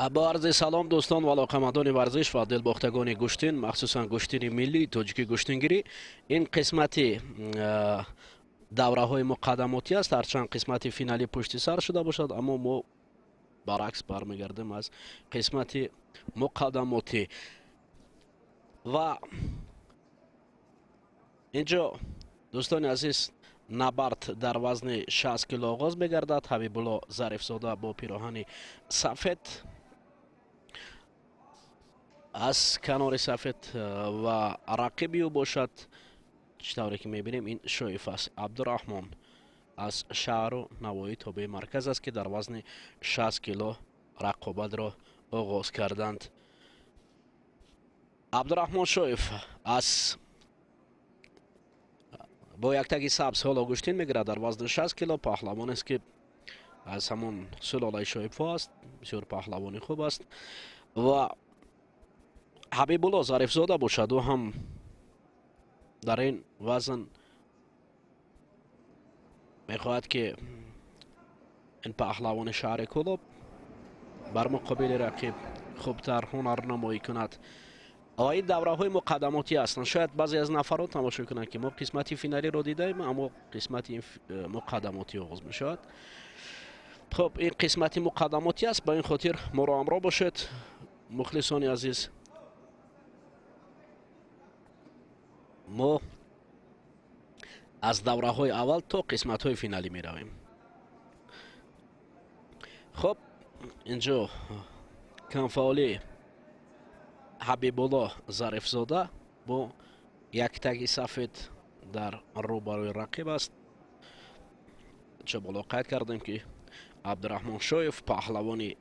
Бо арзи салом, дӯстон ва алоқамандони варзиш ва дилбохтагони гӯштин, махсусан гӯштини миллии тоҷикӣ гӯштингирӣ. Ин қисмати давраҳои муқаддамотӣ аст. Ҳарчанд қисмати финалӣ пушти сар шуда бошад, аммо мо баръакс бармегардем аз қисмати муқаддамотӣ. Ва инҷо, дӯстони азиз, набард дар вазни 60 кило оғоз мегардад. Ҳабибулло Зарифзода бо пироҳани сафед аз канори сафед ва рақиби ӯ бошад, чӣ тавре ки мебинем, ин Шоев аст. Абдураҳмон аз шаҳру навои тобеи марказ аст, ки дар вазни 60 кило рақобатро оғоз карданд. Абдураҳмон Шоев аз бо яктаги сабз ҳоло гӯштин мегирад дар вазни 60 кило. Паҳлавонест, ки аз ҳамон сулолаи Шоибҳо аст, бисёр паҳлавони хуб аст. Ва Ҳабибулло Зарифзода бошад, ӯ ҳам дар ин вазн мехоҳад, ки ин паҳлавони шаҳри Кӯлоб бар муқобили рақиб хубтар ҳунарнамоӣ кунад. Ва ин давраҳои муқаддамотӣ ҳастанд. Шояд баъзе аз нафарот тамошо кунанд, ки мо қисмати финалиро дидаем, аммо қисмати муқаддамотӣ оғоз мешавад. Хуб, ин қисмати муқаддамотӣ аст, ба ин хотир моро ҳамроҳ бошед, мухлисони азиз. Мо аз давраҳои аввал то қисматҳои финалӣ меравем. Хуб, инҷо камфаъолӣ Ҳабибулло Зарифзода бо яктаги сафед дар рӯбарӯи рақиб аст. Чо боло қайд кардем, ки Абдураҳмон Шоев паҳлавони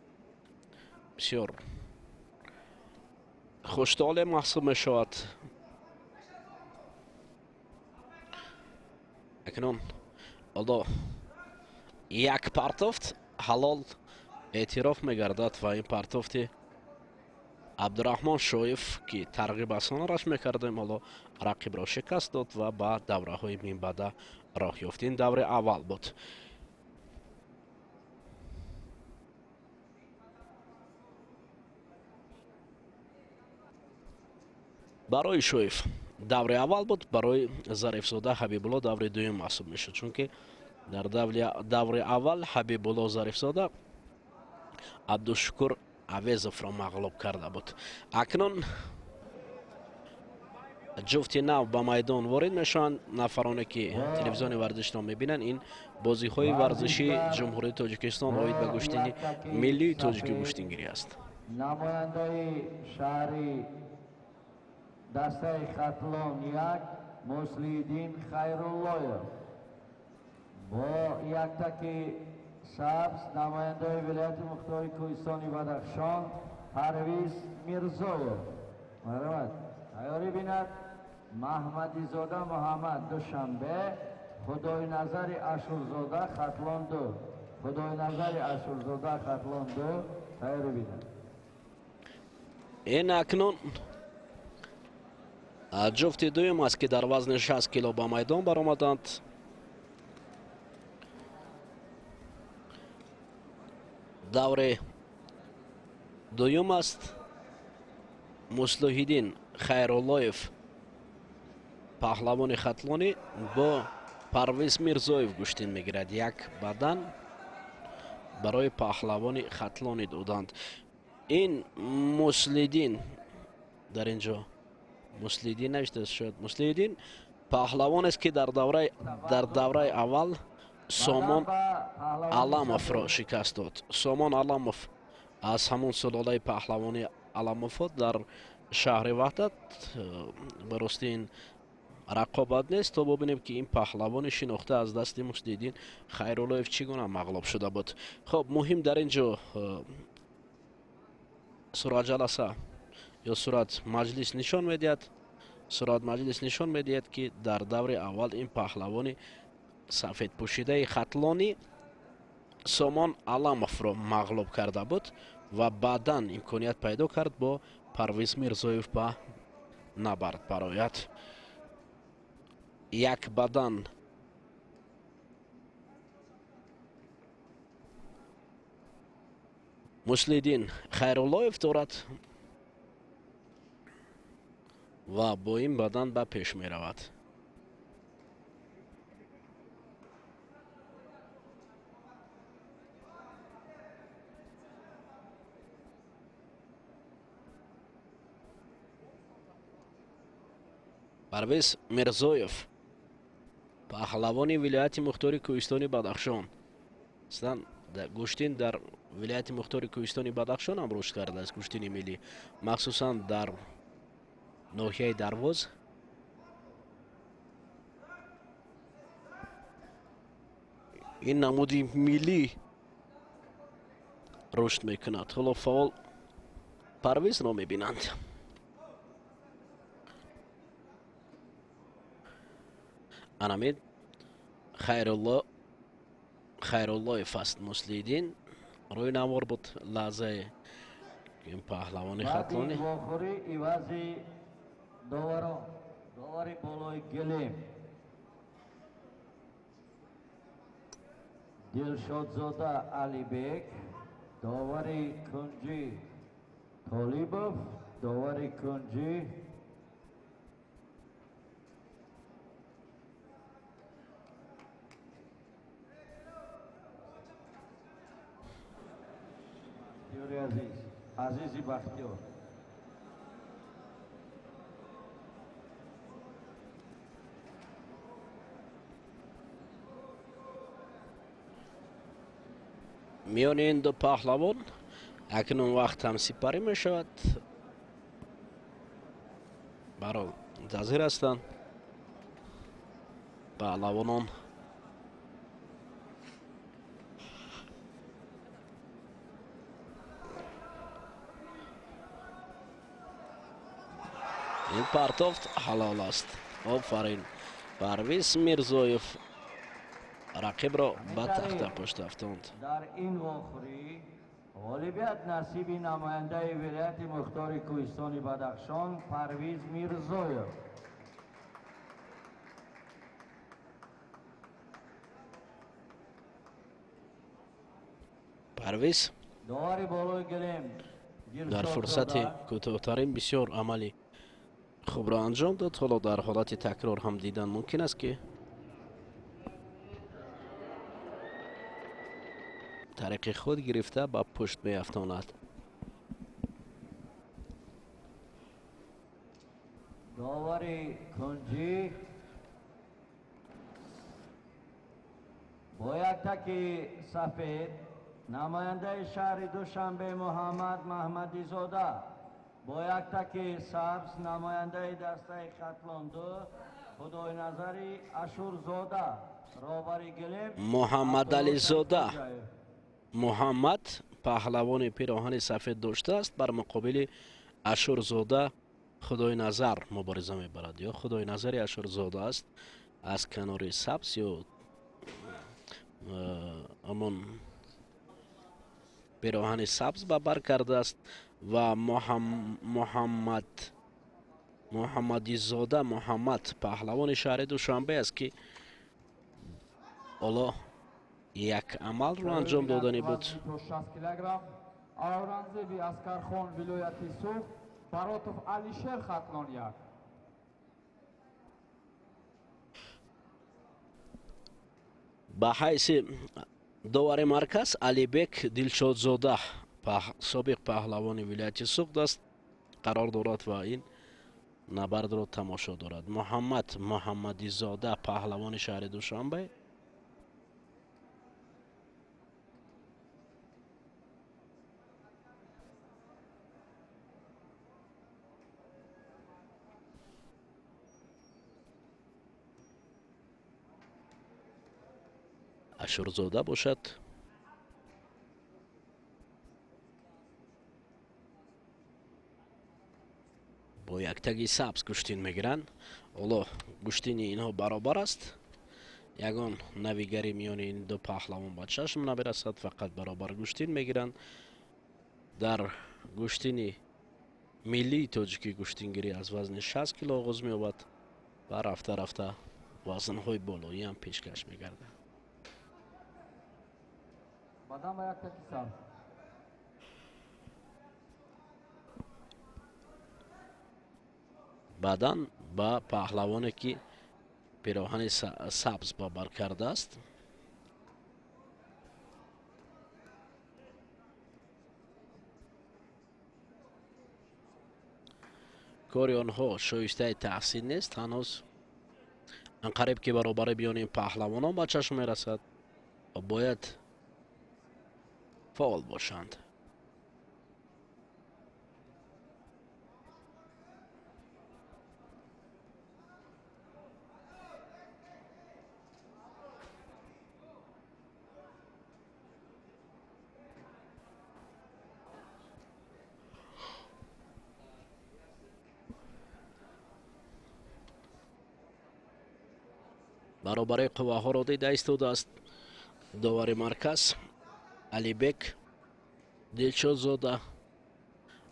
бисёр хуштоле маҳсуб мешавад. Акнун ҳоло як партофт ҳалол эътироф мегардад ва ин партофти Абдураҳмон Шоев, ки тарғиб аз ҳунараш мекардем, ҳоло рақибро шикаст дод ва ба давраҳои минбаъда роҳ ёфт. Ин даври аввал буд. Барои Шоев даври аввал буд, барои Зарифзода Ҳабибулло даври дуюм маҳсуб мешуд, чунки дар даври аввал Ҳабибулло Зарифзода Абдушукур Авезовро мағлуб карда буд. Акнун ҷуфти нав ба майдон ворид мешаванд. Нафароне ки телевизиони варзишро мебинанд, ин бозиҳои варзишии Ҷумҳурии Тоҷикистон оид ба гӯштини миллии тоҷики гӯштингирӣ аст. Намояндаи шаҳри дастаи Хатлон 1 Муслиддин Хайруллоев бо яктаки сабз намояндаи вилояти мухтори Кӯҳистони Бадахшон Парвиз Мирзоев. Марҳамат, тайёрӣ бинад Маҳмадизода Муҳаммад, Душанбе, Худойназари Ашурзода, Хатлон 2. Худойназари Ашурзода, Хатлон 2, тайёрӣ бинад. Ин акнун ҷуфти дуюм аст, ки дар вазни 60 кило ба майдон баромаданд. Даври дуюм аст. Муслуҳиддин Хайруллоев паҳлавони хатлонӣ бо Парвиз Мирзоев гӯштин мегирад. Як бадан барои паҳлавони хатлонӣ доданд. Ин Муслиддин дар инҷо Муслиддин навиштааст, шояд Муслиддин паҳлавонест, ки дар давраи аввал Сомон Аламовро шикаст дод. Сомон Аламов аз ҳамон сулолаи паҳлавони Аламовҳо дар шаҳри Ваҳдат. Ба рости ин рақобат нест, то бубинем, ки ин паҳлавони шинохта аз дасти Муслиддин Хайруллоев чӣ гуна мағлуб шуда буд. Хуб, муҳим дар ин ҷо суратҷаласа ё сурат маҷлис нишон медиҳад. Сурат маҷлис нишон медиҳад, ки дар даври аввал ин паҳлавони сафедпӯшидаи хатлонӣ Сомон Аламовро мағлуб карда буд ва баъдан имконият пайдо кард бо Парвиз Мирзоев ба набард барояд. Як бадан Муслиддин Хайруллоев дорад ва бо ин бадан ба пеш меравад. Парвиз Мирзоев, паҳлавони вилояти мухтори кӯҳистони Бадахшон. Аслан гӯштин дар вилояти мухтори кӯҳистони Бадахшон ҳам рушд кардааст, гӯштини миллӣ, махсусан дар ноҳияи Дарвоз. Ин намуди миллӣ рушд мекунад. Ҳоло фаъол Парвизро мебинанд. Анамид Хайруллоев аст. Муслиддин рӯи навор буд лаҳзаи ин паҳлавони хатлонӣ. Вохӯрӣ ивази доварон, довари болои гилем Дилшодзода Алибек, довари кунҷӣ Толибов, довари кунҷӣ Азиз, Азизи Бахтиёр. Миёни ин ду паҳлавон акнун вақт ҳам сипарӣ мешавад. Барол мунтазир ҳастанд паҳлавонон. Ин партофт ҳалол аст. Офарин, Парвиз Мирзоев рақибро ба тахта пушт афтонд. Дар ин вохӯрӣ ғолибият насиби намояндаи вилояти мухтори кӯҳистони Бадахшон Парвиз Мирзоев. Парвиз довари болои гилем дар фурсати кӯтоҳтарин бисёр амали хубро анҷом дод. Ҳоло дар ҳолати такрор ҳам дидан мумкин аст, ки тариқи худ гирифта ба пушт меафтонад. Довари кунҷӣ бо як таки сафед намояндаи шаҳри Душанбе Муҳаммад Маҳмадизода, бо як таки сабз намояндаи дастаи Хатлон 2 Худойназари Ашурзода, роҳбари гилем Муҳаммадализода Муҳаммад паҳлавони пироҳани сафед доштааст, бар муқобили Ашурзода Худойназар мубориза мебарад. Ё Худойназари Ашурзода аст аз канори сабз, ё ҳамон пироҳани сабз ба бар кардааст ва Муҳаммадизода Муҳаммад паҳлавони шаҳри Душанбе аст, ки ҳоло як амалро анҷом додани буд. Ауранзеби Аскархон вилояти Суғд, Баротов Алишер Хатлон 1. Ба ҳайси довари марказ Алибек Дилшодзода, собиқ паҳлавони вилояти Суғд аст, қарор дорад ва ин набардро тамошо дорад. Муҳаммад Муҳаммадизода паҳлавони шаҳри Душанбе Ашурзода бошад. Бо яктаги сабз гӯштин мегиранд. Ҳоло гӯштини инҳо баробар аст. Ягон навигари миёни ин ду паҳлавон ба чашм намерасад, фақат баробар гӯштин мегиранд. Дар гӯштини миллии тоҷикӣ гӯштингирӣ аз вазни 60 кило оғоз меёбад ва рафта рафта вазнҳои болоӣ ҳам пешкаш мегарданд. Бадан ба яктаки сабз. Баъдан ба паҳлавоне ки пироҳани сабз ба бар кардааст. Кори онҳо шоистаи таҳсин нест ҳанӯз. Анқариб ки баробари биёни паҳлавонон ба чашм мерасад ва бояд фаъол бошанд. Баробари қувваҳоро дида истодааст довари марказ Алибек Дилшодзода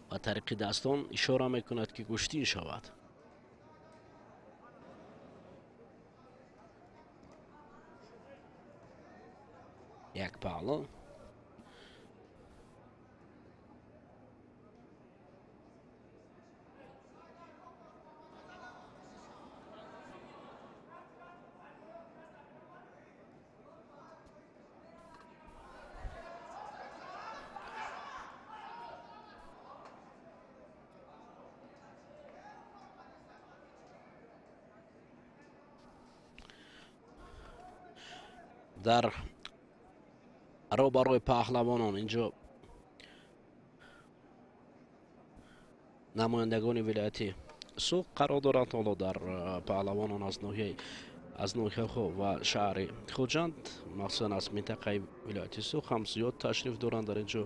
ба тариқи дастон ишора мекунад ки гӯштин шавад. Як паҳлу дар рӯбарӯи паҳлавонон инҷо намояндагони вилояти Суғд қарор доранд. Ҳоло дар паҳлавонон аз ноҳияҳо ва шаҳри Хуҷанд, махсусан аз минтақаи вилояти Суғд ҳам зиёд ташриф доранд. Дар инҷо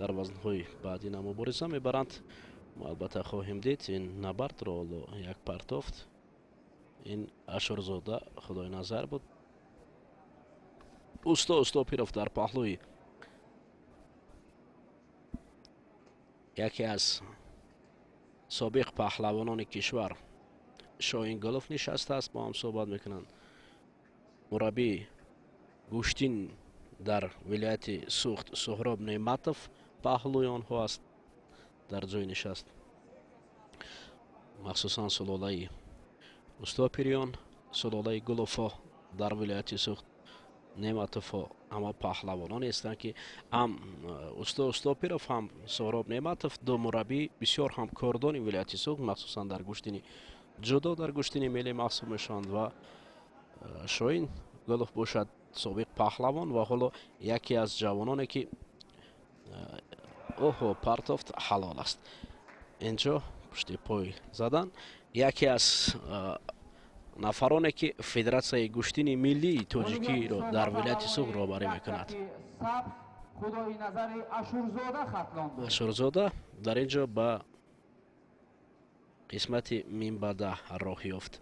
дар вазнҳои баъдина мубориза мебаранд. Мо албатта хоҳем дид ин набардро. Ҳоло як партофт ин Ашурзода Худойназар буд. Усто Устопиров дар паҳлӯи яке аз собиқ паҳлавонони кишвар Шоҳинголов нишастааст, бо ҳам суҳбат мекунанд. Мураббии гӯштин дар вилояти Суғд Суҳроб Неъматов паҳлӯи онҳо аст дар ҷои нишаст. Махсусан сулолаи Устопириён, сулолаи Гуловҳо дар вилояти Суғд, Неъматовҳо ҳама паҳлавононе ҳастанд ки ҳам усто Устопиров, ҳам Суҳроб Неъматов ду мураббӣ бисёр ҳам кордони вилояти Суғд, махсусан дар гӯштини ҷудо, дар гӯштини миллӣ маҳсуб мешаванд. Ва Шоҳин Гулов бошад собиқ паҳлавон ва ҳоло яке аз ҷавононе ки оҳо партофт ҳалол аст. Инҷо пушти пой задан яке аз нафароне ки федератсияи гӯштини миллии тоҷикиро дар вилояти Суғд роҳбарӣ мекунад. Ашурзода дар ин ҷо ба қисмати минбаъда роҳ ёфт.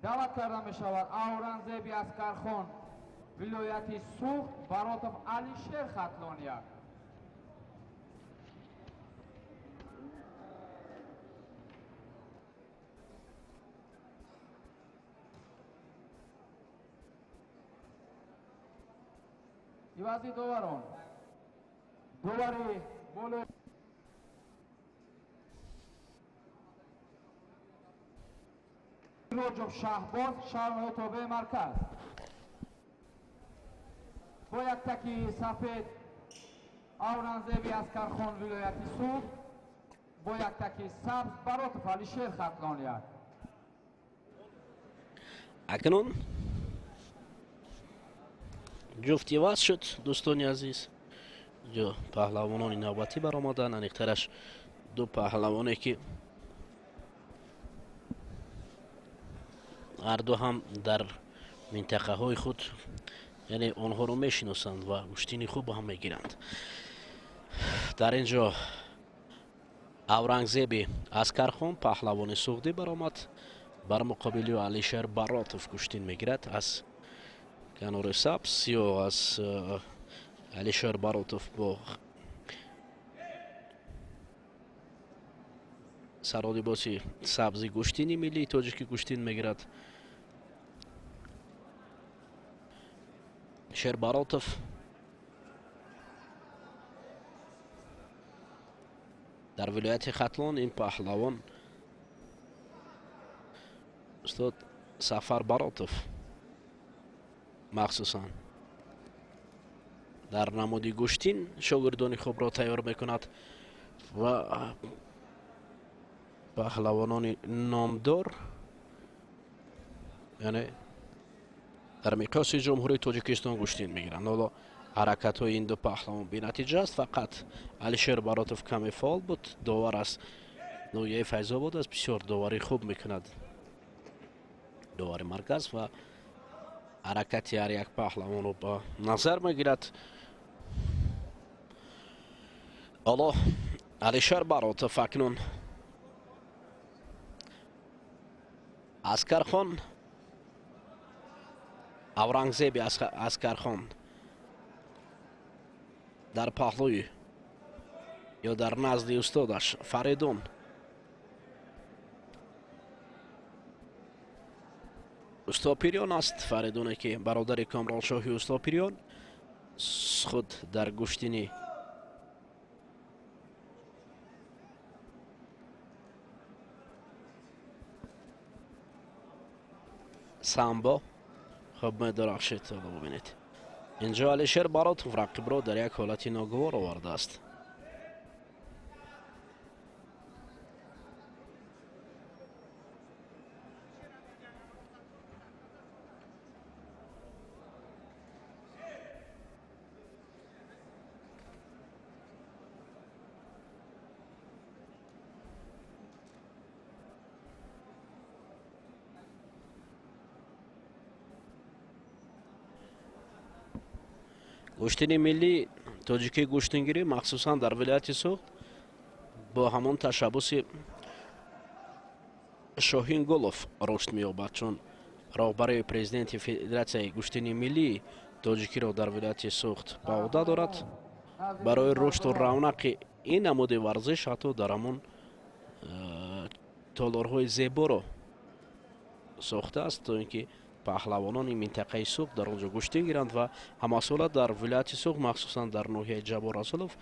Даъват карда мешавад Аурангзеби Аскархон, вилояти Суғд, Баротов Алишер, Хатлон як. Ивази доварон довари боло Роҷоб Шаҳбоз, шаҳрҳои тобеи марказ бо як таки сафед Аурангзеби Аскархон, вилояти Суғд, бо як таки сабз Баротов Алишер, Хатлон як. Акнун ҷуфт иваз шуд, дӯстони азиз. Инҷо паҳлавонони навбатӣ баромаданд, аниқтараш ду паҳлавоне ки ҳарду ҳам дар минтақаҳои худ, яъне онҳоро мешиносанд ва гӯштини хуб ҳам мегиранд. Дар ин ҷо Аврангзеби Аскархон, паҳлавони суғдӣ баромад, бар муқобили Алишер Баротов гӯштин мегирад аз канори сабз ё аз Алишер Баротов бо саролибоси сабзи гӯштини миллии тоҷикӣ гӯштин мегирад. Шер Баротов Дар вилояти Хатлон ин паҳлавон устод Сафар Баротов махсусан дар намуди гӯштин шогирдони хубро тайёр мекунад ва паҳлавонони номдор, яъне дар миқёси Ҷумҳурии Тоҷикистон гӯштин мегиранд. Ҳоло ҳаракатҳои ин ду паҳлавон бенатиҷа аст. Фақат Алишер Баротов каме фаъол буд. Довар аз ноҳияи Файзобод аст, бисёр доварӣ хуб мекунад довари марказ ва ҳаракати ҳар як паҳлавонро ба назар мегирад. Ҳоло Алишер Баротов акнун Аскархон, Аврангзеби Аскархон дар паҳлӯи ё дар назди устодаш Фаридун Устопириён аст. Фаридуне ки бародари Комроншоҳи Устопириён худ дар гӯштини самбо хуб медорахшид. Бубинед, инҷо Алишер Баротов рақибро дар як ҳолати ногувор овардааст. Гӯштини миллӣ тоҷикии гӯштингирӣ махсусан дар вилояти Суғд бо ҳамон ташаббуси Шоҳин Гулов рушд меёбад, чун роҳбари президенти Федератсияи гӯштини миллии тоҷикиро дар вилояти Суғд ба ӯҳда дорад. Барои рушду равнақи ин намуди варзиш ҳатто дар ҳамон толорҳои зеборо сохтааст, то ин ки паҳлавонони минтақаи Суғд дар он ҷо гӯштин гиранд ва ҳамасола дар вилояти Суғд, махсусан дар ноҳияи Ҷаббор Расулов,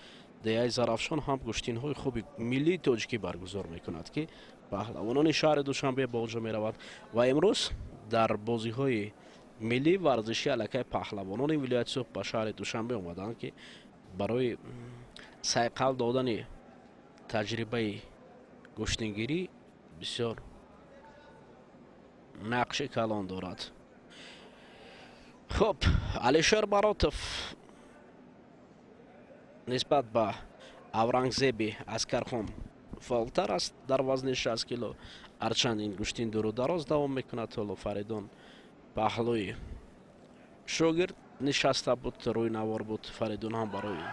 деҳаи Зарафшон ҳам гӯштинҳои хуби миллии тоҷикӣ баргузор мекунад, ки паҳлавонони шаҳри Душанбе ба он ҷо меравад. Ва имрӯз дар бозиҳои миллии варзишӣ аллакай паҳлавонони вилояти Суғд ба шаҳри Душанбе омаданд, ки барои сайқал додани таҷрибаи гӯштингирӣ бисёр нақши калон дорад. Хуб, Алишер Баротов нисбат ба Аврангзеби Аскархон фаъолтар аст дар вазни 60 кило. Ҳарчанд ин гӯштин дуру дароз давом мекунад. Ҳоло Фаридун паҳлӯи шогирд нишаста буд, рӯи навор буд. Фаридун ҳам барои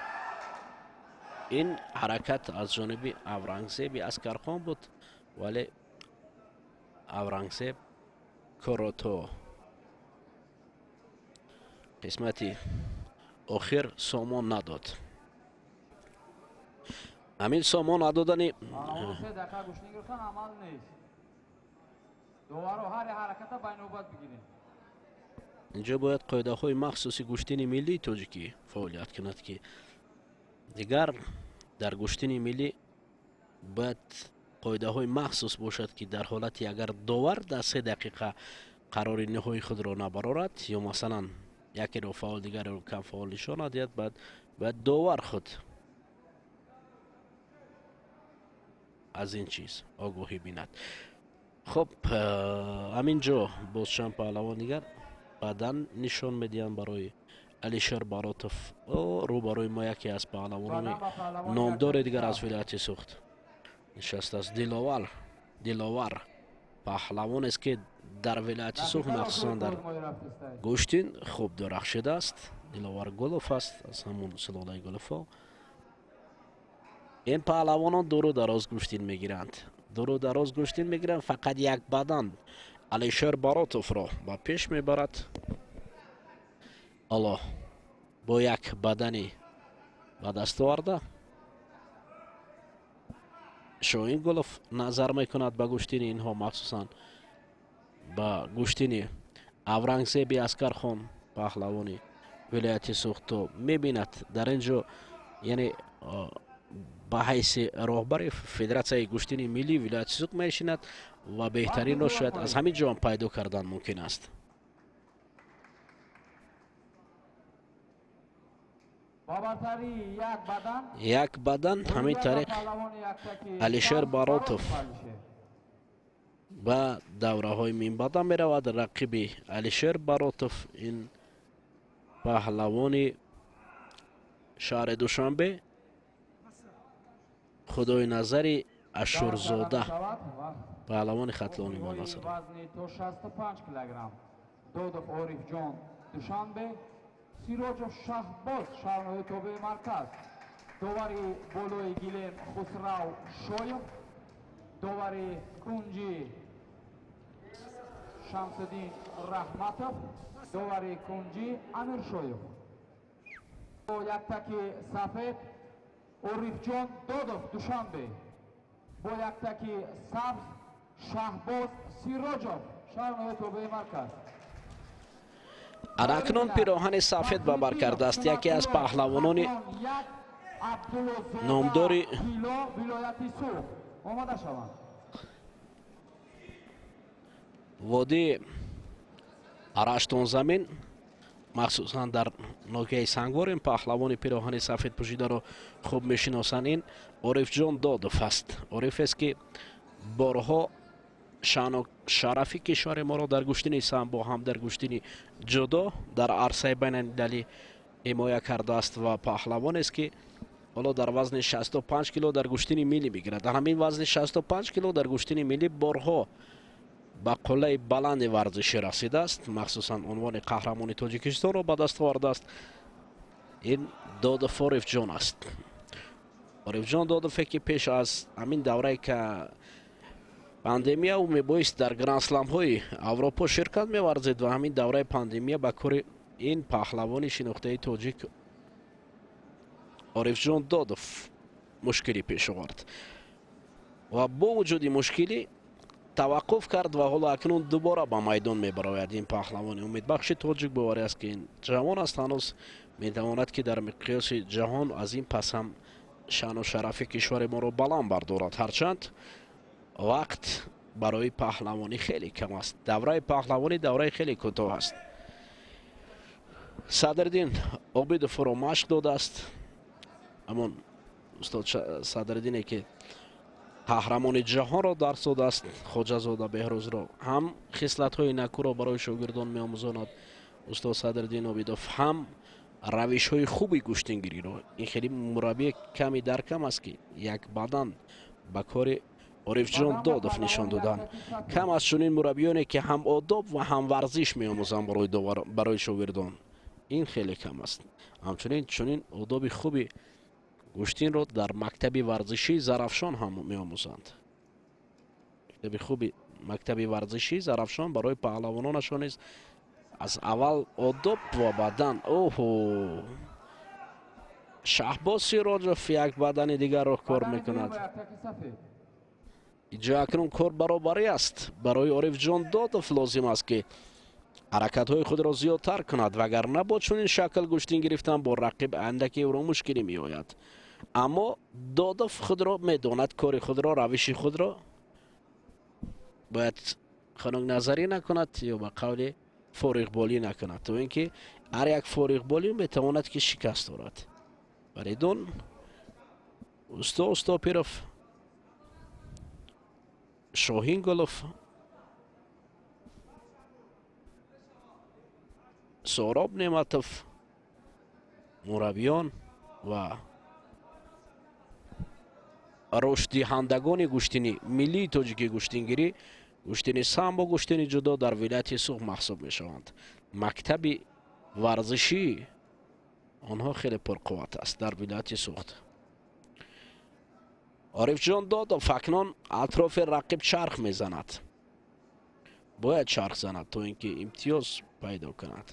ин ҳаракат аз ҷониби Аврангзеби Аскархон буд, вале Аврангзеб корро то қисмати охир сомон надод. Ҳамин сомон надодани инҷо бояд қоидаҳои махсуси гӯштини миллии тоҷикӣ фаъолият кунад, ки дигар дар гӯштини миллӣ бояд қоидаҳои махсус бошад, ки дар ҳолати агар довар дар 3 дақиқа қарори ниҳоии худро набарорад ё масалан якеро фаъол, дигареро кам фаъол нишон надиҳад, бояд довар худ аз ин чиз огоҳӣ бинад. Хуб, ҳамин ҷо боз чанд паҳлавон дигар баъдан нишон медиҳанд барои Алишер Баротов. Рӯ барои мо яке аз паҳлавонони номдори дигар аз вилояти Суғд нишастааст. Диловар паҳлавонест, ки дар вилояти Суғд махсусан дар гӯштин хуб дурахшидааст. Диловар Гулов аст, аз ҳамон силолаи Гуловҳо. Ин паҳлавонон дуру дароз гӯштин мегиранд, дуру дароз гӯштин мегиранд. Фақат як бадан Алишер Баротовро ба пеш мебарад. Ҳоло бо як бадани ба даст оварда Шоҳин Гулов назар мекунад ба гӯштини инҳо, махсусан ба гӯштини Аврангзеби Аскархон паҳлавони вилояти Суғд. То мебинад дар ин ҷо, яъне ба ҳайси роҳбари федератсияи гӯштини миллии вилояти Суғд менишинад ва беҳтаринро шояд аз ҳамин ҷо ҳам пайдо кардан мумкин аст. Як бадан ҳамин тариқ Алишер Баротов ба давраҳои минбаъда меравад. Рақиби Алишер Баротов ин паҳлавони шаҳри Душанбе Худойназари Ашурзода, паҳлавони Хатлони мо масалан. Вазни то 65 килограмм Додов Орифҷон Душанбе, Сироҷов Шаҳбоз шаҳрнои тобеи марказ, довари болои гилем Хусрав Шоев, довари кунҷи Шамсуддин Раҳматов, довари кунҷи Амиршоев. Бо яктаки сафед Орифҷон Додов Душанбе, бо яктаки сабз Шаҳбоз Сироҷов шаҳрнои тобеи марказ. Акнун пироҳани сафед ба бар кардааст яке аз паҳлавонони номдори водии Раштонзамин, махсусан дар ноҳияи Сангвор. Ин паҳлавони пироҳани сафед пӯшидаро хуб мешиносанд. Ин Орифҷон Додов аст. Орифест, ки борҳо шаъну шарафи кишвари моро дар гӯштини самбо ҳам дар гӯштини ҷудо дар арсаи байналмилалӣ ҳимоя кардааст ва паҳлавонест, ки ҳоло дар вазни 65 кило дар гӯштини миллӣ мегирад. Дар ҳамин вазни 65 кило дар гӯштини миллӣ борҳо ба қуллаи баланди варзишӣ расидааст, махсусан унвони қаҳрамони Тоҷикистонро ба даст овардааст. Ин Додов Орифҷон аст. Орифҷон Додове, ки пеш аз ҳамин даврае ки пандемия ӯ мебоист дар гранд-сламҳои Аврупо ширкат меварзид ва ҳамин давраи пандемия ба кори ин паҳлавони шинохтаи тоҷик Орифҷон Додов мушкилӣ пеш овард ва бо вуҷуди мушкилӣ таваққуф кард ва ҳоло акнун дубора ба майдон мебарояд. Ин паҳлавони умедбахши тоҷик боварӣ аст, ки ин ҷавон аст, ҳанӯз метавонад, ки дар миқёси ҷаҳон аз ин пас ҳам шаъну шарафи кишвари моро баланд бардорад. Ҳарчанд вақт барои паҳлавонӣ хеле кам аст, давраи паҳлавонӣ давраи хеле кӯтоҳ аст. Садриддин Обидов ӯро машқ додааст, ҳамон устод Садриддине, ки қаҳрамони ҷаҳонро дарс додааст. Хоҷазода Беҳрӯзро ҳам хислатҳои накӯро барои шогирдон меомӯзонад устод Садриддин Обидов, ҳам равишҳои хуби гӯштингириро. Ин хеле мураббии ками дар кам аст, ки як бадан ба кори Орифҷон Додов нишон доданд. Кам аз чунин мураббиёне, ки ҳам одоб ва ҳам варзиш меомӯзанд барои шогирдон, ин хеле кам аст. Ҳамчунин чунин одоби хуби гӯштинро дар мактаби варзишии Зарафшон ҳам меомӯзанд. Мактаби хуби мактаби варзишии Зарафшон барои паҳлавононашон низ аз аввал одоб ва баъдан оҳо Шаҳбоз Сироҷов як бадани дигарро кор мекунад. Инҷо акнун кор баробарӣ аст. Барои Орифҷон Додов лозим аст, ки ҳаракатҳои худро зиёдтар кунад, вагарна бо чунин шакл гӯштин гирифтан бо рақиб андаке ӯро мушкилӣ меояд. Аммо Додов худро медонад, кори худро, равиши худро бояд хунукназарӣ накунад ё ба қавли фориғболӣ накунад, то ин ки ҳар як фориғболӣ метавонад, ки шикаст дорад. Фаридун усто Устопиров, Шоҳингулов, Соҳроб Неъматов мураббиён ва рушддиҳандагони гӯштини миллии тоҷики гӯштингирӣ, гӯштини самбо, гӯштини ҷудо дар вилояти Суғд маҳсуб мешаванд. Мактаби варзишии онҳо хеле пурқувват аст дар вилояти Суғд. Орифҷон Додов акнун атрофи рақиб чарх мезанад. Бояд чарх занад, то ин ки имтиёз пайдо кунад.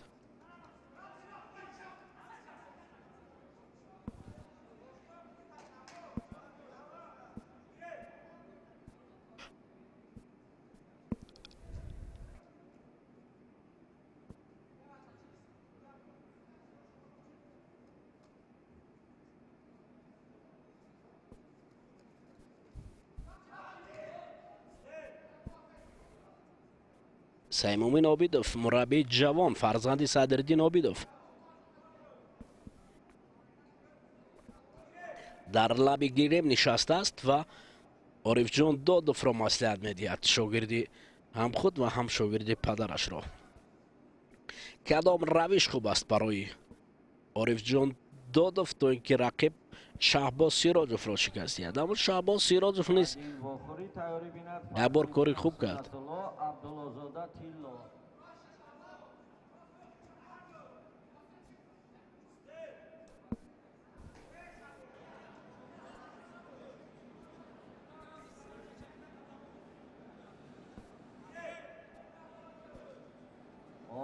Саймумин Обидов, мураббии ҷавон, фарзанди Садриддин Обидов, дар лаби гирем нишастааст ва Орифҷон Додовро маслиҳат медиҳад, шогирди ҳам худ ва ҳам шогирди падарашро. Кадом равиш хуб аст барои Орифҷон Додов, то ин ки рақиб Шаҳбоз Сироҷовро шикаст диҳад? Аммо Шаҳбоз Сироҷов низ як бор кори хуб кард.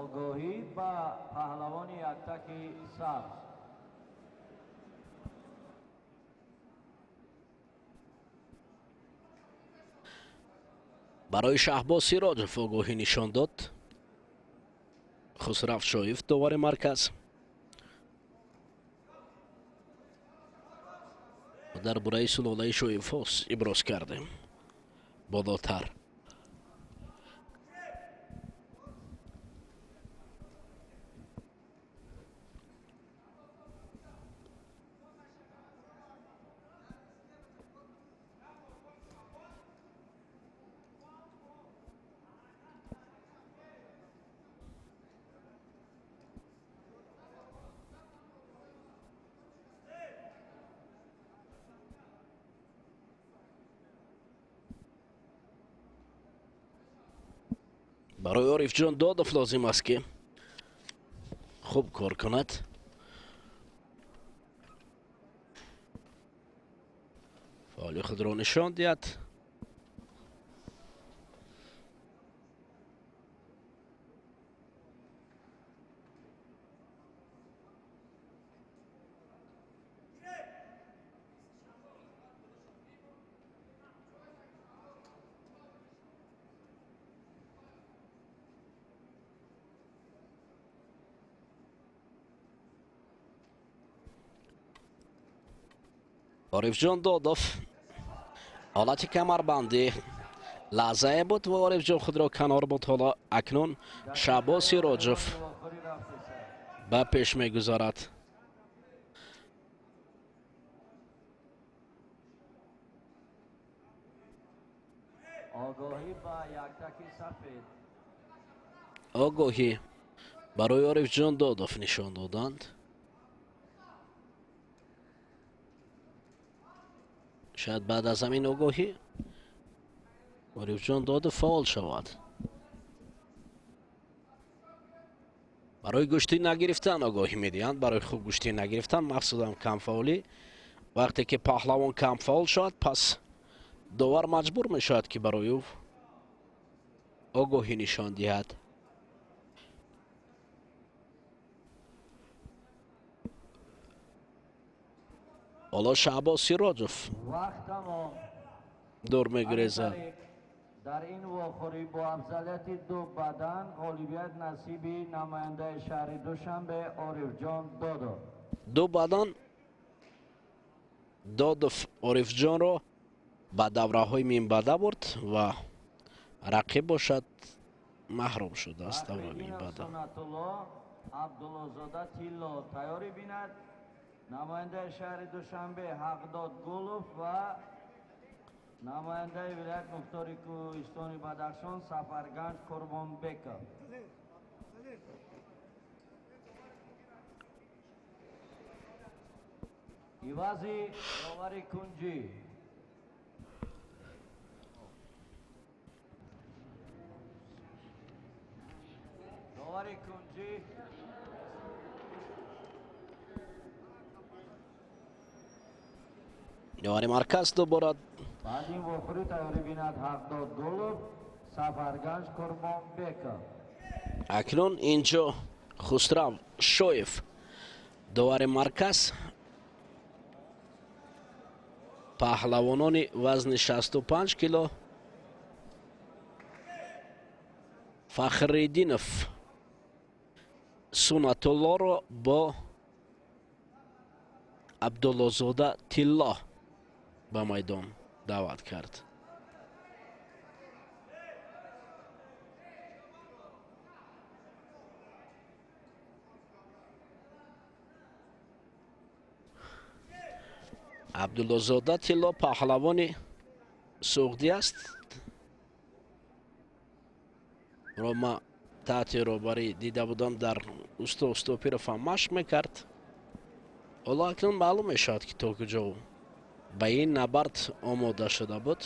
Огоҳӣ ба паҳлавони яктаки сабз. Барои Шаҳбоз Сироҷов огоҳӣ нишон дод Хусрав Шоев, довари марказ. Дар бораи сулолаи Шоевҳо иброз кардем болотар. Барои Орифҷон Додов лозим аст, ки хуб кор кунад. Фаъоли худро нишон диҳад. Орифҷон Додов ҳолати камарбандӣ лаҳзае буд ва Орифҷон худро канор буд. Ҳоло акнун Шаҳбоз Сироҷов ба пеш мегузарад. Огоҳӣ барои Орифҷон Додов нишон доданд. Шояд баъд аз ҳамин огоҳӣ Орифҷон Додов фаъол шавад. Барои гӯштӣ нагирифтан огоҳӣ медиҳанд. Барои хуб гӯштӣ нагирифтан, махсусан камфаъолӣ. Вақте ки паҳлавон камфаъол шавад, пас довар маҷбур мешавад, ки барои ӯ огоҳӣ нишон диҳад. Ҳоло Шаҳбоз Сироҷов дур мегурезад. Дар ин вохӯрӣ бо афзалияти ду бадан ғолибият насиби намояндаи шаҳри Душанбе Орифҷон Додов. Ду бадан Додов Орифҷонро ба давраҳои минбаъда бурд ва рақиб бошад маҳрум шуд аз давраи минбаъда. Сунатулло Абдуллозода Тилло тайёрӣ бинад. Намояндаи шаҳри Душанбе Ҳақдод Гулов ва намояндаи вилоят мухтори кӯҳистони Бадахшон Сафарганҷ Қурбонбеков. Ивази довари кунҷӣ. Довари кунҷӣ Довари марказ дубора баъд ин вохӯрӣ тайёрӣ бинад Ҳақдод Гулов, Сафарганҷ Қурбонбеков. Акнун инҷо Хусрав Шоев, довари марказ, паҳлавонони вазни 65 кило Фахриддинов Сунатуллоро бо Абдуллозода Тилло ба майдон даъват кард. Абдуллозода Тилло паҳлавони суғдӣ аст. Рома таҳти роҳбарӣ дида будам, дар усто Устопиров ҳам машқ мекард. Ҳоло акнун маълум мешавад, ки то куҷо ба ин набард омода шуда буд.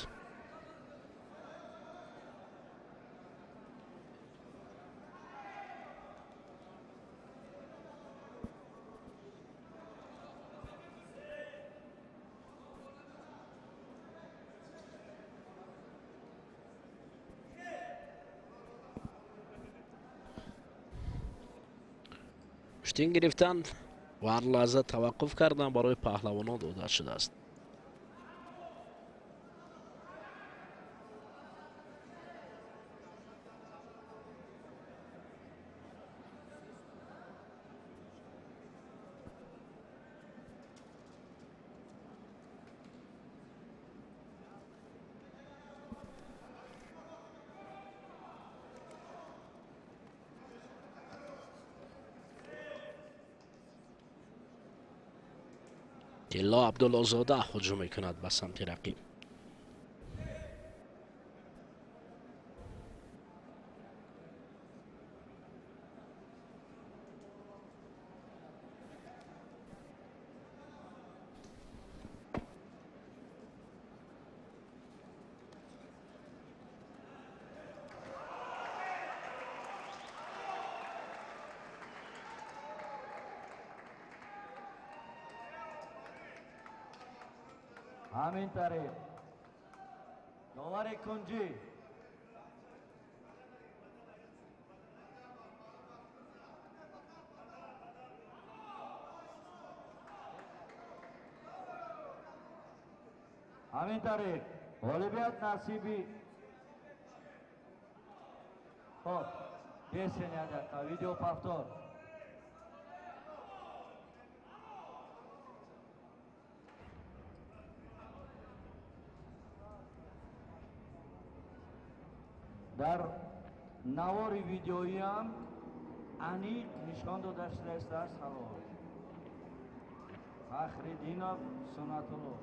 Гӯштин гирифтанд ва ҳар лаҳза таваққуф кардан барои паҳлавонон дода шудааст. Тилло Абдуллозода ҳуҷум мекунад ба самти рақиб. Ҳамин тариқ довари кунҷӣ ҳамин тариқ ғолибият насиби хоб десен як дақиқа видеоповтор. Дар навори видеоиам аниқ нишон дода шудааст дар савол. Фахриддинов Сунатулло.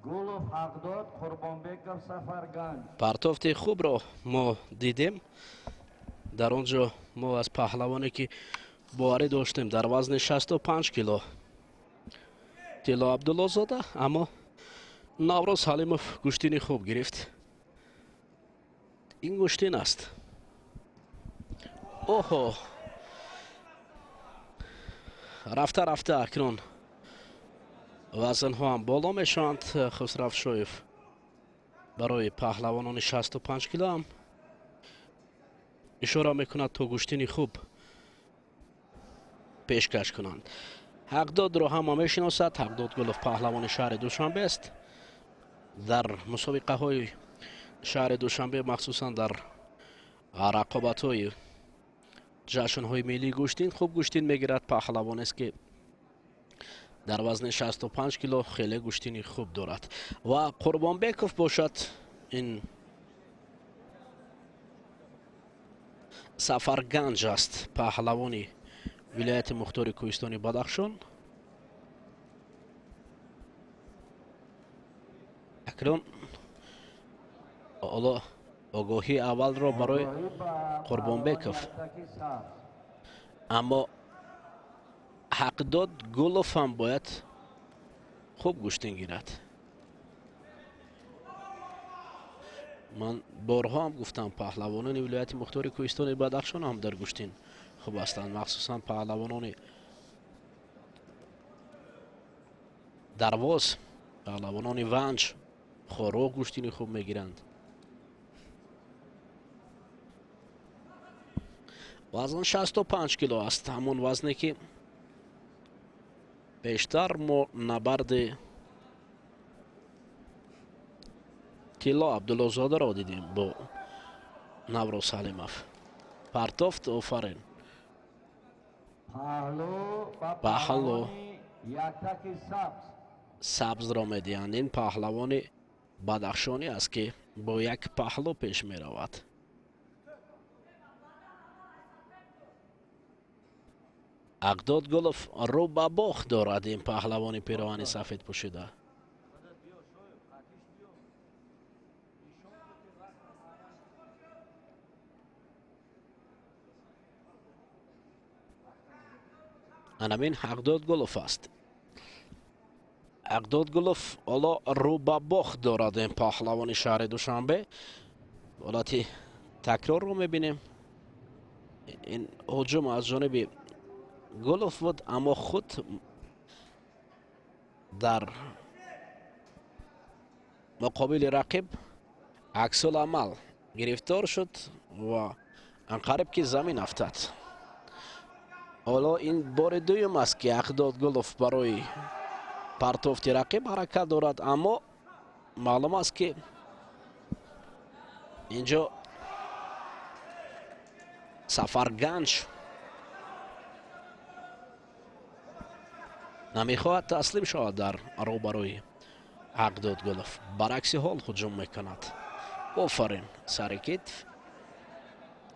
Гулов Ҳақдод, Қурбонбеков Сафарганҷ. Партофти хубро мо дидем. Дар он ҷо мо аз паҳлавоне ки боварӣ доштем дар вазни 65 кило Тилло Абдуллозода, аммо Наврӯз Ҳалимов гӯштини хуб гирифт. Ин гӯштин аст. Оҳо, рафта рафта акнун вазнҳо ҳам боло мешаванд. Хусравшоев барои паҳлавонони 65 кило ҳам ишора мекунад, то гӯштини хуб пешкаш кунанд. Ҳақдодро ҳама мешиносад. Ҳақдод Гулов паҳлавони шаҳри Душанбе аст. Дар мусобиқаҳои шаҳри Душанбе, махсусан дар рақобатҳои ҷашнҳои миллии гӯштин хуб гӯштин мегирад. Паҳлавонест, ки дар вазни 65 кило хеле гӯштини хуб дорад. Ва Қурбонбеков бошад, ин Сафарганҷ аст, паҳлавони вилояти мухтори кӯҳистони Бадахшон. Акнун ҳоло огоҳии аввалро барои Қурбонбеков, аммо Ҳақдод Гулов ҳам бояд хуб гӯштин гирад. Ман борҳо ҳам гуфтам, паҳлавонони вилояти мухтори кӯҳистони Бадахшон ҳам дар гӯштин хуб ҳастанд, махсусан паҳлавонони Дарвоз, паҳлавонони Ванҷ, Хоруғ гӯштини хуб мегиранд. Вазн 65 кило аст, ҳамон вазне ки пештар мо набарди Тилло Абдуллозодаро дидем бо Наврӯз Ҳалимов. Партофт, офарин. Паҳлу сабзро медиҳанд. Ин паҳлавони бадахшонӣ аст, ки бо як паҳлу пеш меравад. Ҳақдод Гулов рӯ ба бохт дорад ин паҳлавони пироҳани сафед пӯшида. Анамин Ҳақдод Гулов аст. Ҳақдод Гулов ҳоло рӯ ба бохт дорад ин паҳлавони шаҳри Душанбе. Ҳолати такрорро мебинем. Ин ҳуҷум аз ҷониби Гулов буд, аммо худ дар муқобили рақиб аксуламал гирифтор шуд ва анқариб ки замин афтад. Ҳоло ин бори дуюм аст, ки Ҳақдод Гулов барои партофти рақиб ҳаракат дорад, аммо маълум аст, ки инҷо Сафарганҷ намехоҳад таслим шавад дар рӯбарӯи Ҳақдод Гулов. Баръакси ҳол ҳуҷум мекунад. Офарин сари китф,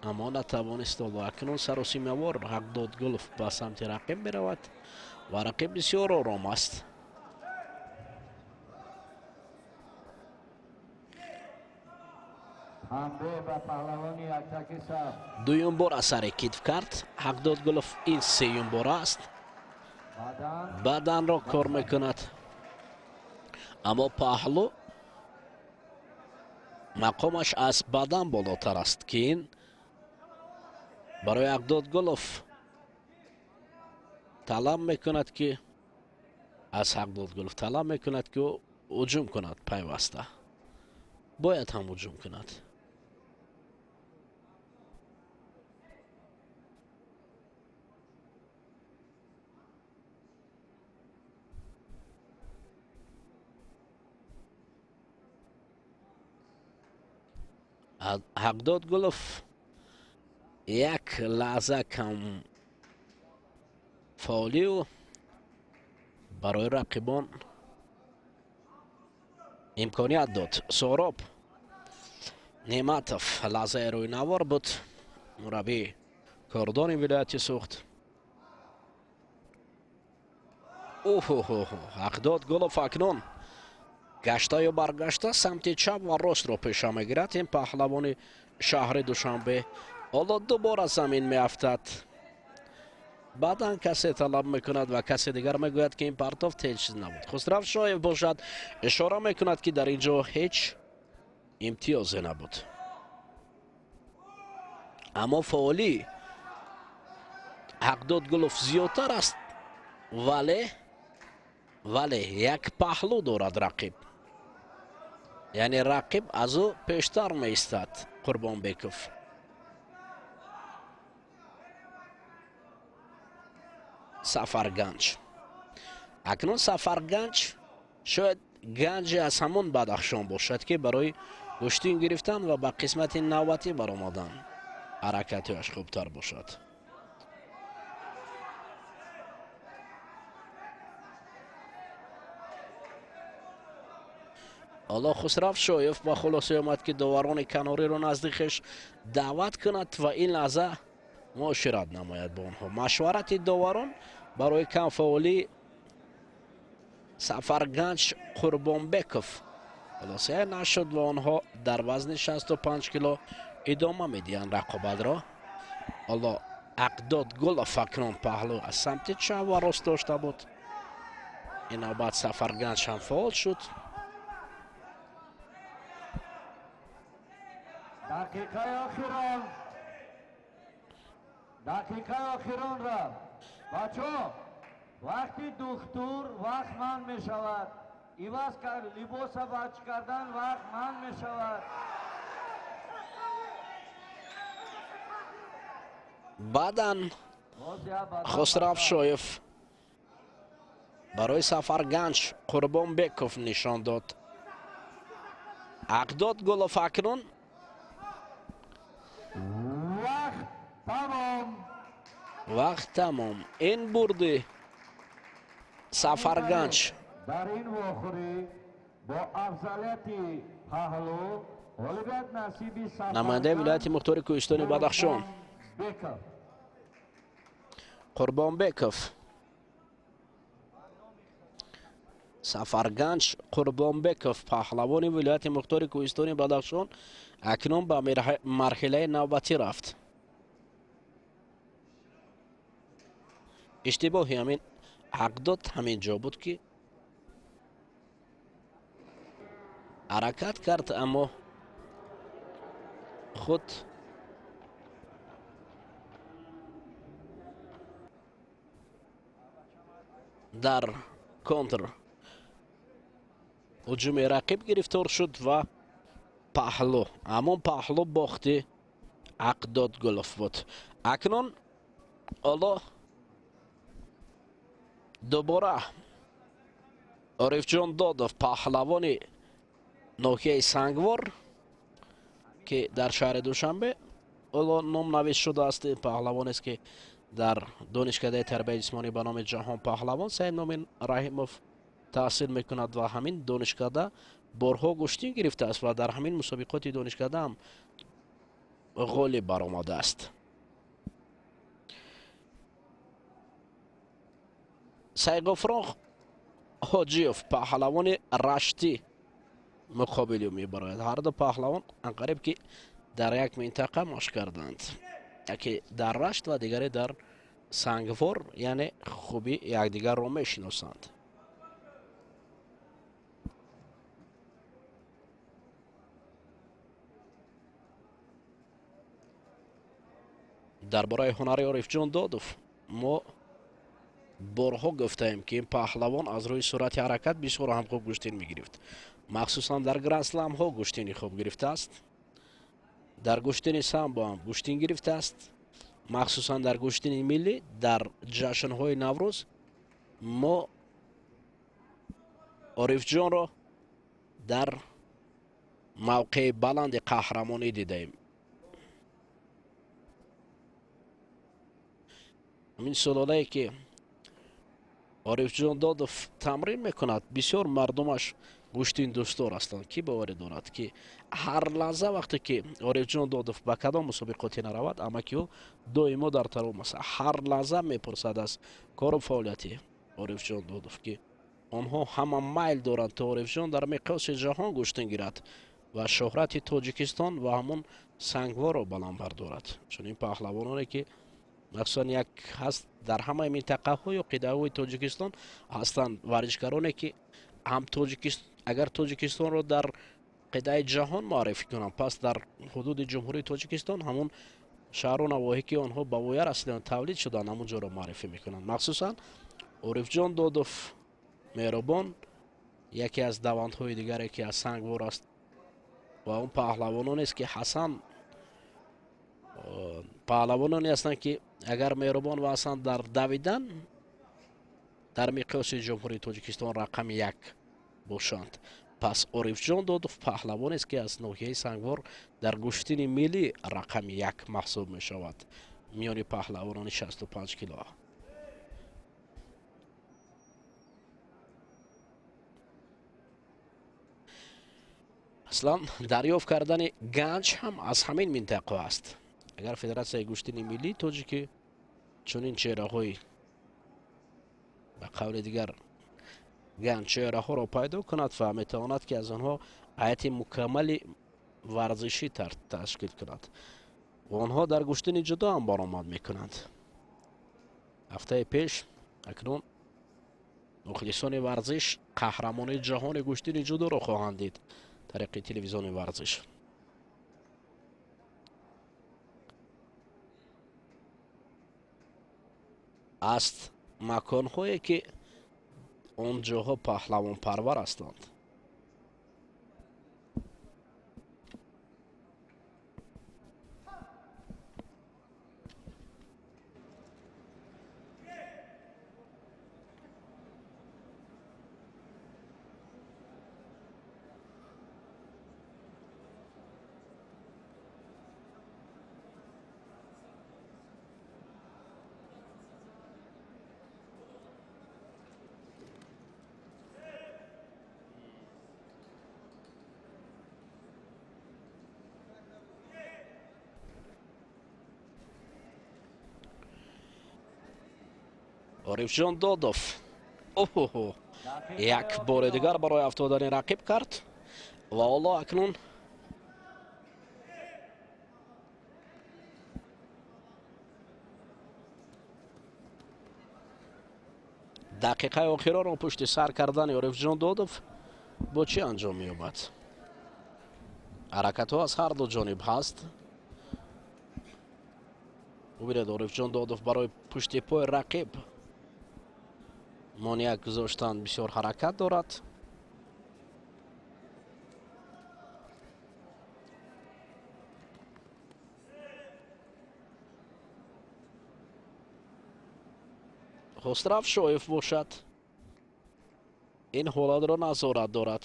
аммо натавонист. Ҳоло акнун саросимавор Ҳақдод Гулов ба самти рақиб меравад ва рақиб бисёр ором аст. Дуюм бор асари китф кард Ҳақдод Гулов. Ин сеюм бор аст. Баданро кор мекунад, аммо паҳлӯ мақомаш аз бадан болотар аст, ки ин барои Ҳақдод Гулов талаб мекунад, ки аз Ҳақдод Гулов талаб мекунад, ки ӯ ҳуҷум кунад пайваста. Бояд ҳам ҳуҷум кунад. Ҳақдод Гулов як лаҳза кам фаъолию барои рақибон имконият дод. Соҳроб Неъматов лаҳзаи рӯи навор буд, мураббии кордони вилояти Суғд. Уҳуҳу, Ҳақдод Гулов акнун гаштаю баргашта самти чап ва ростро пеша мегирад. Ин паҳлавони шаҳри Душанбе ҳоло дубора замин меафтад. Баъдан касе талаб мекунад ва касе дигар мегӯяд, ки ин партофт ҳеҷ чиз набуд. Хусрав Шоев бошад ишора мекунад, ки дар ин ҷо ҳеҷ имтиёзе набуд. Аммо фаъолӣ Ҳақдод Гулов зиёдтар аст, вале як паҳлӯ дорад рақиб. Яъне рақиб аз ӯ пештар меистад. Қурбонбеков Сафарганҷ. Акнун Сафарганҷ шояд ганҷи аз ҳамон Бадахшон бошад, ки барои гӯштин гирифтан ва ба қисмати навбатӣ баромадан ҳаракатиаш хубтар бошад. Ҳоло Хусрав Шоев ба хулоса омад, ки доварони канориро назди хеш даъват кунад ва ин лаҳза муошират намояд бо онҳо. Машварати доварон барои камфаъолии Сафарганҷ Қурбонбеков хулосае нашуд ва онҳо дар вазни 65 кило идома медиҳанд рақобатро. Ҳоло Ҳақдод Гулов акнун паҳлӯ аз самти чап ва рост дошта буд. Ин навбат Сафарганҷ ҳам фаъол шуд. Дақиқаи охирон рафт. Бачо, вақти духтур вақт манъ мешавад. Иваз кард либоса бач кардан вақт манъ мешавад. Баъдан Хусрав Шоев барои Сафарганҷ Қурбонбеков нишон дод. Ҳақдод Гулов акнун вақт тамом. Ин бурди Сафарганҷ. Дар ин вохӯрӣ бо афзалияти паҳлӯ ғолибият насиби намояндаи вилояти мухтори кӯҳистони Бадахшон. Қурбонбеков. Сафарганҷ Қурбонбеков, паҳлавони вилояти мухтори кӯҳистони Бадахшон, акнун ба марҳилаи навбатӣ рафт. Иштибоҳи ҳамин ҳақдод ҳамин ҷо буд, ки ҳаракат кард, аммо худ дар контр ҳуҷуми рақиб гирифтор шуд ва паҳлӯ, ҳамон паҳлӯ бохти Ҳақдод Гулов буд. Акнун ҳоло дубора Орифҷон Додов, паҳлавони ноҳияи Сангвор, ки дар шаҳри Душанбе ҳоло номнавис шудааст. Ин паҳлавонест, ки дар донишкадаи тарбияи ҷисмонӣ ба номи Ҷаҳон Паҳлавон Саидмумин Раҳимов таҳсил мекунад ва ҳамин донишкада борҳо гӯштин гирифтааст ва дар ҳамин мусобиқоти донишкада ҳам ғолиб баромадааст. Сайғуфрон Ҳоҷиев, паҳлавони Раштӣ, муқобили ӯ мебарояд. Ҳар ду паҳлавон анқариб ки дар як минтақа машқ карданд, яке дар Рашт ва дигаре дар Сангвор, яъне хуби якдигарро мешиносанд. Дар бораи ҳунари Орифҷон Додов мо борҳо гуфтаем, ки ин паҳлавон аз рӯи суръати ҳаракат бисёр ҳам хуб гӯштин мегирифт. Махсусан дар грандсламҳо гӯштини хуб гирифтааст, дар гӯштини самбо ҳам гӯштин гирифтааст, махсусан дар гӯштини миллӣ дар ҷашнҳои Наврӯз мо Орифҷонро дар мавқеи баланди қаҳрамонӣ дидаем. Ҳамин сулолае ки Орифҷон Додов тамрин мекунад, бисёр мардумаш гӯштин дӯстдор ҳастанд. Кӣ боварӣ дорад, ки ҳар лаҳза вақте ки Орифҷон Додов ба кадом мусобиқоте наравад, амаки ӯ доимо дар таром аст. Ҳар лаҳза мепурсад аз кору фаъолияти Орифҷон Додов, ки онҳо ҳама майл доранд то Орифҷон дар миқёси ҷаҳон гӯштин гирад ва шӯҳрати Тоҷикистон ва ҳамон Сангворро баланд бардорад. Чун ин паҳлавононе ки махсусан як ҳаст дар ҳамаи минтақаҳо ё қитъаҳои Тоҷикистон ҳастанд варзишгароне, ки ҳам агар Тоҷикистонро дар қитъаи ҷаҳон муаррифӣ кунанд, пас дар ҳудуди Ҷумҳурии Тоҷикистон ҳамон шаҳру навоҳӣ, ки онҳо ба воя расиданд, тавлид шуданд, ҳамон ҷоро муаррифӣ мекунанд. Махсусан Орифҷон Додов, Меҳрубон, яке аз давандҳои дигаре, ки аз Сангвор аст ва он паҳлавононест, ки Ҳасан, паҳлавононе ҳастанд, ки агар Меҳрубон ва Ҳасан дар давидан дар миқёси Ҷумҳурии Тоҷикистон рақами як бошанд, пас Орифҷон Додов паҳлавонест, ки аз ноҳияи Сангвор дар гӯштини миллӣ рақами як маҳсуб мешавад миёни паҳлавонони 65 кило. Аслан дарёфт кардани ганҷ ҳам аз ҳамин минтақа аст. Агар Федератсияи гӯштини миллии тоҷикӣ чунин чеҳраҳои ба қавли дигар ганҷ чеҳраҳоро пайдо кунад ва метавонад, ки аз онҳо ҳайати мукаммали варзишӣ ташкил кунад. Онҳо дар гӯштини ҷудо ҳам баромад мекунанд. Ҳафтаи пеш акнун мухлисони варзиш қаҳрамони ҷаҳони гӯштини ҷудоро хоҳанд дид тариқи телевизиони варзиш. Аст маконҳое, ки он ҷоҳо паҳлавонпарвар ҳастанд. Орифҷон Додов оҳ як бори дигар барои афтодани рақиб кард ва ҳоло акнун дақиқаи охироро пушти сар кардани Орифҷон Додов бо чӣ анҷом меёбад? Ҳаракатҳо аз ҳар ду ҷониб ҳаст. Бубинед, Орифҷон Додов барои пушти пои рақиб монеа гузоштан бисёр ҳаракат дорад. Хусрав Шоев бошад, ин ҳолатро назорат дорад.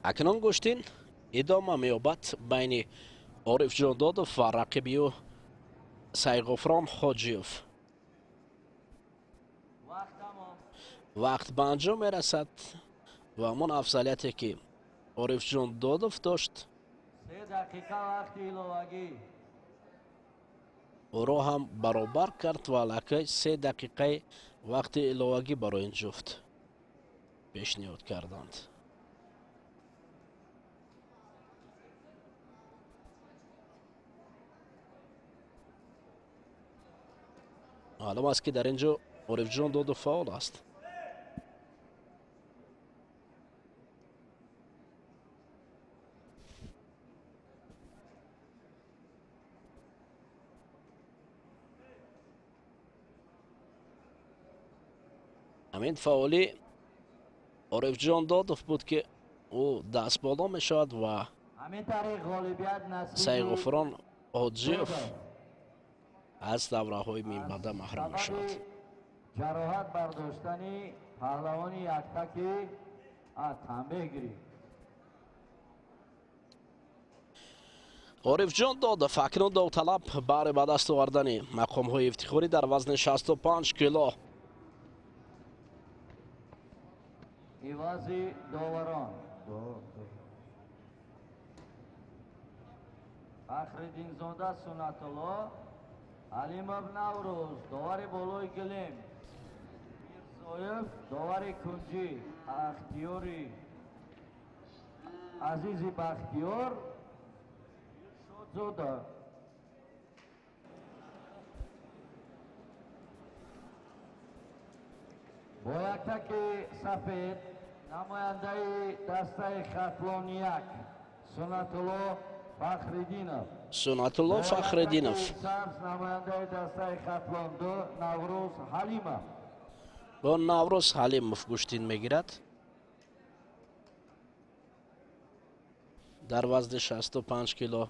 Акнун гӯштин идома меёбад байни Орифҷон Додов ва рақиби ӯ Сайғуфрон Ҳоҷиев. Вақт ба анҷом мерасад ва ҳамон афзалияте ки Орифҷон Додов дошт, ӯро ҳам баробар кард ва аллакай 3 дақиқаи вақти иловагӣ барои ин ҷуфт пешниҳод карданд. Маълум аст, ки дар ин ҷо Орифҷон Додов фаъол аст. Ҳамин фаъолӣ Орифҷон Додов буд, ки ӯ даст боло мешавад ва Сайғуфрон Ҳоҷиев аз давраҳои минбаъда маҳрум мешавад. Ҷароҳат бардоштани паҳлавони яктаки танбеҳ гирифт. Орифҷон Додов акнун довталаб баҳри ба даст овардани мақомҳои ифтихорӣ дар вазни 65 кило. Ивази доварон Фахриддинзода Сунатулло, Алимов Наврӯз, довари болои гилем, Мирзоев, довари кунҷӣ, Ахтиёри Азизи Бахтиёр, Иршодзода. Бо яктаки сафед намояндаи дастаи Хатлон 1 Сунатулло Фахриддинов. Сунатулло Фахриддинов. Намояндаи дастаи Хатлон 2 Наврӯз Ҳалимов. Бо Наврӯз Ҳалимов гӯштин мегирад. Дар вазни 65 кило.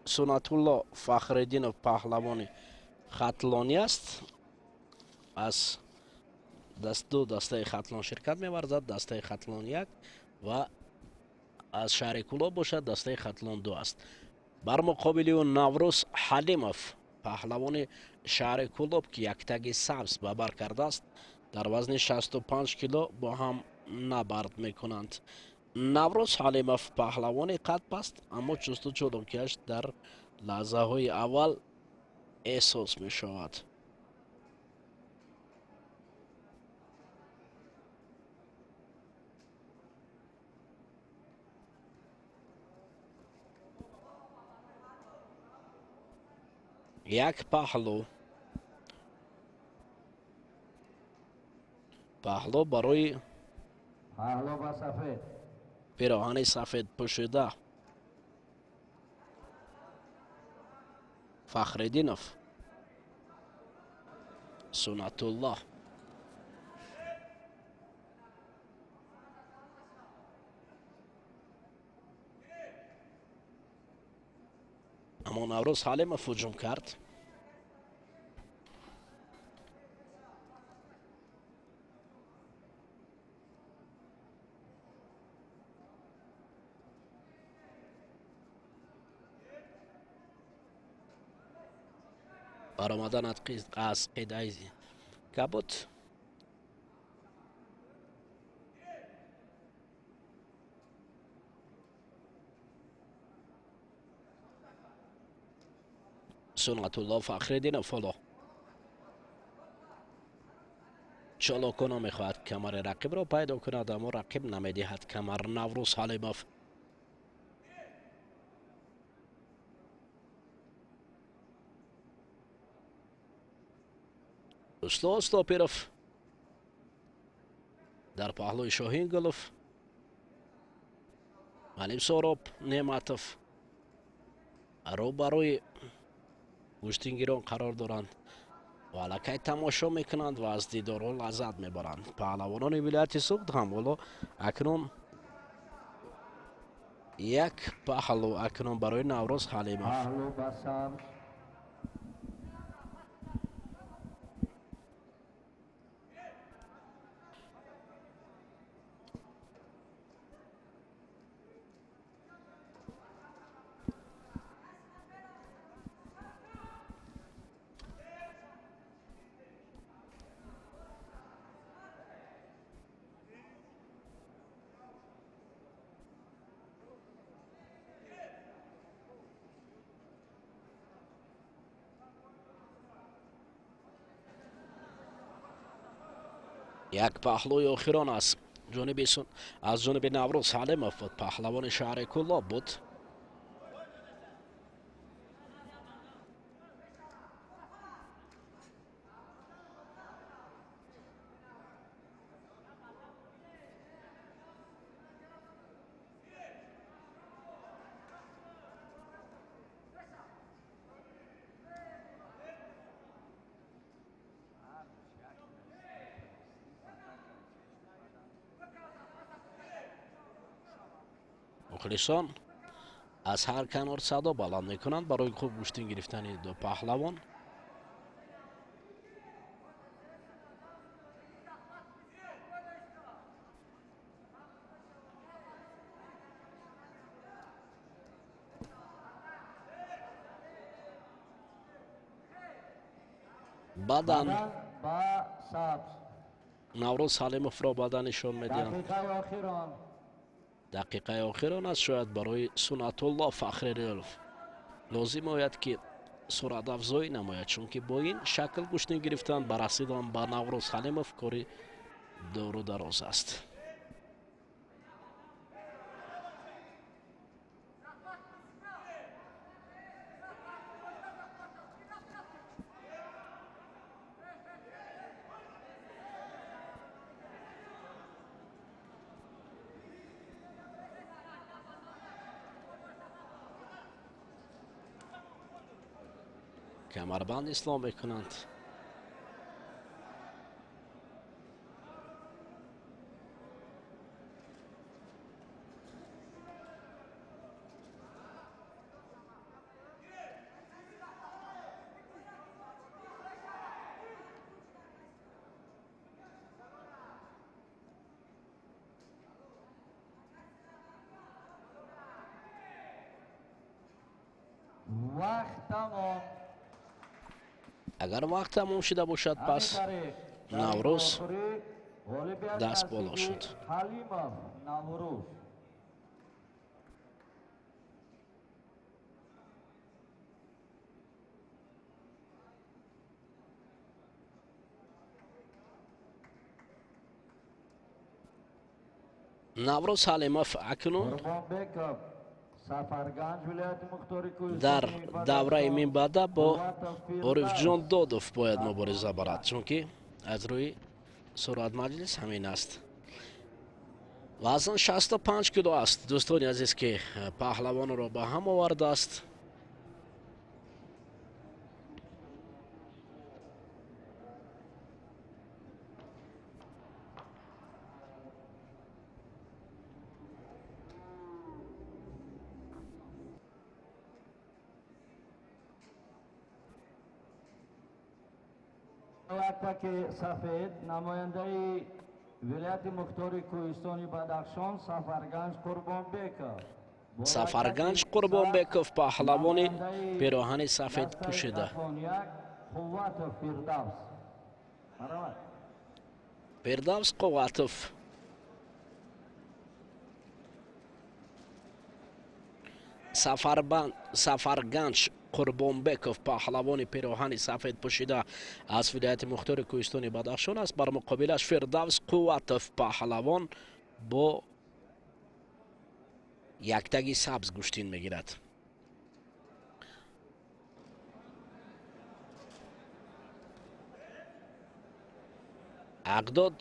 Сунатулло Фахриддинов паҳлавони хатлонӣ аст. Аз ду дастаи Хатлон ширкат меварзад, дастаи Хатлон 1 ва аз шаҳри Кӯлоб бошад дастаи Хатлон 2 аст. Бар муқобили ӯ Наврӯз Ҳалимов, паҳлавони шаҳри Кӯлоб, ки яктаги сабз ба бар кардааст, дар вазни 65 кило бо ҳам набард мекунанд. Наврӯз Ҳалимов паҳлавони қадпаст, аммо чусту чолокиаш дар лаҳзаҳои аввал эҳсос мешавад. Як паҳлу, паҳлу барои пироҳани сафед пӯшида Фахриддинов Сунатулло. Аммо Наврӯз Ҳалимов ҳуҷум кард. Баромадан аз қитъаи кабуд. Сунатулло Фахриддинов ҳоло чолокона мехоҳад камари рақибро пайдо кунад, аммо рақиб намедиҳад камар. Наврӯз Ҳалимов Устоз Топиров дар паҳлӯи Шоҳингулов, Алим Сороб Неъматов рӯбарӯи гӯштингирон қарор доранд ва аллакай тамошо мекунанд ва аз дидорҳо лаззат мебаранд. Паҳлавонони вилояти Суғд ҳам ҳоло акнун як паҳлӯ акнун барои Наврӯз Ҳалимов. Як паҳлӯи охирон аз ҷониби Наврӯз Ҳалимов буд, паҳлавони шаҳри Кӯлоб буд. Мухлисон аз ҳар канор садо баланд мекунанд барои хуб гӯштин гирифтани ду паҳлавон. Баъдан Наврӯз Ҳалимовро баъдан нишон медиҳанд. Дақиқаи охирон аст, шояд барои Сунатулло Фахриддинов лозим ояд ки суръатафзоӣ намояд, чунки бо ин шакл гӯштин гирифтан ба расидан ба Наврӯз Ҳалимов кори дуру дароз аст. Камарбанд ислом мекунанд. Вақт тамом. Агар вақт тамом шуда бошад, пас Наврӯз даст боло шуд. Наврӯз Ҳалимов акнун дар давраи минбаъда бо Орифҷон Додов бояд мубориза барад, чунки аз рӯи суратмаҷлис ҳамин аст. Вазн 65 кило аст, дӯстони азиз, ки паҳлавонро ба ҳам овардааст. Яктаки сафед намояндаи вилояти мухтори кӯҳистони Бадахшон Сафарганҷ Қурбонбеков. Сафарганҷ Қурбонбеков паҳлавони пироҳани сафед пӯшида. Қувватов Фирдавс. Марҳамат. Фирдавс Қувватов. Сафарганҷ Қурбонбеков, паҳлавони пироҳани сафед пӯшида аз вилояти мухтори кӯҳистони Бадахшон аст. Бар муқобилаш Фирдавс Қувватов, паҳлавон бо яктаги сабз гӯштин мегирад. Ақдод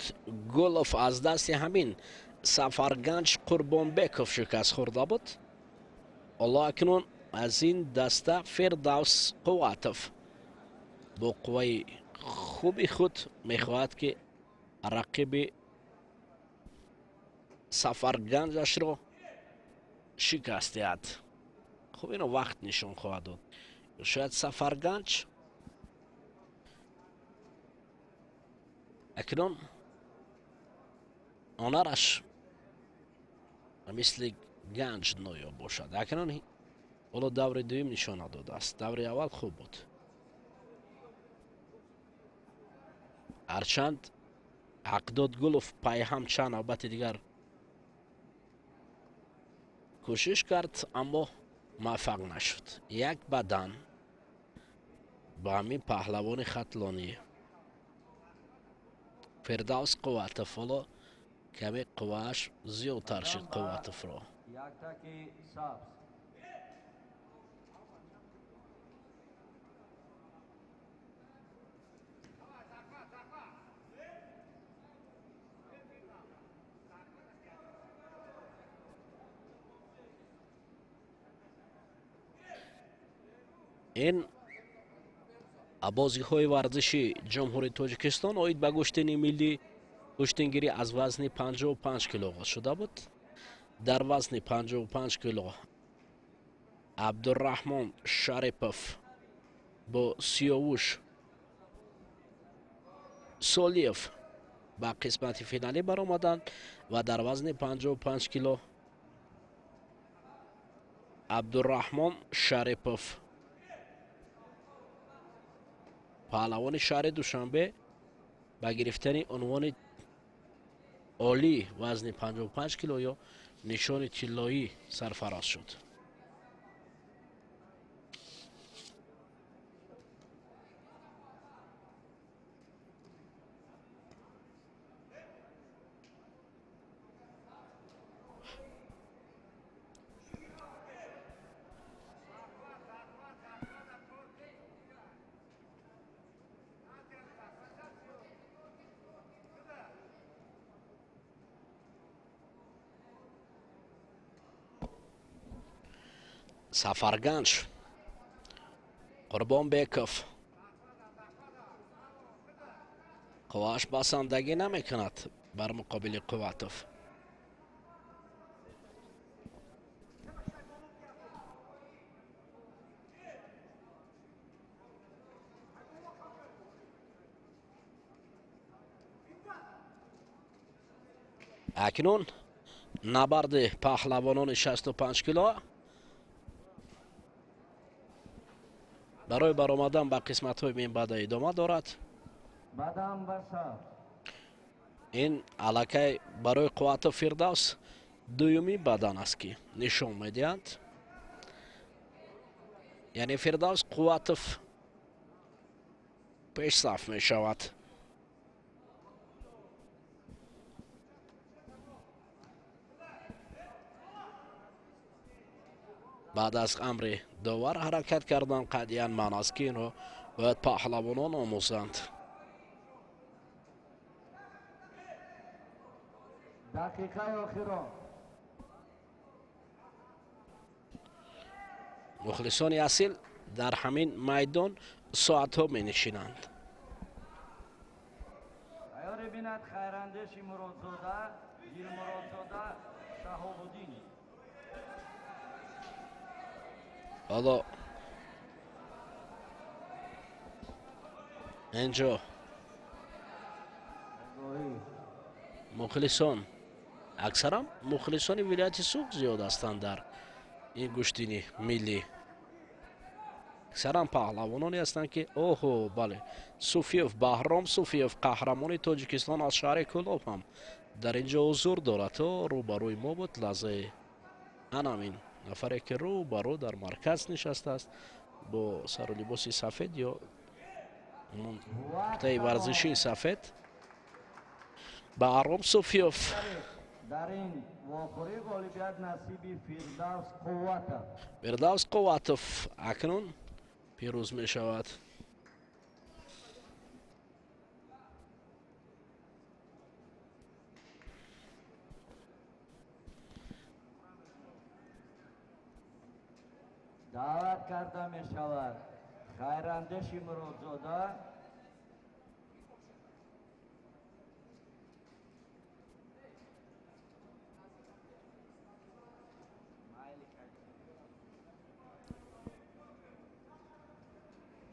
Гулов аз дасти ҳамин Сафарганҷ Қурбонбеков шикаст хӯрда буд. Ҳоло акнун аз ин даста Фирдавс Қувватов бо қувваи хуби худ мехоҳад, ки рақиби Сафарганҷашро шикаст диҳад. Хуб, ино вақт нишон хоҳад дод. Шояд Сафарганҷ акнун ҳунараш мисли ганҷ ноёб бошад. Акнун ҳоло даври дуюм нишон надодааст. Даври аввал хуб буд. Ҳарчанд Ҳақдод Гулов пайҳам чанд навбати дигар кӯшиш кард, аммо муваффақ нашуд. Як бадан ба ҳамин паҳлавони хатлонӣ Фирдавс Қувватов. Ҳоло каме қуввааш зиёдтар шуд Қувватовро. Яктаки сабз. Ин бозиҳои варзиши Ҷумҳурии Тоҷикистон оид ба гӯштини миллӣ гӯштингирӣ аз вазни 55 кило оғоз шуда буд. Дар вазни 55 кило Абдураҳмон Шарипов бо Сиёвуш Солиев ба қисмати финалӣ баромаданд ва дар вазни 55 кило Абдураҳмон Шарипов, паҳлавони шаҳри Душанбе, ба гирифтани унвони олӣ вазни 55 кило ё нишони тиллоӣ сарфароз шуд. Сафарганҷ Қурбонбеков қуввааш басандагӣ намекунад бар муқобили Қувватов. Акнун набарди паҳлавонони 65 кило барои баромадан ба қисматҳои минбаъда идома дорад. Ин аллакай барои Қувватов Фирдавс дуюми бадан аст, ки нишон медиҳанд. Яъне Фирдавс Қувватов пешсаф мешавад. Баъд аз амри довар ҳаракат кардан қатъиян маъно аст, ки инро бояд паҳлавонон омӯзанд. Дақиқаи охирон. Мухлисони асил дар ҳамин майдон соатҳо менишинанд. Тайёрӣ бинад Хайрандеши Муродзода, Дилмуродзода, Шаҳобуддин. Ҳоло инҷо мухлисон, аксаран мухлисони вилояти Суғд зиёд ҳастанд дар ин гӯштини миллӣ. Аксаран паҳлавононе ҳастанд, ки оҳо, бале, Суфиев, Баҳром Суфиев, қаҳрамони Тоҷикистон аз шаҳри Кӯлоб ҳам дар ин ҷо ҳузур дорад. То рӯбарӯи мо буд лаҳзаи анамин нафаре, ки рӯбарӯ дар марказ нишастааст бо сару либоси сафед ё куртаи варзишии сафед. Баҳром Суфиев дар ин вохӯрӣ ғолибият насиби Фирдавс Қувватов. Фирдавс Қувватов акнун пирӯз мешавад. Даъват карда мешавад Хайрандеши Муродзода.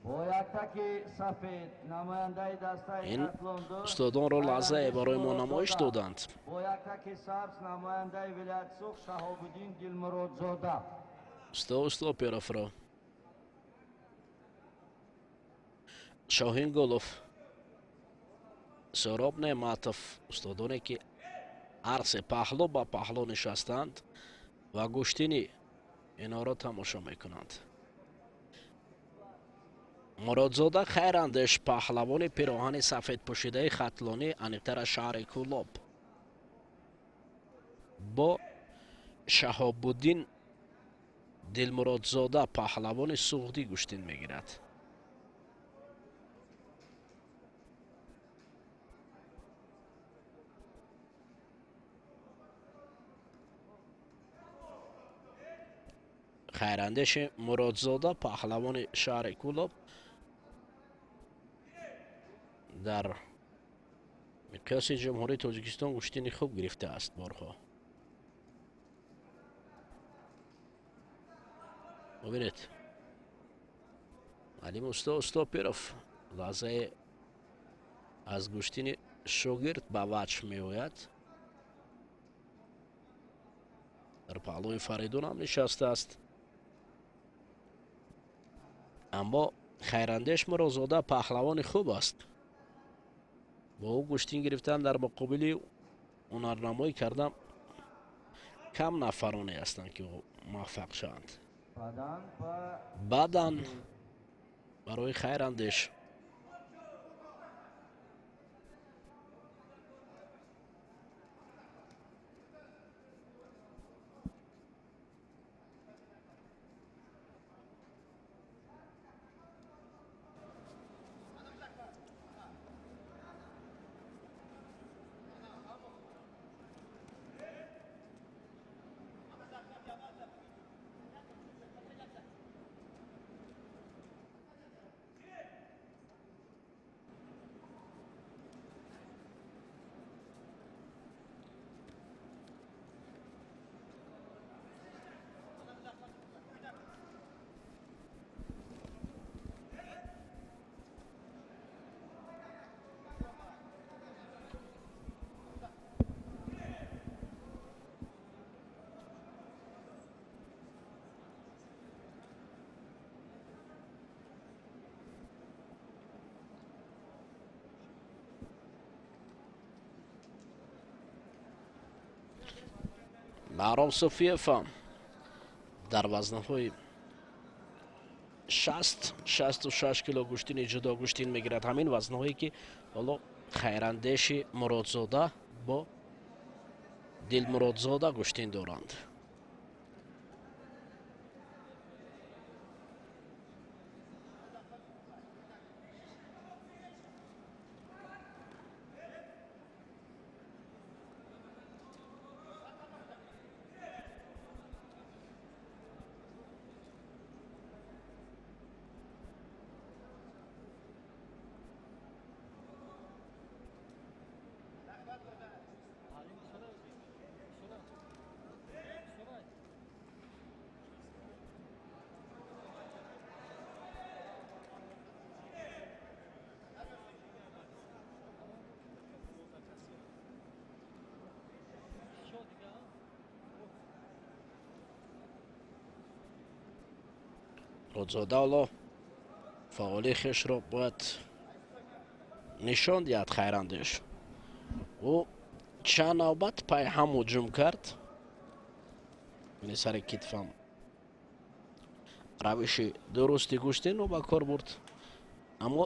Бо яктаки сафед намояндаи дастаи Ин Хатлонду устодонро лаҳзае барои мо намоиш доданд. Бо яктаки сабз намояндаи вилояти Суғд Шаҳобуддин Дилмуродзода. Усто Устоперовро, Шоҳин Гулов, Сӯроб Неъматов, устодоне ки ҳар се паҳлӯ ба паҳлӯ нишастанд ва гӯштини инҳоро тамошо мекунанд. Муродзода Хайрандеш, паҳлавони пироҳани сафедпӯшидаи хатлонӣ, аниқтара шаҳри Кӯлоб, бо Шаҳобуддин Дилмуродзода, паҳлавони суғдӣ гӯштин мегирад. Хайрандеши Муродзода, паҳлавони шаҳри Кӯлоб, дар миқёси Ҷумҳурии Тоҷикистон гӯштини хуб гирифтааст борҳо. Бубинед, Алим усто Устопиров лаҳзае аз гӯштини шогирд ба ваҷҳ меояд. Дар паҳлӯи Фаридун ҳам нишастааст. Аммо Хайрандеш Муродзода паҳлавони хуб аст. Бо ӯ гӯштин гирифтан дар муқобили ҳунарнамоӣ кардан кам нафароне ҳастанд, ки муваффақ шаванд. Баъдан барои Хайрандеш. Баҳром Суфиев дар вазнҳои 60-66 кило гӯштини ҷудо гӯштин мегирад. Ҳамин вазнҳое ки ҳоло Хайрандеши Муродзода бо Дилмуродзода гӯштин доранд. Муродзода ҳоло Фаъоли хешро бояд нишон диҳад Хайрандеш. Ӯ чанд навбат пайҳам ҳуҷум кард. Яъне сари китфам равиши дурусти гӯштинро ба кор бурд, аммо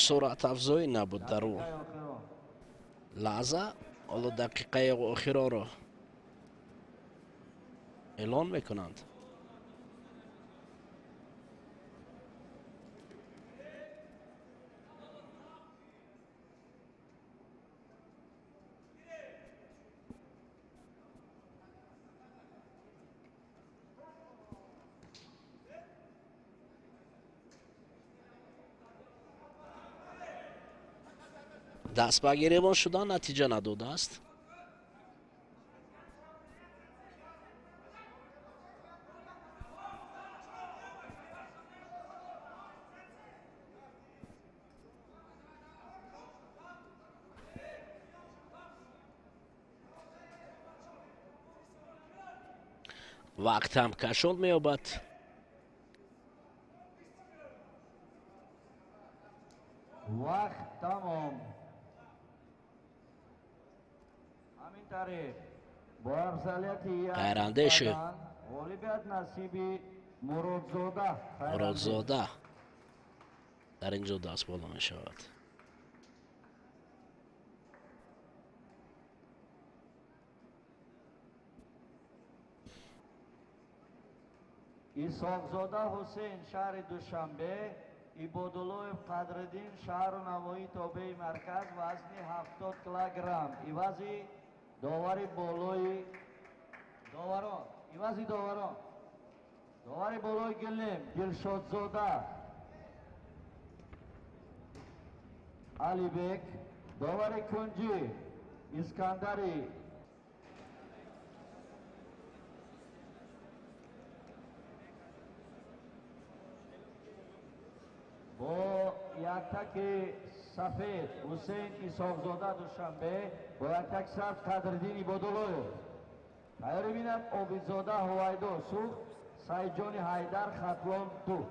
суръатафзоӣ набуд дар ӯ лаҳза. Ҳоло дақиқаи охиронро эълон мекунанд. Даст ба гиребон шудан натиҷа надодааст. Вақт ҳам кашол меёбад. Вақт тамом. Хайрандеши Муродзода дар ин ҷо даст боло мешавад. Исоқзода Ҳусейн, шаҳри Душанбе, Ибодуллоев Қадриддин, шаҳру навоҳии тобеи марказ, вазни 70 килограмм. Ивази довари болои доварон, ивази доварон, довари болои гилем Дилшодзода Алибек, довари кунҷӣ Искандари бо яктаки сафед Ҳусейн Исоқзода, Душанбе, бо яктаки сабз Қадриддин Ибодуллоев. Тайёрӣ бинад Обидзода Ҳувайдо, Суғд, Сайидҷони Ҳайдар, Хатлон 2.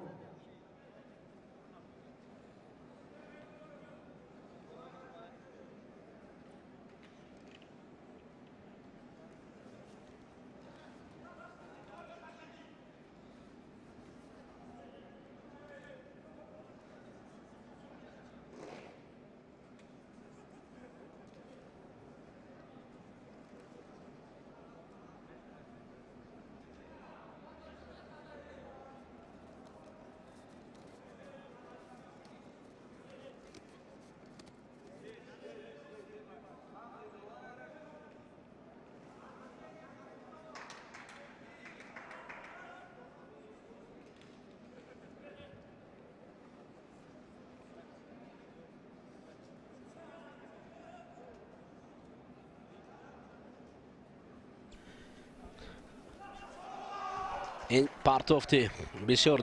Ин партофти бисёр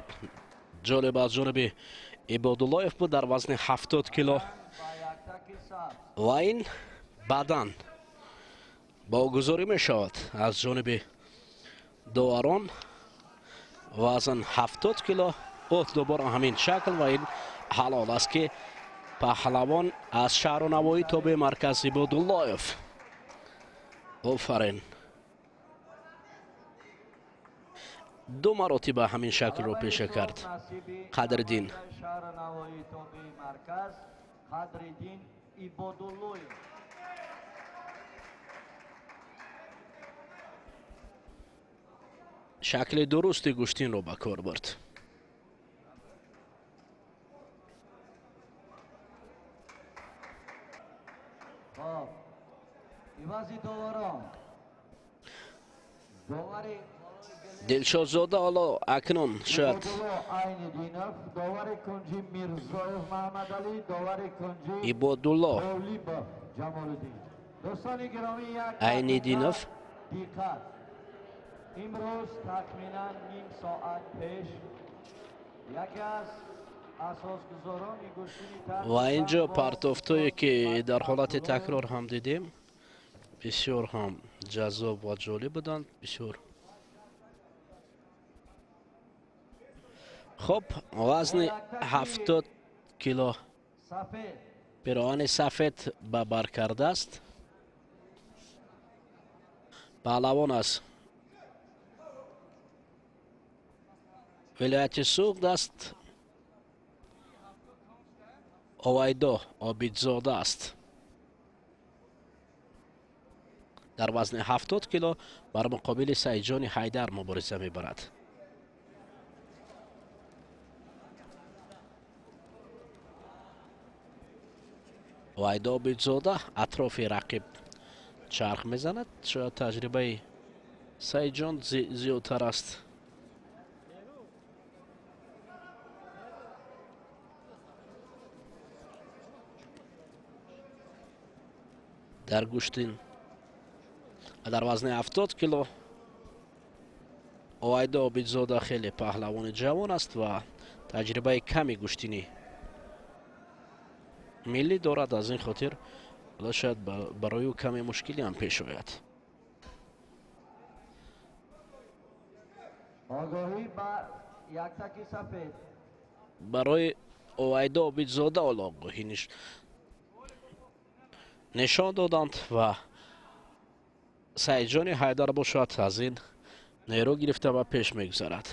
ҷолиб аз ҷониби Ибодуллоев буд дар вазни 70 кило ва ин баъдан богузорӣ мешавад аз ҷониби доварон. Вазн 70 кило, дубора ҳамин шакл ва ин ҳалол аст ки паҳлавон аз шаҳру навоҳӣ тобеи марказ Ибодуллоев. Офарин, ду маротиба ҳамин шаклро пеша кард Қадриддин. Шакли дурусти гӯштинро ба кор бурд. Дилшодзода ҳоло акнун шояд Ибодулло Айниддинов имрӯз тахминан ним соат пеш яке аз асосгузорони гӯштини ва инҷо партофтое ки дар ҳолати такрор ҳам дидем, бисёр ҳам ҷаззоб ва ҷолиб буданд. Бисёр Хуб, вазни 70 кило пироҳани сафед ба бар кардааст. Паҳлавон аз вилояти Суғд аст. Овайдо Обидзода аст. Дар вазни 70 кило бар муқобили Саидҷони Ҳайдар мубориза мебарад. Овайдо Обидзода атрофи рақиб чарх мезанад. Шояд таҷрибаи Саидҷон зиёдтар аст. Дар гӯштин дар вазни 70 кило Овайдо Обидзода хеле паҳлавони ҷавон аст ва таҷрибаи ками гӯштини миллӣ дорад. Аз ин хотир шояд барои ӯ каме мушкилӣ ҳам пеш ояд. Барои Овайдо Обидзода ҳоло огоҳӣ нишон доданд ва Саидҷони Ҳайдар бошад аз ин нерӯ гирифта ва пеш мегузарад.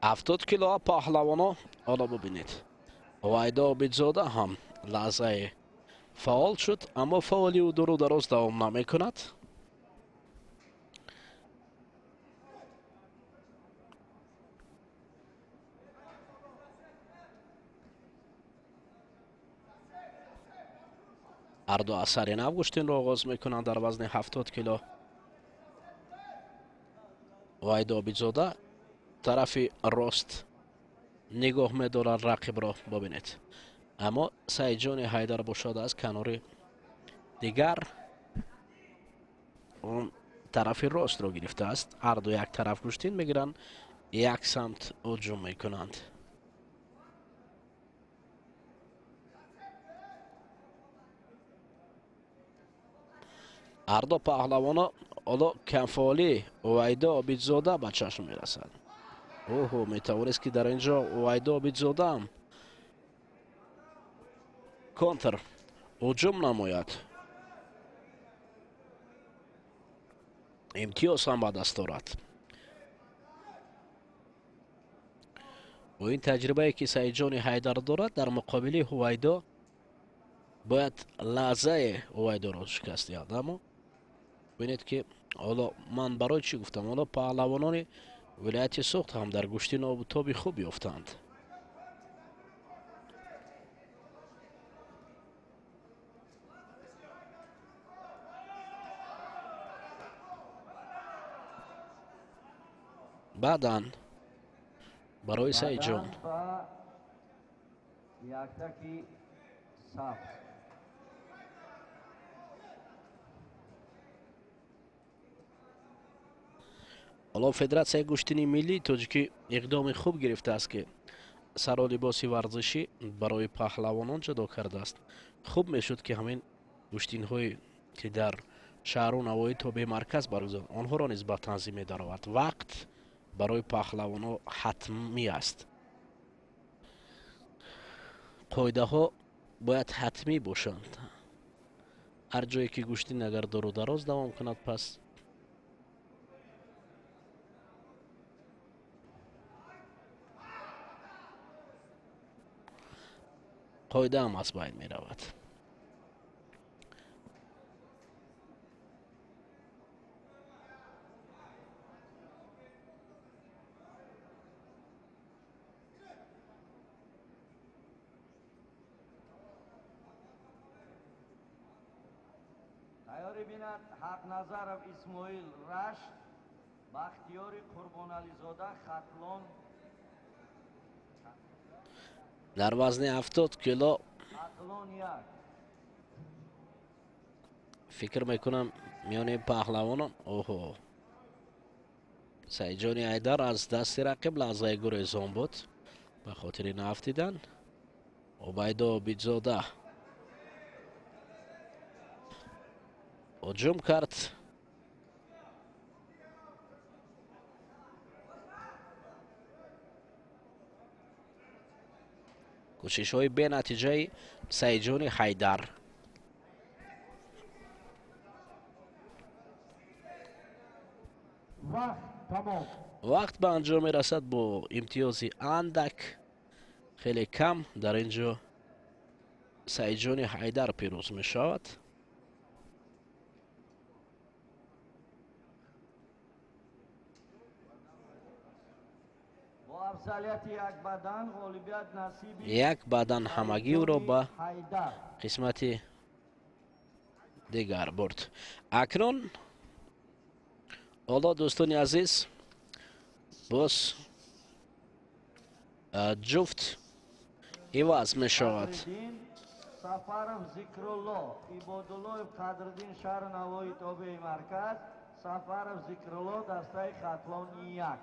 ҳафтод кило паҳлавоно ҳоло бубинед. Овайдо Обидзода ҳам лаҳзае фаъол шуд, аммо фаъоли ӯ дуру дароз давом намекунад. Ҳарду аз сари нав гӯштинро оғоз мекунанд дар вазни 70 кило. Овайдо Обидзода тарафи рост нигоҳ медорад рақибро, бибинед. Аммо Саидҷони Ҳайдар бошад аз канори дигар он тарафи ростро гирифтааст. Ҳарду як тараф гӯштин мегиранд, як самт ҳуҷум мекунанд. Ҳарду паҳлавоно ҳоло камфаъолии Овайдо Обидзода ба чашм мерасад. Оҳо, метавонист ки дар инҷо Овайдо Обидзода контр ҳуҷум намояд. Имтиёз ҳам ба даст дорад. Бо ин таҷрибае ки Саидҷони Ҳайдар дорад, дар муқобили Ҳувайдо бояд лаҳзае Ҳувайдоро шикаст диҳад. Аммо бинед ки ҳоло ман барои чӣ гуфтам, ҳоло паҳлавонони вилояти Суғд ҳам дар гӯштин обутоби хуб ёфтанд. Баъдан барои Саидҷон ҳоло Федератсияи гӯштини миллии тоҷикӣ иқдоми хуб гирифтааст, ки саро либоси варзишӣ барои паҳлавонон ҷудо кардааст. Хуб мешуд, ки ҳамин гӯштинҳое ки дар шаҳру навоҳӣ то бемарказ баргузор, онҳоро низ ба танзим медаровард. Вақт барои паҳлавонҳо ҳатмӣ аст. Қоидаҳо бояд ҳатмӣ бошанд. Ҳар ҷое ки гӯштин агар дуру дароз давом кунад, пас қоидаам аз байн меравад. Тайёрӣ бинад Ҳақназаров Исмоил Рашт Бахтиёри Қурбонализода, Хатлон. Дар вазни 70 кило Хатлон 1. Фикр мекунам миёни паҳлавонон оҳо Саидҷони Ҳайдар аз дасти рақиб лаҳзаи гурезон буд ба хотири наафтидан. Убайдо Обидзода ҳуҷум кард. Кӯшишҳои бенатиҷаи Саидҷони Ҳайдар. Вақт ба анҷом мерасад бо имтиёзи андак, хеле кам. Дар ин ҷо Саидҷони Ҳайдар пирӯз мешавад. Як бадан ҳамагӣ ӯро ба қисмати дигар бурд. Акнун ҳоло дӯстони азиз боз ҷуфт иваз мешавад. Сафаров Зикрулло, Ибодуллоев Қадриддин, шаҳри Навои тобеи марказ. Сафаров Зикрулло, дастаи Хатлон 1.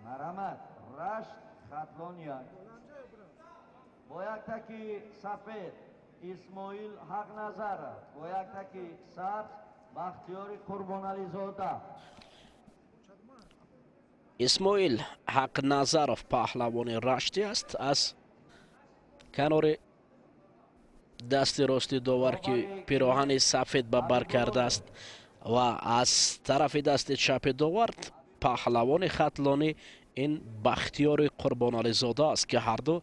Марҳамат, Рашт, Хатлон 1. Бо як таки сафед Исмоил Ҳақназаров, бо як таки сабз Бахтиёри Қурбонализода. Исмоил Ҳақназаров паҳлавони Раштӣ аст. Аз канори дасти рости довар ки пироҳани сафед ба бар кардааст ва аз тарафи дасти чапи довар паҳлавони хатлонӣ ин Бахтиёри Қурбонализода аст ки ҳарду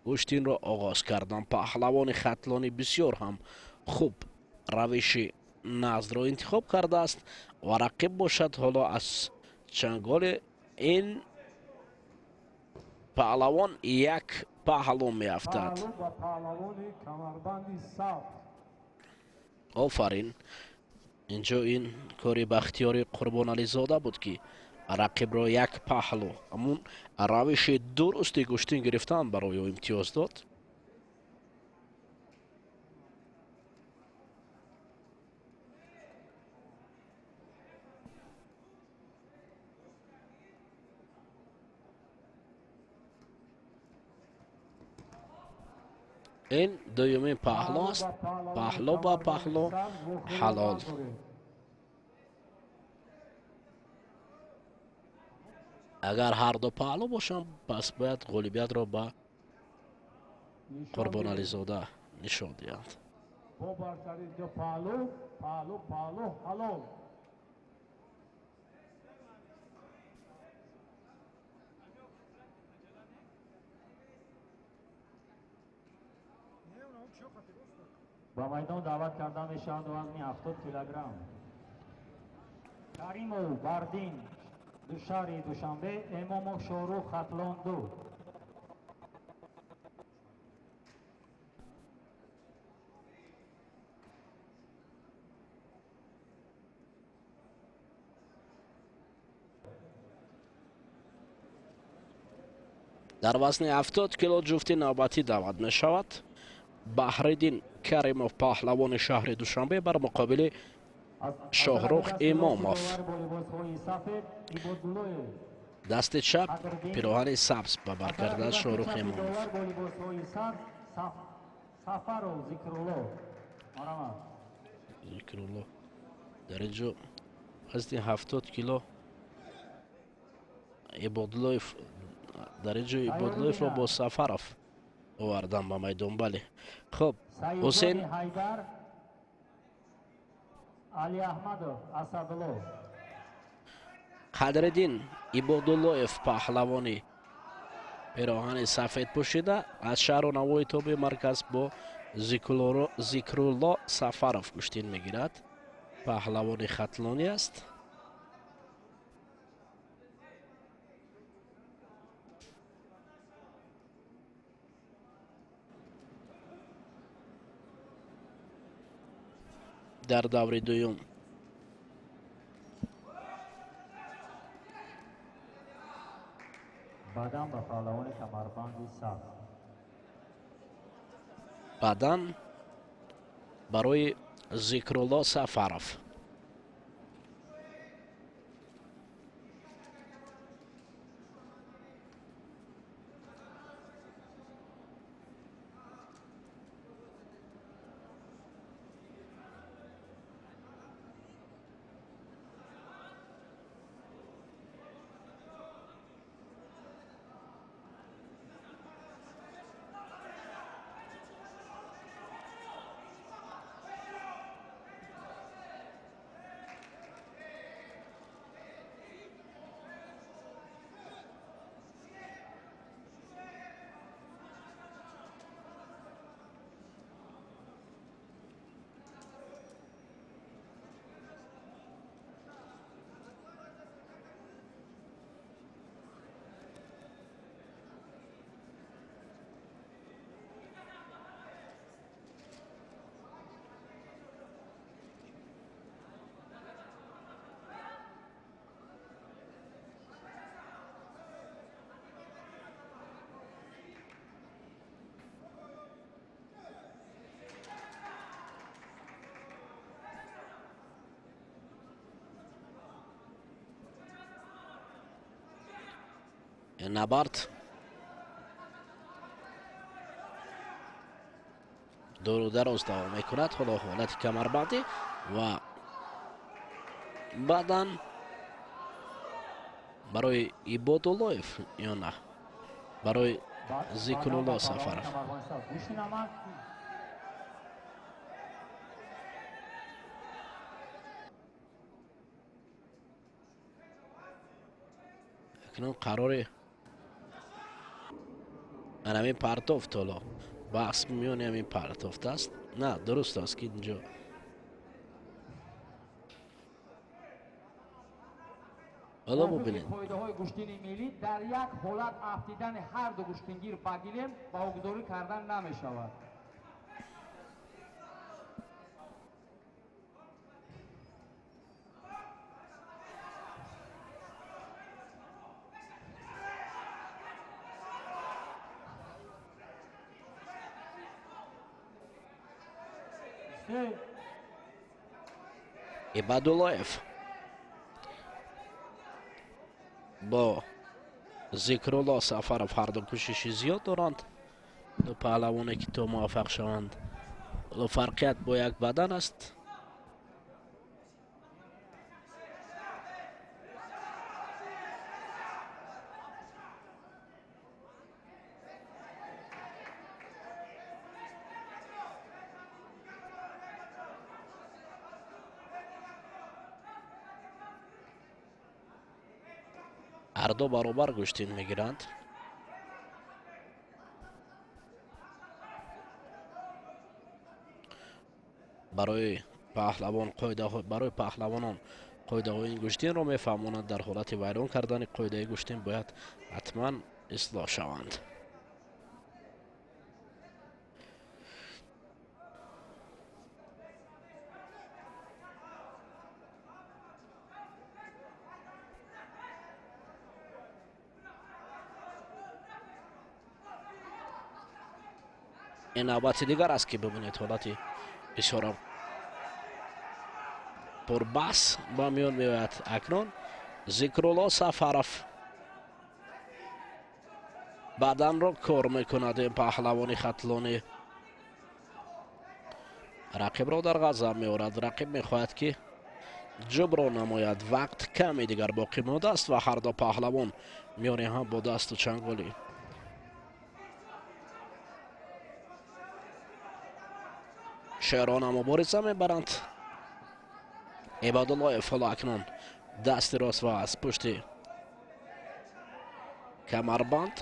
гӯштинро оғоз карданд. Паҳлавони хатлонӣ бисёр ҳам хуб равиши наздро интихоб кардааст ва рақиб бошад ҳоло аз чанголи ин паҳлавон як паҳлу меафтад. Офарин, инҷо ин кори Бахтиёри Қурбонализода буд ки рақибро як паҳлу, ҳамун равиши дурусти гӯштин гирифтан барои ӯ имтиёз дод. Ин дуюмин паҳлу аст. Паҳлу ба паҳлу ҳалол. Агар ҳарду паҳлу бошанд, пас бояд ғолибиятро ба Қурбонализода нишон диҳанд. Бо бартарии ду паҳлу, паҳлу паҳлу ҳалол. Ба майдон даъват карда мешаванд вазни 70 килограмм. Каримов Бардин, шаҳри Душанбе, Эмомов Шоҳрух, Хатлон 2. Дар вазни 70 кило ҷуфти навбатӣ даъват мешавад. Баҳриддин Каримов паҳлавони шаҳри Душанбе бар муқобили Шоҳрух Имомов. Дасти чап пироҳани сабз ба бар кардааст Шоҳрух Имомов. Зикрулло дар ин ҷо вазни 70 кило Ибодуллоев, дар ин ҷо Ибодуллоевро бо Сафаров овардан ба майдон. Бале, хуб, Ҳусейн Қадриддин Ибодуллоев паҳлавони пироҳани сафед пӯшида аз шаҳру навои тобеи марказ бо Зикрулло Сафаров гӯштин мегирад. Паҳлавони хатлонӣ аст. Дар даври дуюм Бадан ба паҳлавони камарбанди сабз. Бадан барои Зикрулло Сафаров. Набард дуру дароз давом мекунад. Ҳоло ҳолати камарбандӣ ва баъдан барои Ибодуллоев ё на барои Зикрулло Сафаров. Акнун қарори ҳамин партофт, ҳоло баҳс миёни ҳамин партофт аст. На, дуруст аст ки инҷо ҳоло бубинед. Қоидаҳои гӯштини миллӣ дар як ҳолат афтидани ҳар ду гӯштингир ба гилем баҳогузорӣ кардан намешавад. Ибадуллоев бо Зикрулло Сафаров ҳарду кӯшиши зиёд доранд. Ду паҳлавоне ки то муваффақ шаванд. Фарқият бо як бадан аст. Ҳарду баробар гӯштин мегиранд. Барои паҳлавон қоидаҳо, барои паҳлавонон қоидаҳои ин гӯштинро мефаҳмонанд. Дар ҳолати вайрон кардани қоидаи гӯштин бояд ҳатман ислоҳ шаванд. Ин навбати дигар аст ки бибинед ҳолати бисёрам пурбаҳс ба миён меояд. Акнун Зикрулло Сафаров баданро кор мекунад. Ин паҳлавони хатлонӣ рақибро дар ғазаб меорад. Рақиб мехоҳад ки ҷуброн намояд. Вақт каме дигар боқӣ мондааст ва ҳар ду паҳлавон миёни ҳам бо дасту чанголӣ шерона мубориза мебаранд. Ибодуллоев ҳоло акнун дасти рост ва аз пушти камарбанд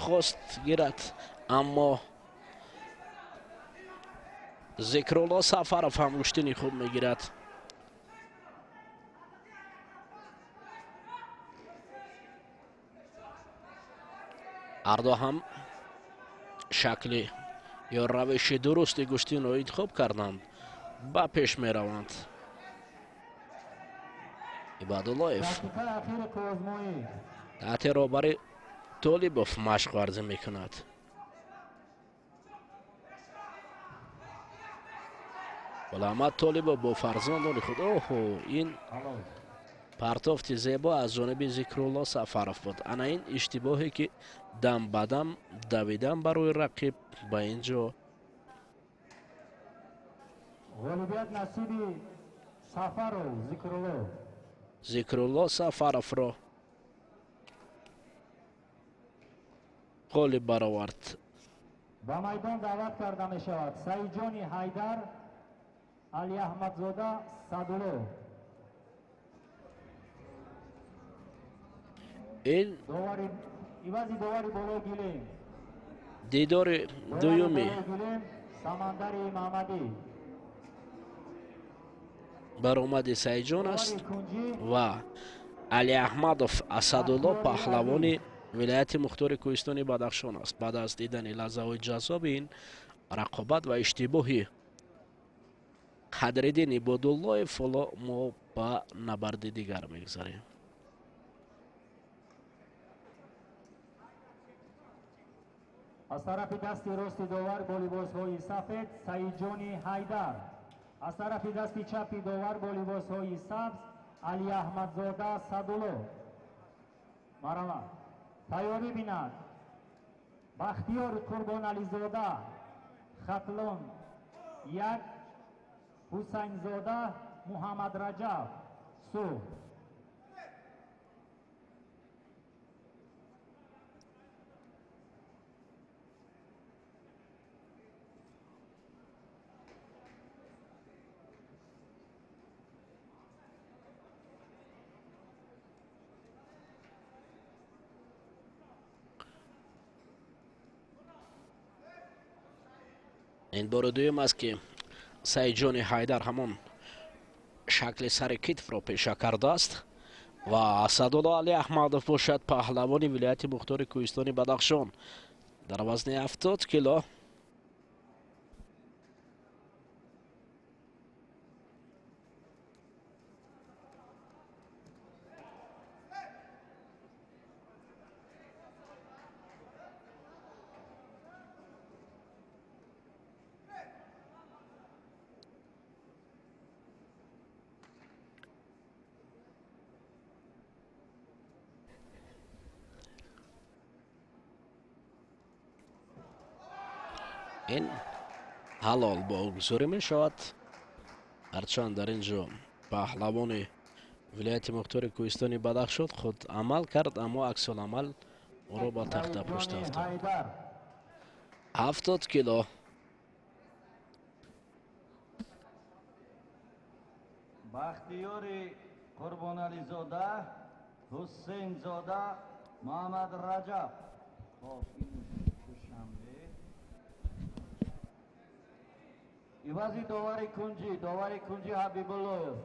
хост гирад, аммо Зикрулло Сафаров ҳам гӯштини хуб мегирад. Ҳарду ҳам шакли ё равиши дурусти гӯштинро интихоб карданд, ба пеш мераванд. Ибадуллоев таҳти роҳбари Толибов машқ варзӣ мекунад. Гулаҳмад Толибов бо фарзандони худ. Оҳо, ин партофти зебо аз ҷониби Зикрулло Сафаров буд. Ана ин иштибоҳе ки дам ба дам давидан барои рақиб ба ин ҷо ғолибият насиби Сафаров Зикрулло. Зикрулло Сафаровро ғолиб баровард. Ба майдон даъват карда мешавад Саидҷони Ҳайдар, Алиаҳмадзода Садулло. Ин ивази довари болои гилем дидори дуюми Самандари Маҳмадӣ баромади Саидҷон аст ва Алиаҳмадов Асадулло паҳлавони вилояти мухтори кӯҳистони Бадахшон аст. Баъд аз дидани лаҳзаҳои ҷаззоби ин рақобат ва иштибоҳи Қадриддин Ибодуллоев, ҳоло мо ба набарди дигар мегузарем. Аз тарафи дасти рости довар бо либосҳои сафед Саидҷони Ҳайдар, аз тарафи дасти чапи довар бо либосҳои сабз Алиаҳмадзода Садулло. Марҳамат, тайёрӣ бинад Бахтиёр Қурбонализода Хатлон 1, Ҳусайнзода Муҳаммадраҷаб Суғд. Ин бори дуюм аст ки Саидҷони Ҳайдар ҳамон шакли сари китфро пеша кардааст ва Асадулло Алиаҳмадов бошад паҳлавони вилояти мухтори кӯҳистони Бадахшон дар вазни 70 кило. Ин ҳалол богузорӣ мешавад. Ҳарчанд дар ин ҷо паҳлавони вилояти мухтори кӯҳистони Бадахшон худ амал кард, аммо аксуламал ӯро ба тахта пушт афтод. 70 кило. Бахтиёри Қурбонализода, Ҳусейнзода Муҳаммадраҷаб. Ивази довари кунҷӣ, довари кунҷӣ Ҳабибуллоев.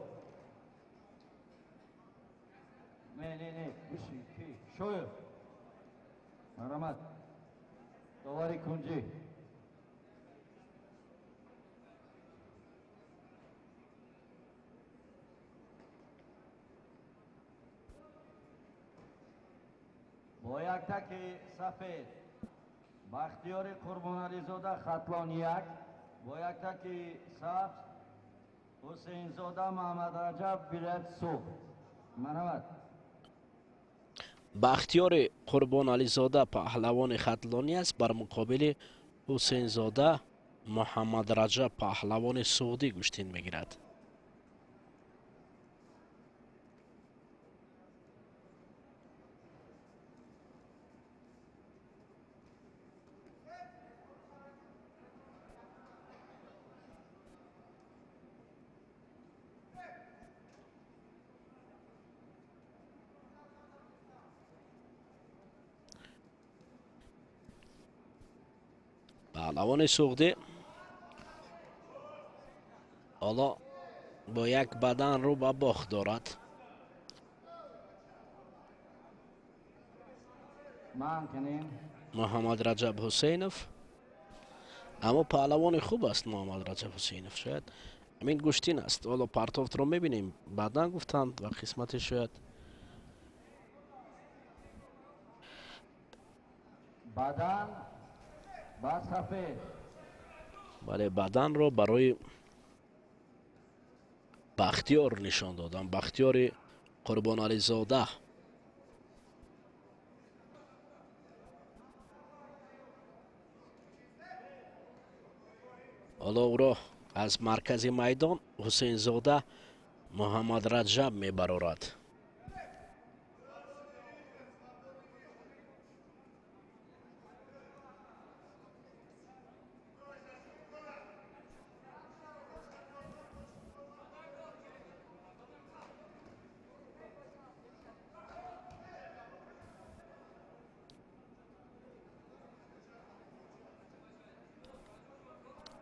Не, не, не, гӯши, ки? Шоев. Марҳамат. Довари кунҷӣ. Бо як таки сафед Бахтиёри Қурбонализода Хатлон 1, бо як таки сабз Ҳусейнзода Муҳаммадраҷаб вилояти Суғд. Марҳамат. Бахтиёри Қурбонализода паҳлавони хатлонӣ аст, бар муқобили Ҳусейнзода Муҳаммадраҷаб паҳлавони суғдӣ гӯштин мегирад. Паҳлавони суғдӣ ҳоло бо як бадан рӯ ба бохт дорад. Муҳаммадраҷаб Ҳусейнов, аммо паҳлавони хуб аст Муҳаммадраҷаб Ҳусейнов. Шояд ҳамин гӯштин аст. Ҳоло партофтро мебинем. Баъдан гуфтанд ва қисмати шояд Бадан ба сафед. Бале, баданро барои Бахтиёр нишон додам. Бахтиёри Қурбонализода. Ҳоло ӯро аз маркази майдон Ҳусейнзода Муҳаммад Раҷаб мебарорад.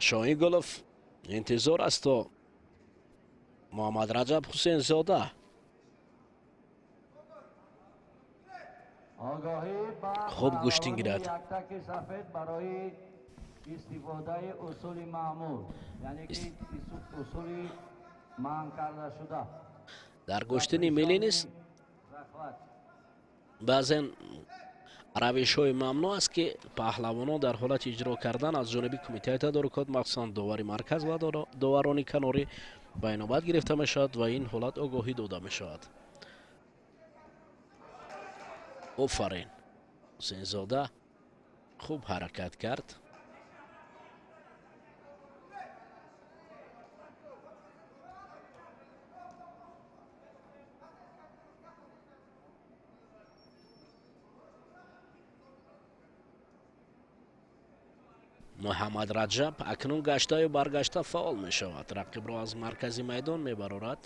Шоҳингулов интизор аст то Муҳаммад Раҷаб Ҳусейнзода хуб гӯштин гирад. Яктаки сафед барои истифодаи усули маъмул, яъне ки усули манъ карда шуда. Дар гӯштини миллӣ низ баъзен равишҳои мамнӯъ аст, ки паҳлавонон дар ҳолати иҷро кардан аз ҷониби кумитаи тадорукот, махсусан довари марказ ва доварони канорӣ ба инобат гирифта мешавад ва ин ҳолат огоҳӣ дода мешавад. Офарин, Ҳусейнзода хуб ҳаракат кард. Муҳаммад Раҷаб акнун гаштаю баргашта фаъол мешавад. Рақибро аз маркази майдон мебарорад.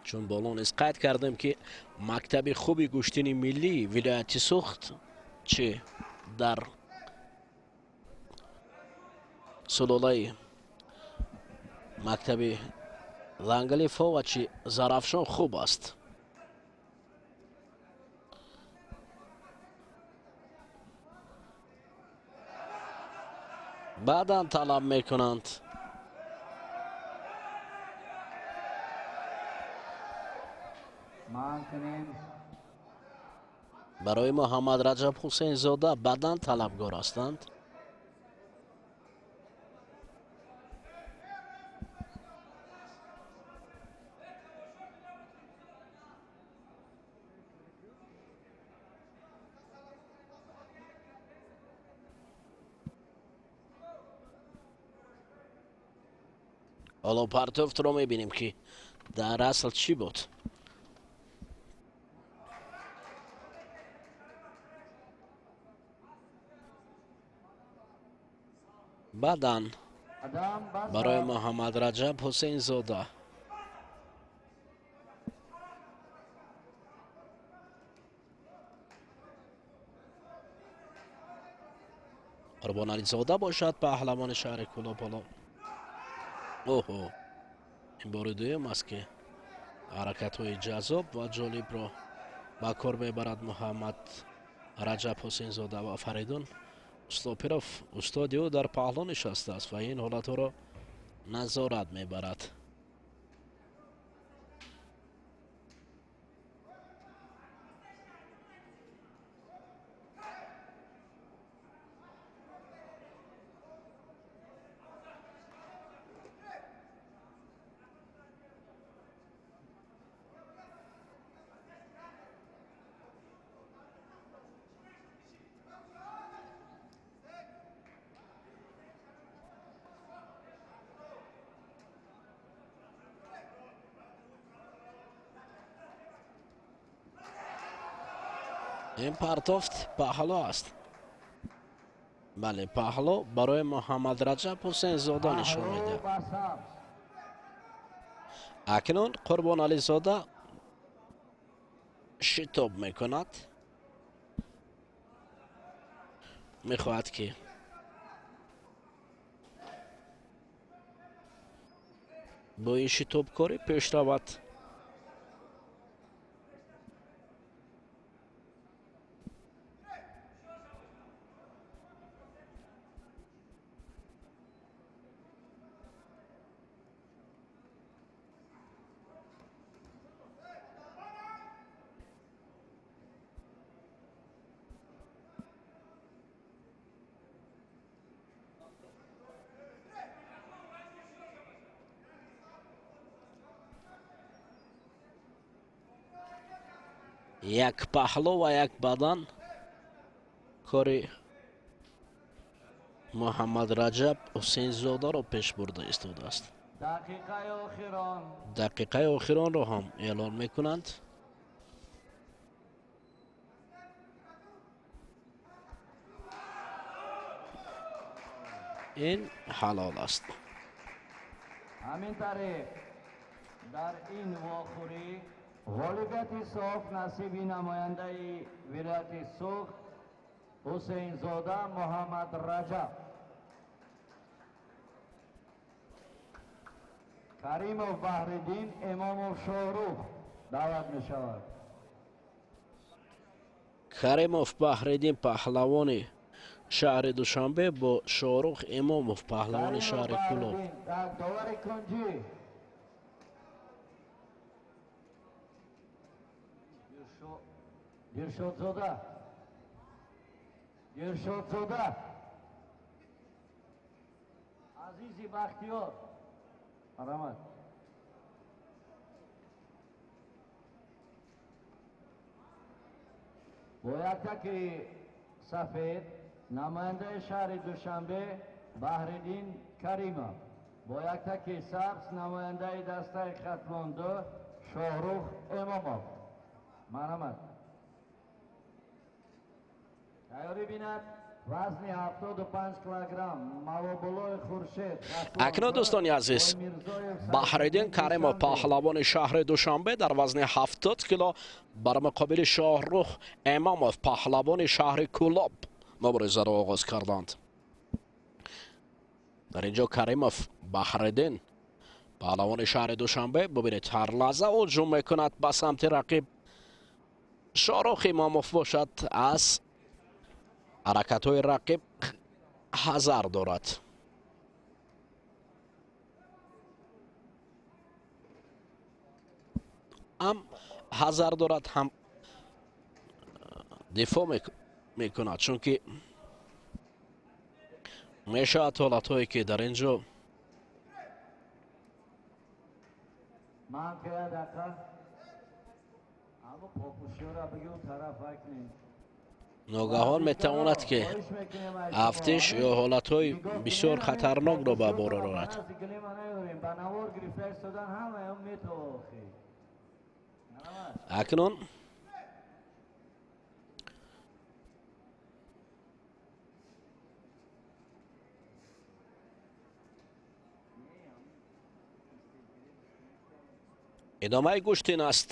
Чун боло низ қайд кардем, ки мактаби хуби гӯштини миллии вилояти Суғд чи дар сулолаи мактаби Лангалифо ва чи Зарафшон хуб аст. Баъдан талаб мекунанд. Барои Муҳаммад Раҷаб Ҳусейнзода баъдан талабгор ҳастанд. Ҳоло партофтро мебинем, ки дар асл чӣ буд. Баъдан барои Муҳаммад Раҷаб Ҳусейнзода. Қурбонализода бошад паҳлавони шаҳри Кӯлоб. Ҳоло оҳо, ин бори дуюм аст, ки ҳаракатҳои ҷаззоб ва ҷолибро ба кор мебарад Муҳаммад Раҷаб Ҳусейнзода ва Фаридун Устопиров устоди ӯ дар паҳлӯ нишастааст ва ин ҳолатҳоро назорат мебарад. Ин партофт паҳло аст. Бале, паҳло барои Муҳаммад Раҷаб Ҳусейнзода нишон медиҳад. Акнун Қурбонализода шитоб мекунад, мехоҳад, ки бо ин шитобкорӣ пеш равад. Як паҳлу ва як бадан кори Муҳаммад Раҷаб Ҳусейнзодаро пеш бурда истодааст. Дақиқаи охиронро ҳам эълон мекунанд. Ин ҳалол аст. Ҳамин тариқ дар ин вохӯрӣ ғолибияти соф насиби намояндаи вилояти Суғд Ҳусейнзода Муҳаммад Раҷаб. Каримов Баҳриддин, Имомов Шоҳрух даъват мешавад. Каримов Баҳриддин паҳлавони шаҳри Душанбе бо Шоҳрух Имомов паҳлавони шаҳри Кӯлоб. Довари кунҷӣ Дилшодзода, Дилшодзода, Азизи Бахтиёр, марҳамат. Бо яктаки сафед намояндаи шаҳри Душанбе Баҳриддин Каримов, бо яктаки сабз намояндаи дастаи Хатлон 2 Шоҳрух Имомов. Марҳамат. Тайёрӣ бинад вазни 75 килограмм Малобулои Хуршед. Акнун дӯстони азиз, Баҳриддин Каримов паҳлавони шаҳри Душанбе дар вазни 70 кило бар муқобили Шоҳрух Имомов паҳлавони шаҳри Кӯлоб муборизаро оғоз карданд. Дар ин ҷо Каримов Баҳриддин паҳлавони шаҳри Душанбе, бубинед, ҳар лаҳза ҳуҷум мекунад ба самти рақиб. Шоҳрух Имомов бошад аз ҳаракатҳои рақиб ҳазар дорад. Ҳам ҳазар дорад, ҳам дифоъ мекунад, чунки мешавад ҳолатҳое ки дар ин ҷо ногаҳон метавонад ки афтиш ё ҳолатҳои бисёр хатарнокро ба бор орад. Акнун идомаи гӯштин аст.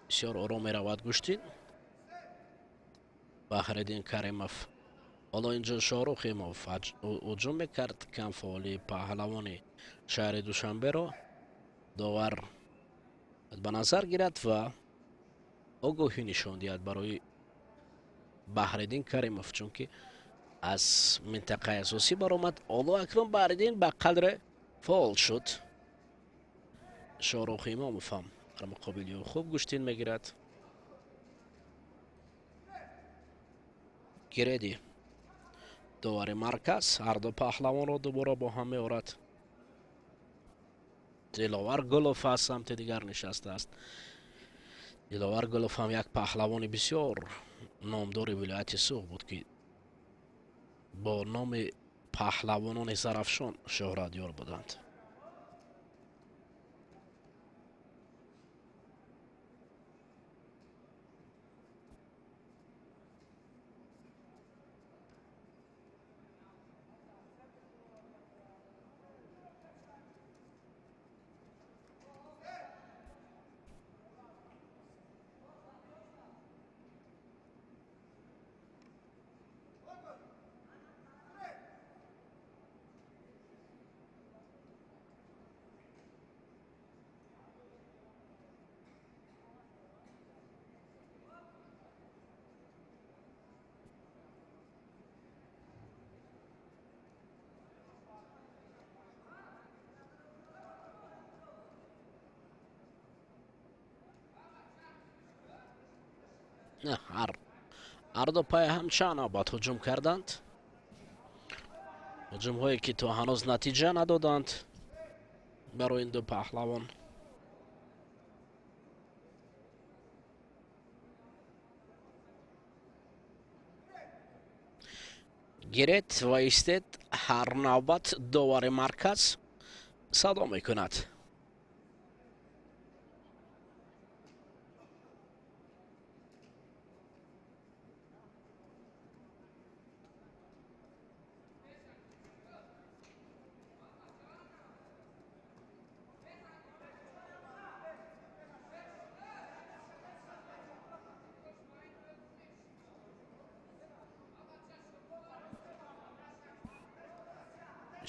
Бисёр ором меравад гӯштин. Баҳриддин Каримов ҳоло инҷо Шоҳрух Имомов ҳуҷум мекард. Камфаъоли паҳлавони шаҳри Душанберо довар ба назар гирад ва огоҳӣ нишон диҳад барои Баҳриддин Каримов, чунки аз минтақаи асосӣ баромад. Ҳоло акнун Баҳриддин ба қадре фаъол шуд. Шоҳрух Имомов ҳам дар муқобили ӯ хуб гӯштин мегирад. Гиреди довари марказ ҳарду паҳлавонро дубора бо ҳам меорад. Диловар Гулов аз самти дигар нишастааст. Диловар Гулов ҳам як паҳлавони бисёр номдори вилояти Суғд буд, ки бо номи паҳлавонони Зарафшон шӯҳратёр буданд. Ҳар ду пай ҳам чанд навбат ҳуҷум карданд. Ҳуҷумҳое ки то ҳанӯз натиҷа надоданд барои ин ду паҳлавон. Гиред ва истед, ҳар навбат довари марказ садо мекунад.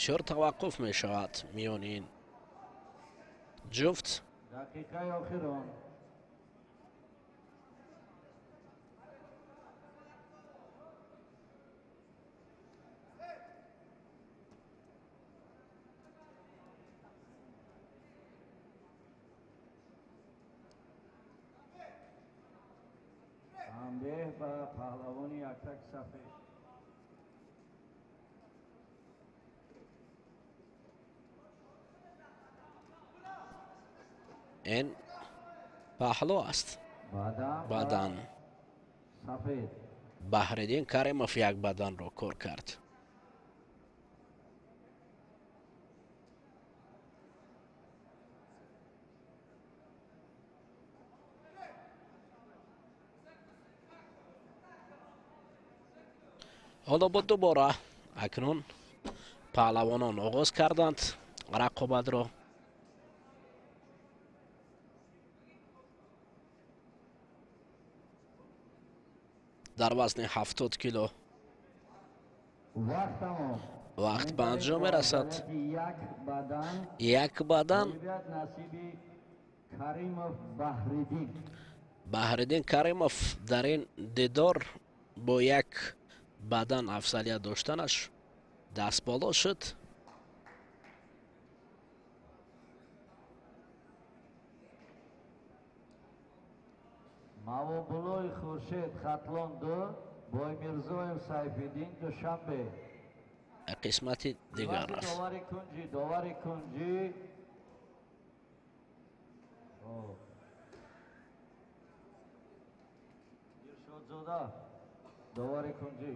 Бисёр таваққуф мешавад миёни ин ҷуфт. Дақиқаи охирон. Танбеҳ ба паҳлавони яктак сафед. Ин паҳлӯ аст. Бадан. Баҳриддин Каримов як баданро кор кард. Ҳоло бо дубора акнун паҳлавонон оғоз карданд рақобатро. Дар вазни 70 кило вақт ба анҷом мерасад. Як бадан Баҳриддин Каримов дар ин дидор бо як бадан афзалият доштанаш дастболо шуд. Мавобуллои Хуршед Хатлон 2, Боймирзоев Сайфиддин Душанбе. Қисмати дигар рафт. Довари кунҷӣ, довари кунҷӣ. Дилшодзода, довари кунҷӣ.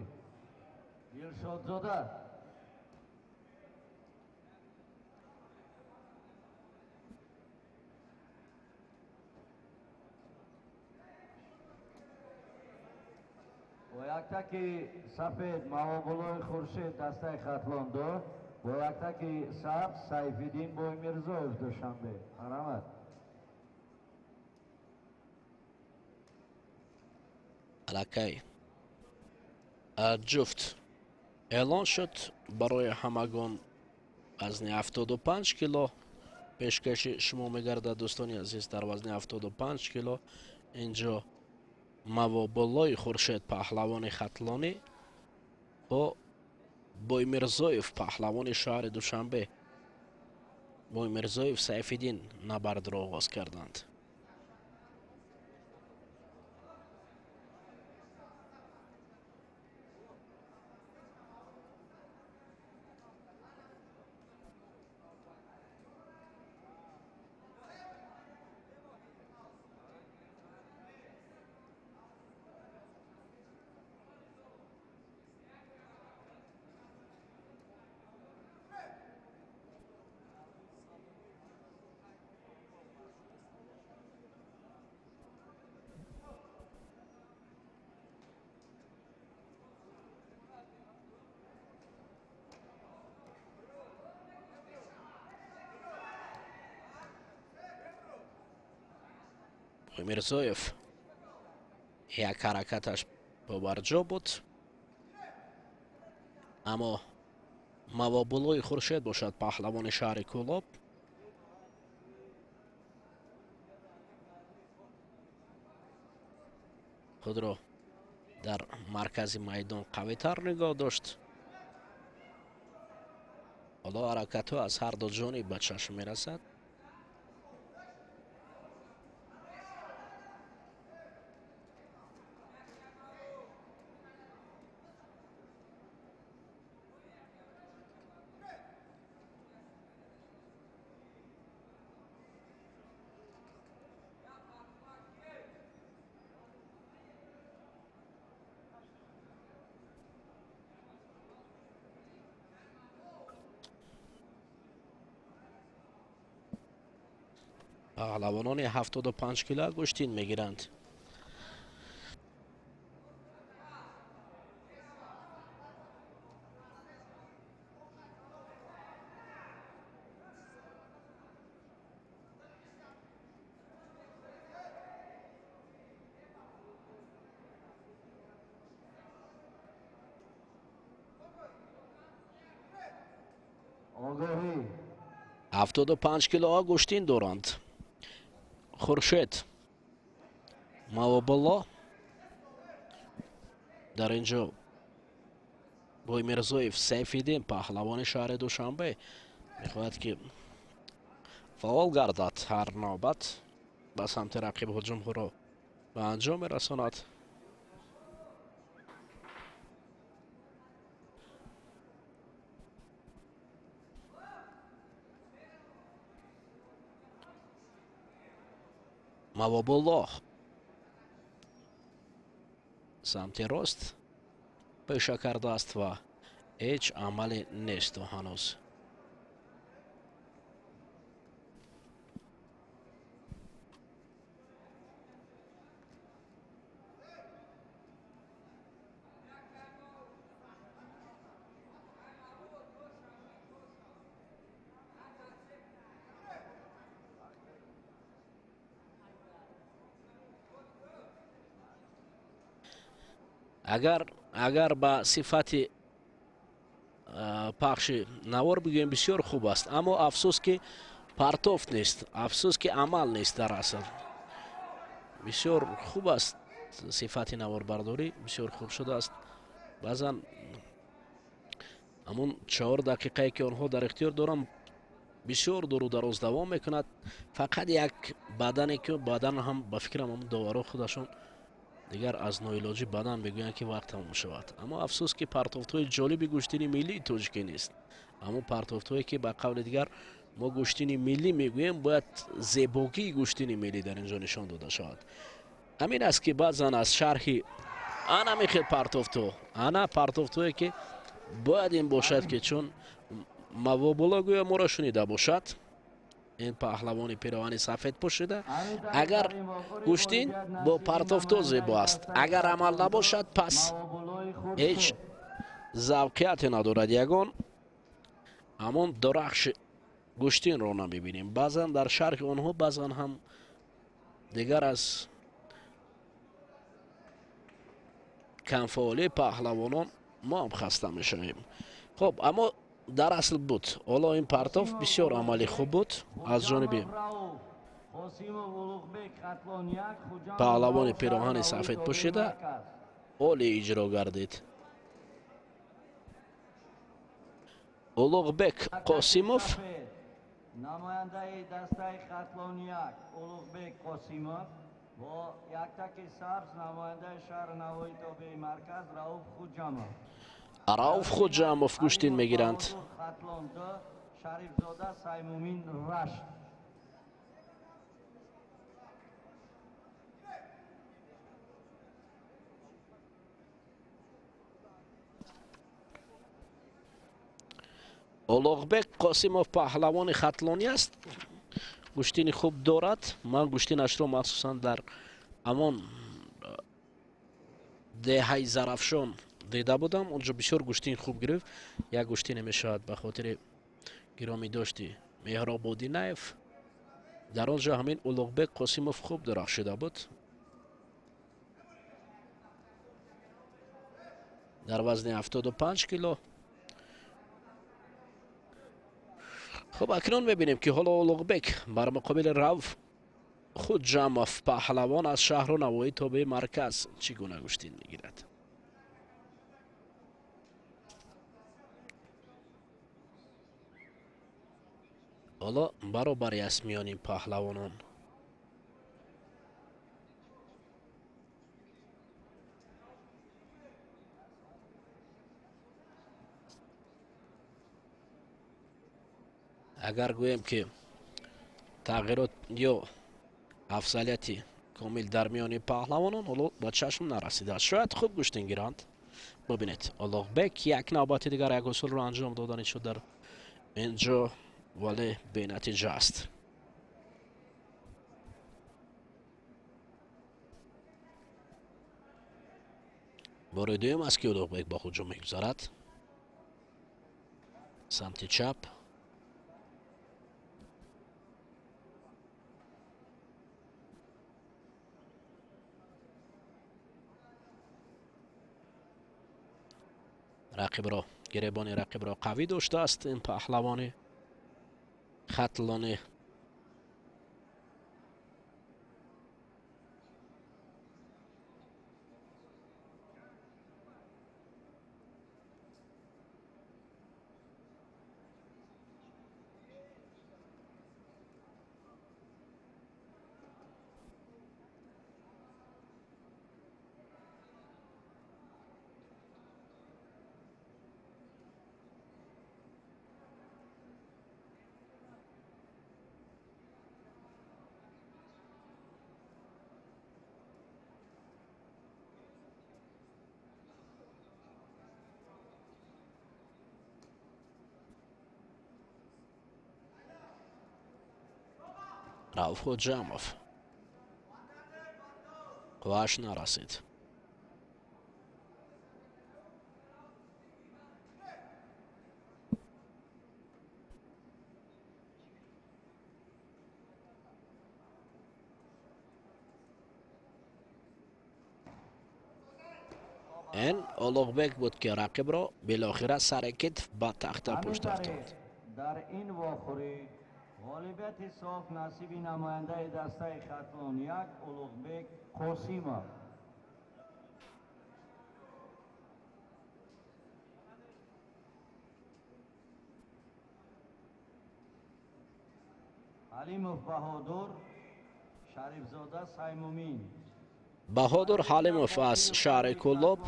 Дилшодзода. Бо яктаки сафед Мавобуллои Хуршед дастаи Хатлон 2, бо яктаки сабз Сайфиддин Боймирзоев Душанбе. Марҳамат. Аллакай ҷуфт эълон шуд барои ҳамагон. Вазни 75 кило пешкаши шумо мегардад, дӯстони азиз. Дар вазни 75 кило инҷо Мавобуллои Хуршед паҳлавони Хатлонӣ бо Боймирзоев паҳлавони шаҳри Душанбе, Боймирзоев Сайфиддин набардро оғоз карданд. Мирзоев як ҳаракаташ побарҷо буд, аммо Мавобуллои Хуршед бошад паҳлавони шаҳри Кӯлоб худро дар маркази майдон қавитар нигоҳ дошт. Ҳоло ҳаракатҳо аз ҳар ду ҷониб ба чашм мерасад. Паҳлавонони 75 кило гӯштин мегиранд. Огоҳӣ. 75 килоҳо гӯштин доранд. Хуршед Мавобулло дар ин ҷо Бой Мирзоев Сайфиддин, паҳлавони шаҳри Душанбе, мехоҳад ки фаъол гардад, ҳар навбат ба самти рақиб ҳуҷумҳоро ба анҷом мерасонад. Мавобулло самти рост пеша кардааст ва ҳеҷ амале нест ҳанӯз. Агар ба сифати пахши навор бигӯем, бисёр хуб аст, аммо афсӯс ки партофт нест, афсӯс ки амал нест. Дар асл бисёр хуб аст, сифати наворбардорӣ бисёр хуб шудааст. Баъзан ҳамун 4 дақиқае ки онҳо дар ихтиёр доранд бисёр дуру дароз давом мекунад. Фақат як бадане ки бадан ҳам ба фикрам ҳамун доваро худашон дигар аз ноилоҷӣ бадан мегӯянд ки вақт тамом шавад. Аммо афсӯс ки партофтҳои ҷолиби гӯштини миллии тоҷикӣ нест. Аммо партофтҳое ки ба қавли дигар мо гӯштини миллӣ мегӯем, бояд зебогии гӯштини миллӣ дар ин ҷо нишон дода шавад. Ҳамин аст ки баъзан аз шарҳи ана мехел партофтҳо, ана партофтҳое ки бояд ин бошад, ки чун Мавобулло гӯё моро шунида бошад, ин паҳлавони пироҳани сафед пӯшида, агар гӯштин бо партофто зебо аст, агар амал набошад, пас ҳеҷ завқияте надорад. Ягон ҳамон дурахши гӯштинро намебинем. Баъзан дар шарҳи онҳо, баъзан ҳам дигар аз камфаъолии паҳлавонон мо ҳам хаста мешавем. Хоб, аммо дар асл буд. Ҳоло ин партоф бисёр амали хуб буд аз ҷониби паҳлавони пироҳани сафед пӯшида, олӣ иҷро гардид. Улуғбек Қосимов намояндаи дастаи Хатлон 1 Улуғбек Қосимов бо яктаки сабз намояндаи шаҳри Навои тобеи марказ Рауф Хуҷамов. Рауф Хуҷамов гӯштин мегиранд. Хатлон 2 Шарифзода Саймумин Рашт. Улуғбек Қосимов паҳлавони хатлонӣ аст, гӯштини хуб дорад. Ман гӯштинашро махсусан дар ҳамон деҳаи Зарафшон дида будам, онҷо бисёр гӯштин хуб гирифт. Як гӯштине мешавад ба хотири гиромӣ дошти Меҳроб Одинаев. Дар он ҷо ҳамин Улуғбек Қосимов хуб дурахшида буд. Дар вазни 75 кило. Хуб, акнун мебинем ки ҳоло Улуғбек бар муқобили Рауф Хуҷамов, паҳлавон аз шаҳру Навоӣ тобеи марказ, чӣ гуна гӯштин мегирад. Ҳоло баробари аст миёни паҳлавонон. Агар гӯем ки тағйирот ё афзалияти комил дар миёни паҳлавонон ҳоло ба чашм нарасидааст. Шояд хуб гӯштин гиранд. Бубинед, Улуғбек як навбати дигар як усулро анҷом додани шуд дар ин ҷо, вале бенатиҷа аст. Бори дуюм аст, ки Улуғбек ба ҳуҷум мегузарад. Самти чап. Рақибро, гиребони рақибро қавӣ доштааст ин паҳлавони хатлонӣ. Рауф Ходжамов қуввааш нарасид. Ин Улуғбек буд, ки рақибро билохира сари китф ба тахта пушт афтонд. Дар ин вохӯрӣ ғолибияти соф насиби намояндаи дастаи Хатлон 1 Улуғбек Қосимов. Ҳалимов Баҳодур, Шарифзода Саймумин. Баҳодур Ҳалимов аз шаҳри Кӯлоб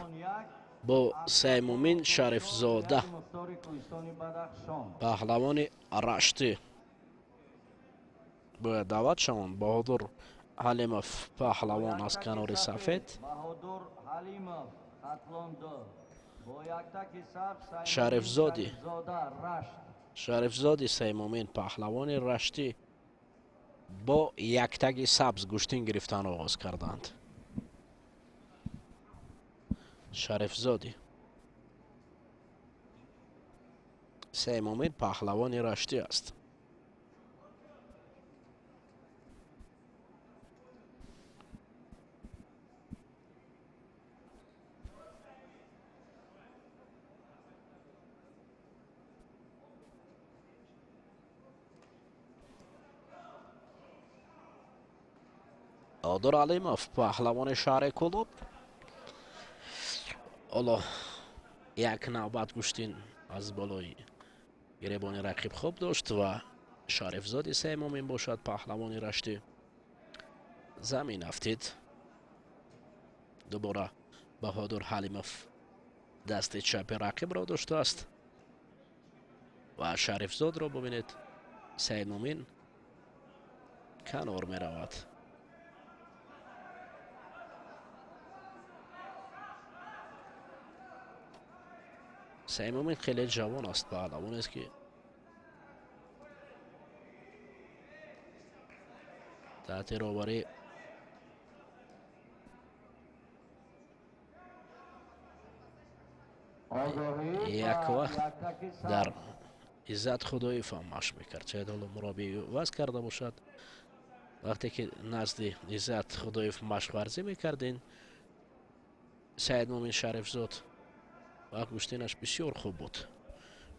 бо Саймумин Шарифзода, паҳлавони Раштӣ, бояд даъват шаванд. Баҳодур Ҳалимов паҳлавон аз канори сафед, Шарифзоди Саймумин паҳлавони Раштӣ бо яктаги сабз гӯштин гирифтан оғоз карданд. Шарифзоди Саймумин паҳлавони Раштӣ аст. Баҳодур Алимов паҳлавони шаҳри Кӯлоб ҳоло як навбат гӯштин аз болои гиребони рақиб хуб дошт ва Шарифзоди Саймумин бошад паҳлавони Раштӣ замин афтид. Дубора Баҳодур Ҳалимов дасти чапи рақибро доштааст ва Шарифзодро бубинед, Саймумин канор меравад. Саймумин хеле ҷавон аст, паҳлавонест, ки таҳти роҳбарӣ як вақт дар Иззат Худоев ҳам машқ мекард. Шояд ҳоло мураббӣ иваз карда бошад. Вақте ки назди Иззат Худоев машқварзӣ мекардин, Саидмумин Шарифзод вақт гӯштинаш бисёр хуб буд.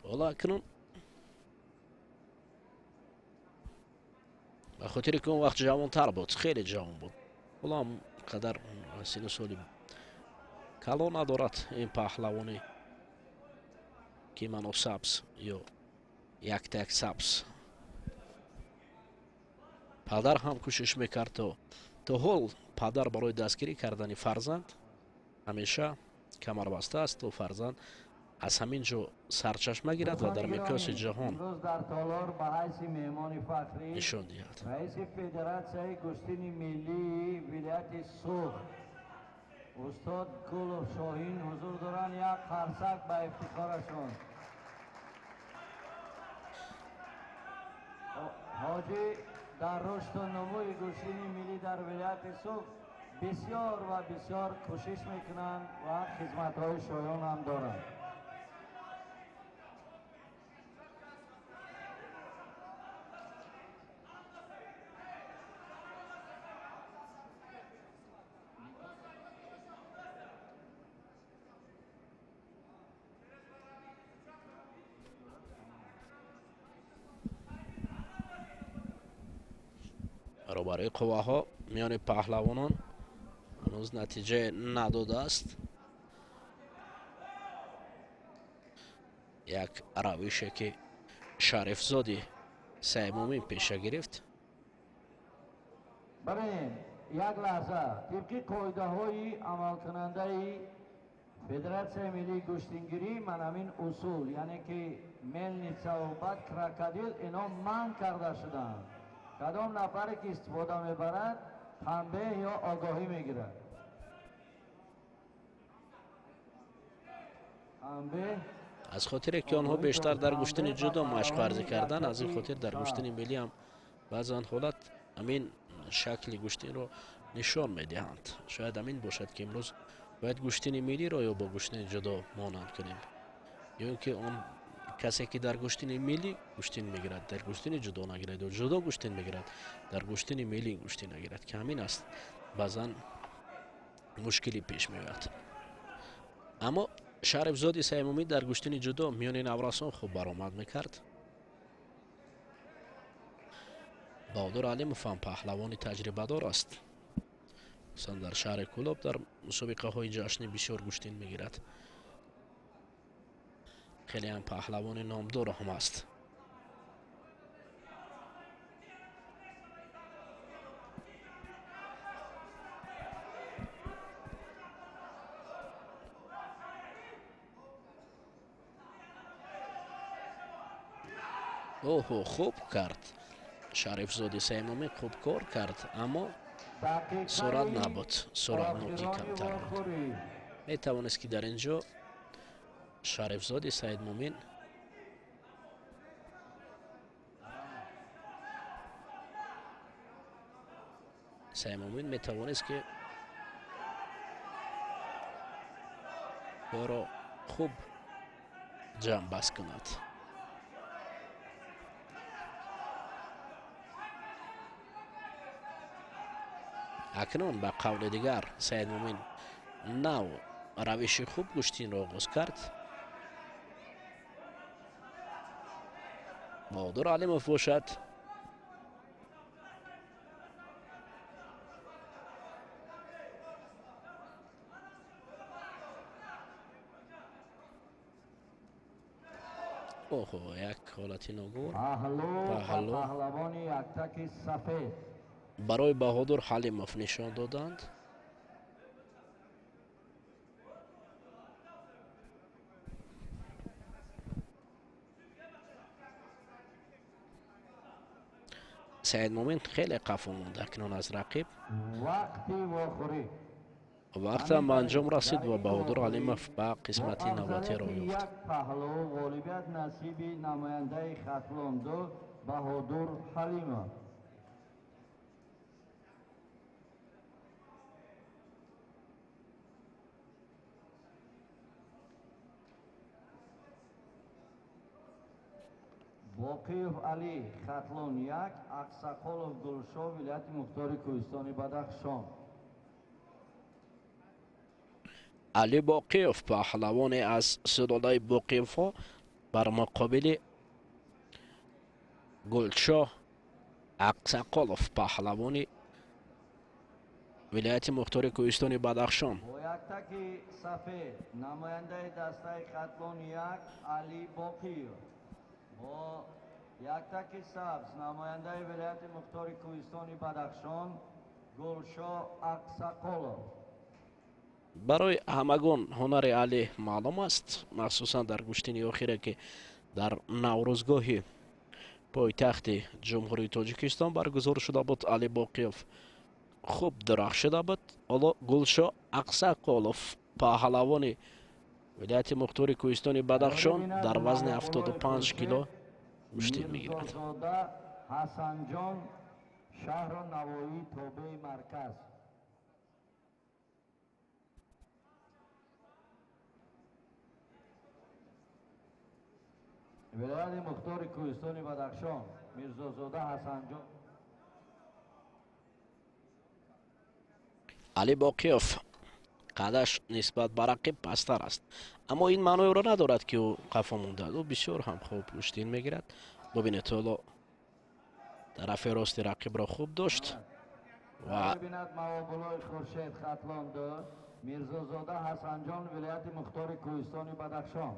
Ҳоло акнун ба хотире ки он вақт ҷавонтар буд, хеле ҷавон буд, ҳоло ҳам қадар сину соли калон надорад ин паҳлавони кимано сабз ё яктак сабз. Падар ҳам кӯшиш мекард, то ҳол падар барои дастгирӣ кардани фарзанд ҳамеша камарбаста аст, то фарзанд аз ҳамин ҷо сарчашма гирад ва дар миқёси ҷаҳон Имрӯз дар толор ба ҳайси меҳмони фахрӣ нишон диҳад. Раиси Федератсияи гӯштини миллии вилояти Суғд устод Гулов Шоҳин ҳузур доранд. Як қарсак ба ифтихорашон. Ҳоҷӣ дар рушду нумӯи гӯштини миллӣ дар вилояти Суғд Бисёр ва бисёр кӯшиш мекунанд ва хизматҳои шоён ҳам доранд. Баробарии қувваҳо миёни паҳлавонон ҳанӯз натиҷа надодааст. Як равише ки Шарифзоди Саймумин пеша гирифт. Бибинед, як лаҳза, тибқи қоидаҳои амалкунандаи Федератсияи миллии гӯштингирӣ ман ҳамин усул, яъне ки мелницаву баъд крокодил, ино манъ карда шудаанд. Кадом нафаре ки истифода мебарад, танбеҳ ё огоҳӣ мегирад. Аз хотире ки онҳо бештар дар гӯштини ҷудо машқ варзӣ карданд, аз ин хотир дар гӯштини миллӣ ҳам баъзан ҳолат ҳамин шакли гӯштинро нишон медиҳанд. Шояд ҳамин бошад ки имрӯз бояд гӯштини миллиро ё бо гӯштини ҷудо монанд кунем, ё ин ки он касе ки дар гӯштини миллӣ гӯштин мегирад, дар гӯштини ҷудо нагирад, ё ҷудо гӯштин мегирад, дар гӯштини миллӣ гӯштин нагирад, ки ҳамин аст баъзан мушкилӣ пеш меояд. Аммо Шарифзоди Саймумин дар гӯштини ҷудо миёни наврасон хуб баромад мекард. Баҳодур Алимов ҳам паҳлавони таҷрибадор аст. Хусусан дар шаҳри Кӯлоб дар мусобиқаҳои ҷашнӣ бисёр гӯштин мегирад. Хеле ҳам паҳлавони номдор ҳам аст. Оҳо, хуб кард Шарифзоди Саймумин, хуб кор кард, аммо сурат набуд, суратнокӣ камтар буд. Метавонист ки дар ин ҷо Шарифзоди Саидмумин метавонист ки корро хуб ҷамъбаст кунад. Акнун ба қавли дигар Саидмумин нав равиши хуб гӯштинро оғоз кард. Баҳодур Алимов бошад оҳо, як ҳолати ногувор. Паҳлавони яктаки сафед барои Баҳодур Ҳалимов нишон доданд. Саидмумин хеле қафо монд акнун аз рақиб. Вақтам ба анҷом расид ва Баҳодур Алимов ба қисмати навбатӣ роҳ ёфт. Як паҳлӯ ғолибият насиби намояндаи Хатлон 2 Баҳодур Ҳалимов. Боқиев Али, Хатлон 1, Ақсақолов Гулшо, вилояти Мухтори Кӯҳистони Бадахшон. Али Боқиев паҳлавоне аз сулолаи Боқиевҳо бар муқобили Гулшо Ақсақолов паҳлавони вилояти Мухтори Кӯҳистони Бадахшон. Бо яктаки сафед намояндаи дастаи Хатлон 1 Али Боқиев, бо яктаки сабз намояндаи вилояти Мухтори Кӯҳистони Бадахшон Гулшо Ақсақолов. Барои ҳамагон ҳунари Али маълум аст, махсусан дар гӯштини охире ки дар Наврӯзгоҳи пойтахти Ҷумҳурии Тоҷикистон баргузор шуда буд. Али Боқиев хуб дурахшида буд. Ҳоло Гулшо Ақсақолов паҳлавони вилояти Мухтори Кӯҳистони Бадахшон дар вазни 75 кило гӯштин мегирад. Мирзозода Ҳасанҷон, шаҳру Навоӣ, тобеи марказ. Вилояти Мухтори Кӯҳистони Бадахшон Мирзозода Ҳасанҷон. Али Боқиёв қадаш нисбат ба рақиб пасттар аст, аммо ин маъноеро надорад, ки ӯ қафо мондааст. Ӯ бисёр ҳам хуб гӯштин мегирад. Бубинед, ҳоло тарафи рости рақибро хуб дошт ва бинад Мавобулои Хуршед Хатлон 2, Мирзозода Ҳасанҷон, вилояти Мухтори Кӯҳистони Бадахшон.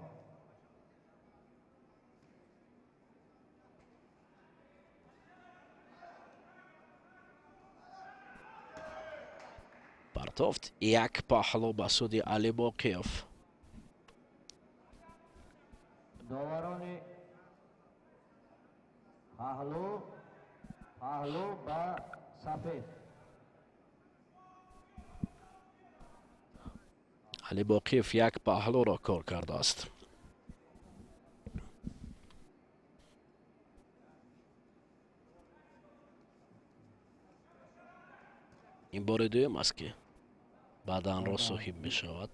Партофт, як паҳлӯ ба суди Али Боқиёв. Доварони паҳлӯ, паҳлӯ ба сафед. Али Боқиев як паҳлӯро кор кардааст. Ин бори дуюм аст, ки баданро соҳиб мешавад.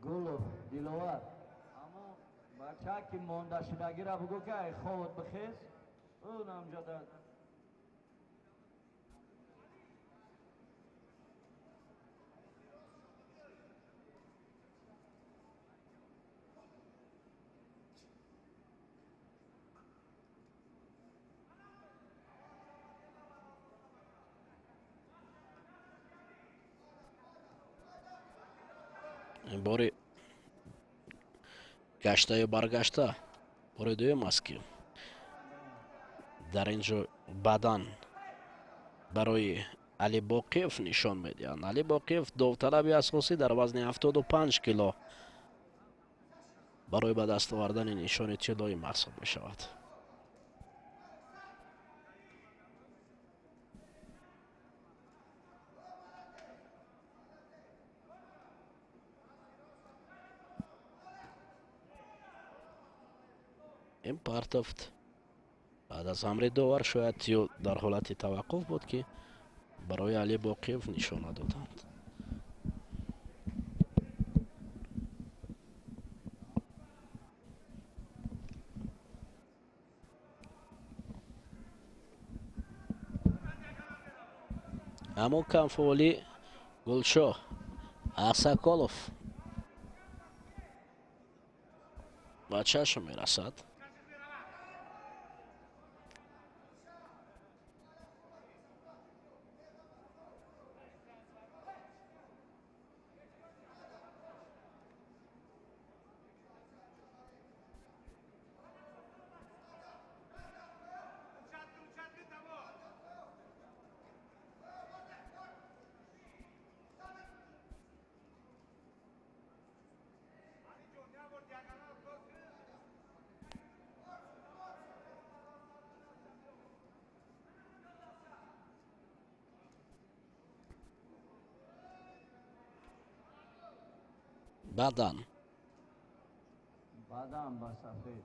Гулов Диловар, аммо бача ки мондашудагиро бугӯ, ки ай ховот бихез, ӯ намҷода. Ин бори гаштаю баргашта бори дуюм аст, ки дар ин ҷо бадан барои Али Боқиев нишон медиҳанд. Али Боқиев довталаби асосӣ дар вазни 75 кило барои ба даст овардани нишони тиллоӣ маҳсуб мешавад. Ин партофт баъд аз амри довар шояд ё дар ҳолати таваққуф буд, ки барои Али Боқиев нишона доданд. Аммо камфаъолӣ Гулшоҳ Асаколов ба чашм мерасад. Бадан. Бадан ба сафед.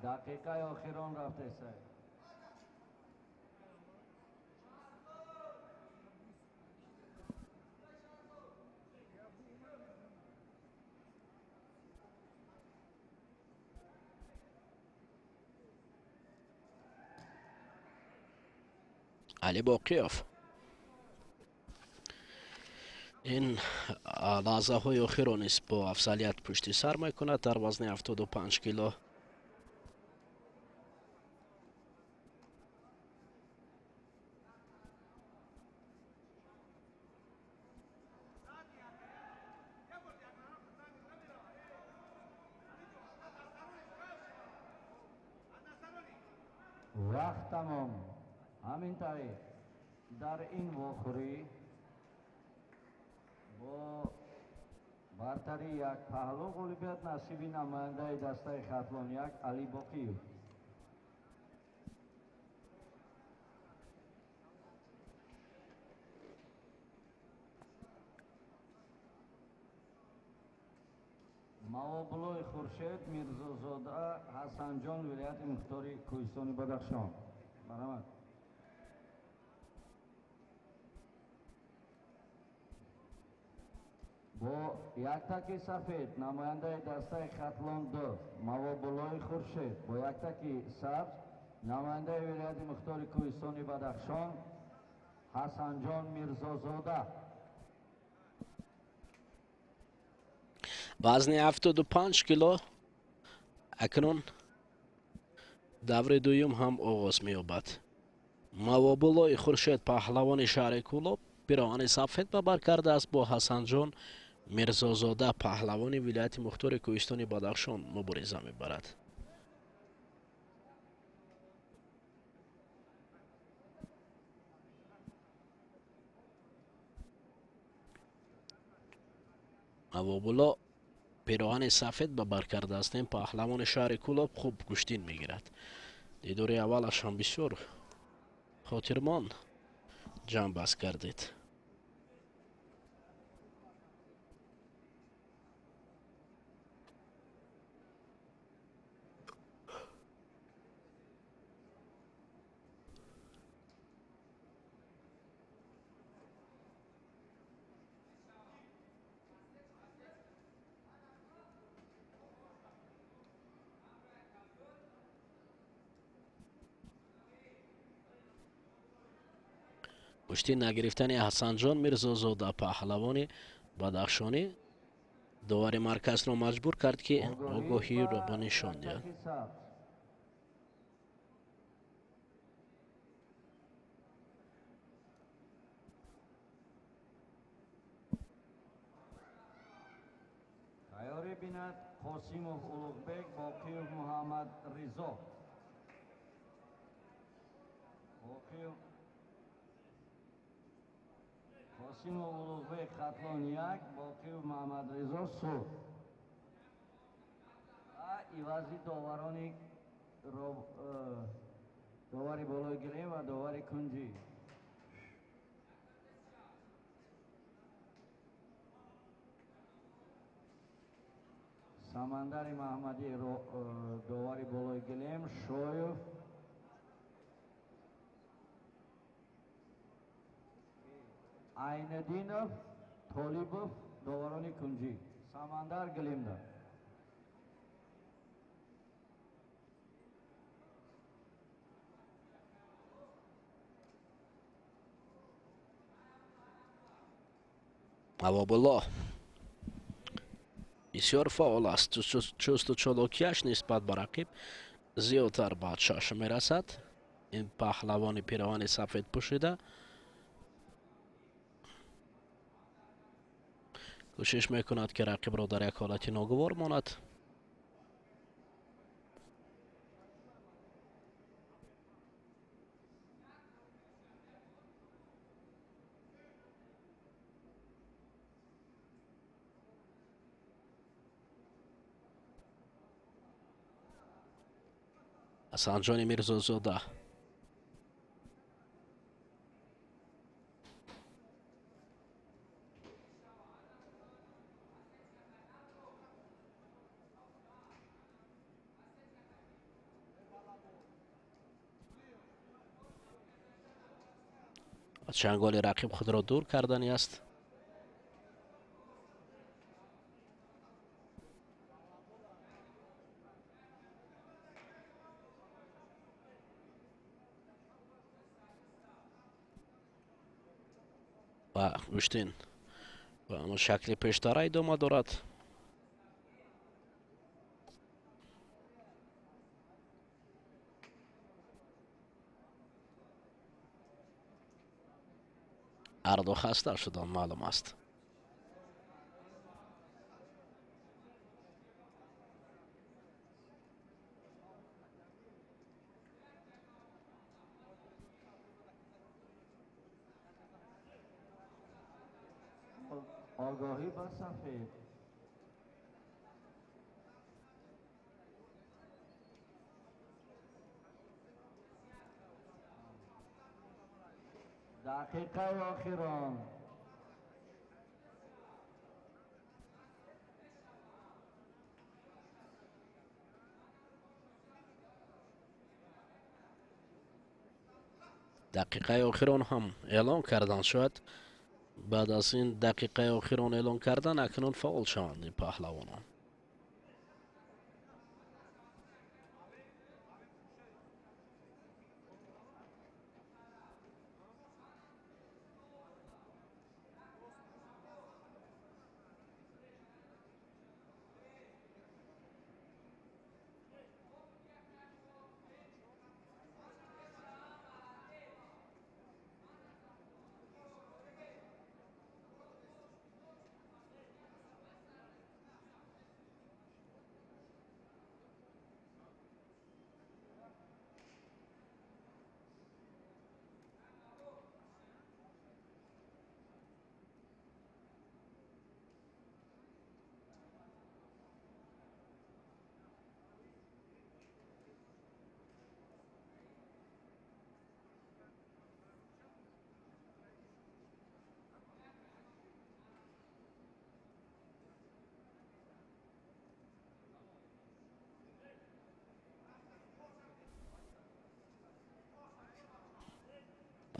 Дақиқаи охирон рафтеса. Али Боқиёв ин лаҳзаҳои охирро низ бо афзалият пушти сар мекунад дар вазни 75 кило. Вақт тамом. Ҳамин тариқ дар ин вохӯрӣ бо Бартарии як паҳлӯ, ғолибият насиби намояндаи дастаи Хатлон 1 Али Боқиев. Мавобуллои Хуршед Мирзозода Ҳасанҷон, вилояти мухтори Кӯҳистони Бадахшон. Марҳамат. Бо яктаки сафед намояндаи дастаи Хатлон 2 Мавобуллои Хуршед, бо яктаки сабз намояндаи вилояти мухтори Кӯҳистони Бадахшон Ҳасанҷон Мирзозода. Вазни 75 кило акнун даври дуюм ҳам оғоз меёбад. Мавобуллои Хуршед паҳлавони шаҳри Кӯлоб пироҳани сафед ба бар кардааст, бо Ҳасанҷон Мирзозода паҳлавони вилояти мухтори Кӯҳистони Бадахшон мубориза мебарад. Мавобулло пироҳани сафед ба бар кардааст. Ин паҳлавони шаҳри Кӯлоб хуб гӯштин мегирад. Дидори аввалаш ҳам бисёр хотирмон ҷамъбаст кардед. Гӯштин нагирифтани Ҳасанҷон Мирзозода паҳлавони Бадахшонӣ довари марказро маҷбур кард, ки огоҳиро ба нишон диҳад. Тайёрӣ бинад Қосимов Улуғбек, Боқиев Муҳаммад Ризо. Боқиев Қосимов Улуғбек Хатлон 1, Боқиев Муҳаммад Ризо Суғд. Ва ивази доварони довари болои гилем ва довари кунҷӣ. Самандари Маҳмадӣ довари болои гилем, Шоев Айниддинов, Толибов доварони кунҷӣ. Самандар гилемда. Мавобулло бисёр фаъол аст. Чусту чолокияш нисбат ба рақиб зиёдтар ба чашм мерасад. Ин паҳлавони пироҳани сафед пӯшида кӯшиш мекунад, ки рақибро дар як ҳолати ногувор монад. Ҳасанҷони Мирзозода аз чанголи рақиб худро дур кардани аст. Ва гӯштин ба ҳамон шакли пештара идома дорад. Ҳарду хаста шудан маълум аст. Огоҳӣ ба сафед. Дақиқаи охирон. Дақиқаи охирон ҳам эълон карданд. Шояд баъд аз ин дақиқаи охирон эълон кардан акнун фаъол шаванд ин паҳлавонон.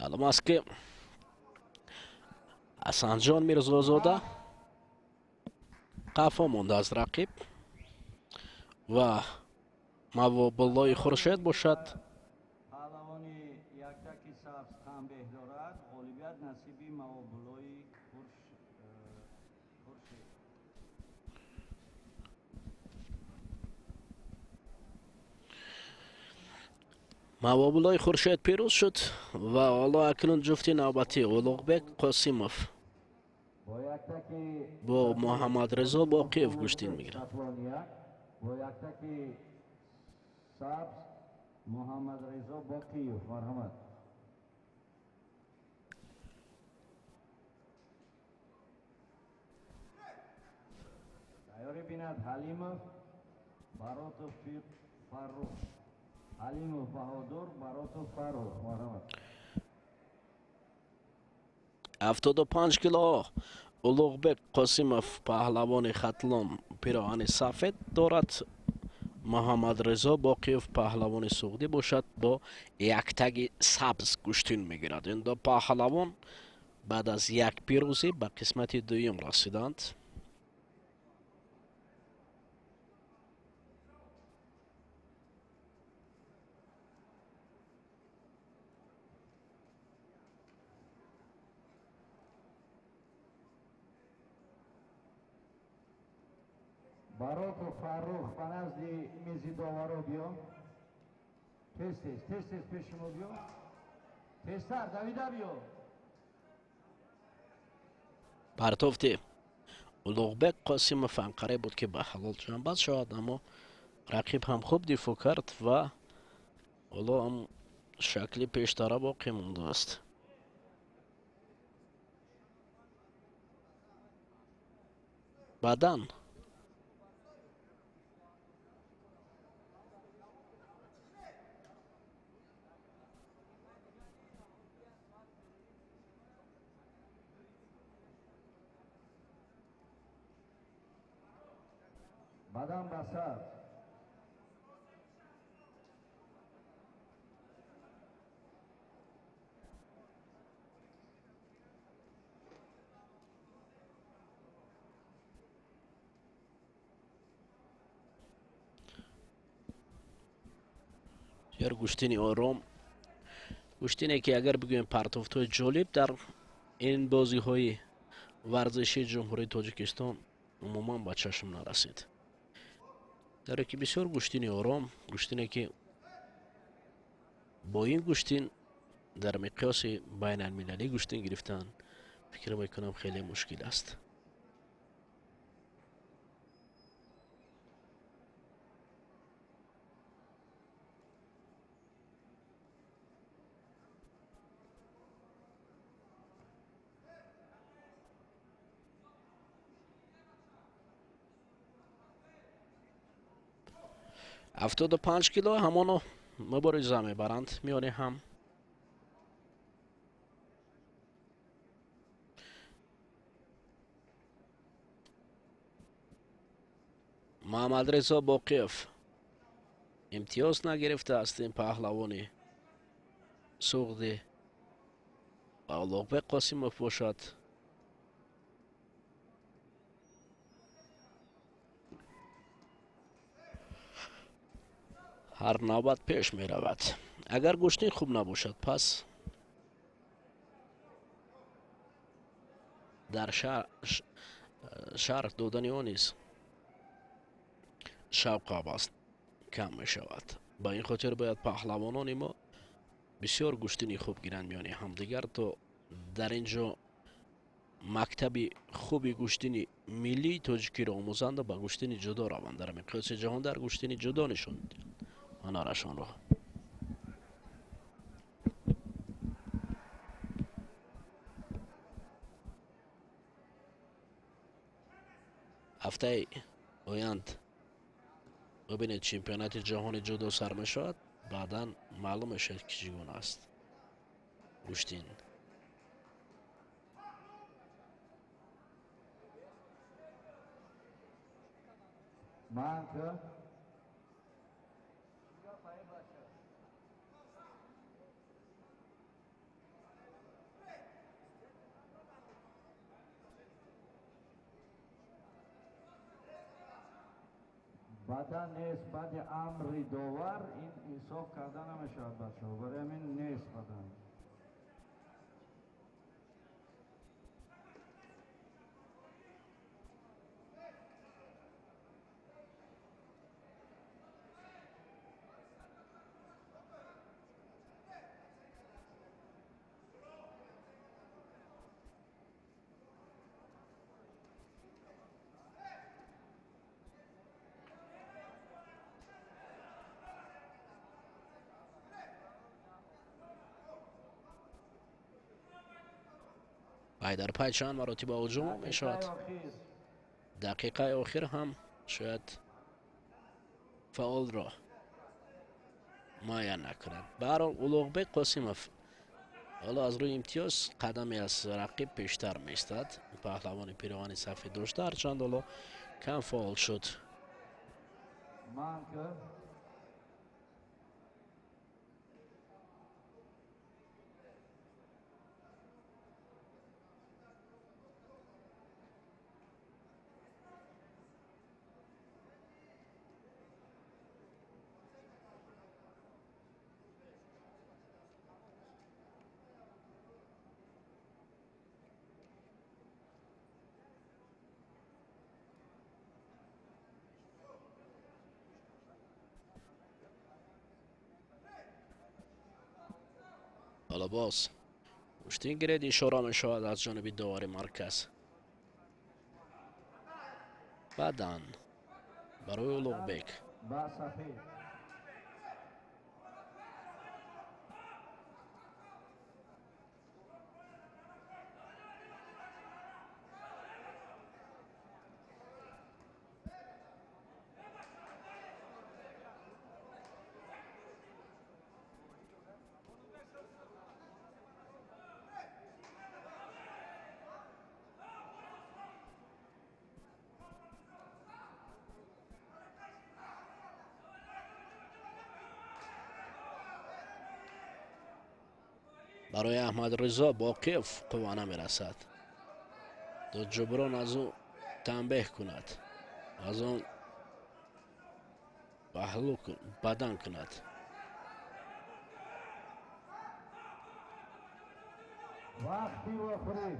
Маълум аст, ки Ҳасанҷон Мирзозода қафо монда аз рақиб ва Мавобуллои Хуршед бошад. Паҳлавони яктаки сабз танбеҳ дорад. Ғолибият насиби Мавобуллои Хуршед. Мавобуллои Хуршед пирӯз шуд ва ҳоло акнун ҷуфти навбатӣ Улуғбек Қосимов бо Муҳаммадризо Боқиев гӯштин мегирад. Бо яктаки сабз Муҳаммадризо Боқиев, марҳамат. Тайёрӣ бинад Ҳалимов, Баротов Фаррух. Ҳалимов Баҳодур, Баротов Фаррух, марҳамат. 75 кило Улуғбек Қосимов паҳлавони Хатлон пироҳани сафед дорад. Муҳаммадризо Боқиев паҳлавони Суғдӣ бошад, бо яктаги сабз гӯштин мегирад. Ин ду паҳлавон баъд аз як пирӯзӣ ба қисмати дуюм расиданд. Баротов Фаррух ба назди мизи доваро биё. Тез тез, тез тез пеши мо биё. Тезтар, давида биё. Партофти Улуғбек Қосимов анқаре буд, ки ба ҳалол ҷанбаз шавад, аммо рақиб ҳам хуб дифоъ кард ва ҳоло ҳам шакли пештара боқӣ мондааст. Баъдан Бадан ба сар. Бисёр гӯштини ором, гӯштине ки агар бигӯем партофтҳои ҷолиб дар ин бозиҳои варзишии Ҷумҳурии Тоҷикистон умуман ба чашм нарасид. Даре ки бисёр гӯштини ором, гӯштине ки бо ин гӯштин дар миқёси байналмилалӣ гӯштин гирифтан фикр мекунам хеле мушкил аст. 75 кило ҳамоно мубориза мебаранд миёни ҳам. Муҳаммадризо Боқиев имтиёз нагирифтааст. Ин паҳлавони Суғдӣ ва Улуғбек Қосимов бошад. Ҳар навбат пеш меравад. Агар гӯштин хуб набошад, пас дар шарҳ додани он низ шавқав аст, кам мешавад. Ба ин хотир бояд паҳлавонони мо бисёр гӯштини хуб гиранд миёни ҳамдигар, то дар ин ҷо мактаби хуби гӯштини миллии тоҷикиро омӯзанда ба гӯштини ҷудо раванд. Дар миқёси ҷаҳон дар гӯштини ҷудо нишон диҳанд ҳунарашонро. Ҳафтаи оянд бибинед, чемпионати ҷаҳони ҷудо сар мешавад. Баъдан маълум мешавад, ки чӣ гуна аст гӯштин. Бадан нест, баъди амри довар ин ҳисоб карда намешавад, бачаҳо. Барои ҳамин нест бадан. Пай дар пай чанд маротиба ҳуҷум мешавад. Дақиқаи охир ҳам шояд фаъолро муайян накунад. Ба ҳар ҳол, Улуғбек Қосимов ҳоло аз рӯи имтиёз қадаме аз рақиб пештар меистад. Паҳлавони пироҳани сафед дошта, ҳарчанд ҳоло кам фаъол шуд. Ҳоло боз гӯштин гиред, ишора мешавад аз ҷониби довари марказ. Баъдан барои Улуғбек. Барои Аҳмадризо Боқиев қувва намерасад, то ҷуброн аз ӯ танбеҳ кунад, аз он паҳлӯ бадан кунад. Вақти вохӯрӣ.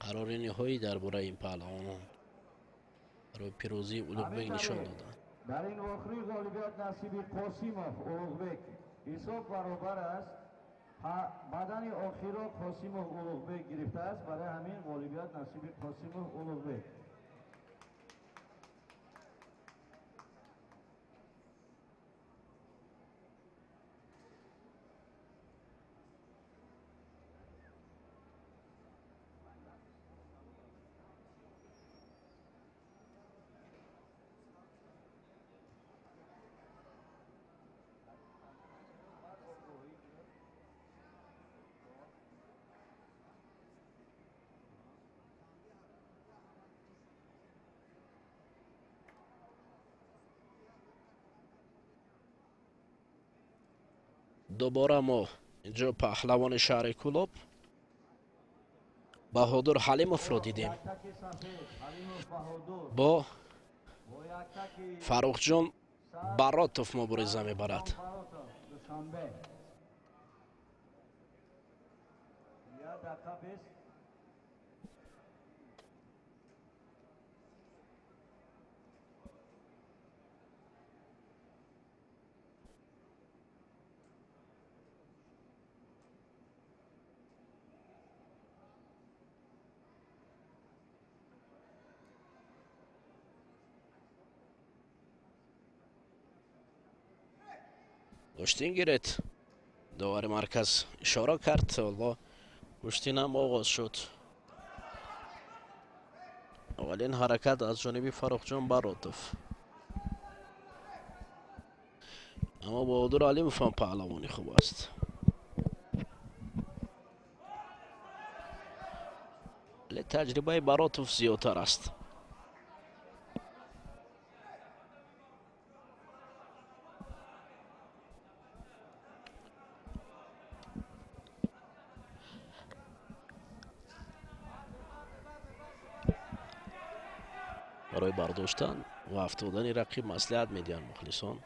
Қарори ниҳоӣ дар бораи ин паҳлавонон барои пирӯзии Улуғбек нишон доданд. Дар ин вохӯрӣ ғолибият насиби Қосимов Улуғбек. Ҳисоб баробар аст. Бадани охирро Қосимов Улуғбек гирифтааст. Барои ҳамин ғолибият насиби Қосимов Улуғбек. Дубора мо инҷо паҳлавони шаҳри Кӯлоб Баҳодур Ҳалимовро дидем бо Фаррухҷон Баротов мубориза мебарад. Гӯштин гиред. Довари марказ ишора кард. Ҳоло гӯштинам оғоз шуд. Аввалин ҳаракат аз ҷониби Фаррухҷон Баротов. Аммо Баҳодур Алимов ҳам паҳлавони хуб аст. Вале таҷрибаи Баротов зиёдтар аст. Барои бардоштан ва афтодани рақиб маслиҳат медиҳанд мухлисон.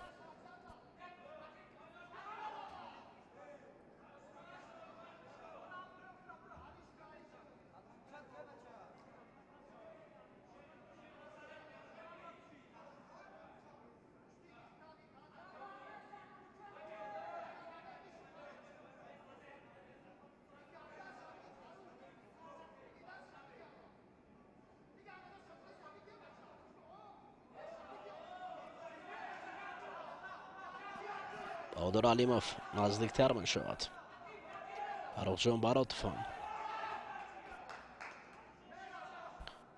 Баҳодур Алимов наздиктар мешавад. Фаррухҷон Баротов ҳам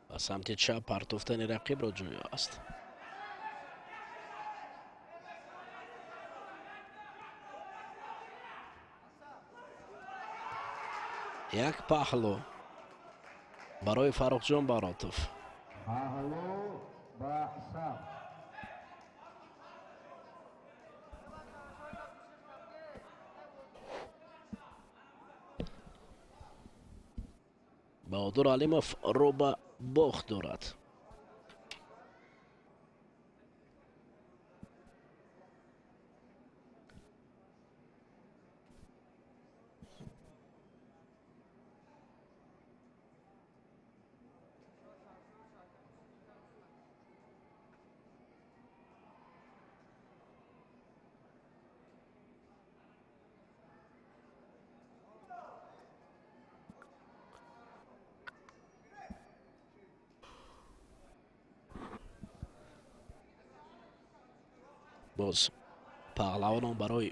ба самти чап партофтани рақибро ҷӯё аст. Як паҳлӯ барои Фаррухҷон Баротов. Паҳлӯ ба сабз. Баҳодур Алимов рӯ ба бохт дорад. Боз паҳлавонон барои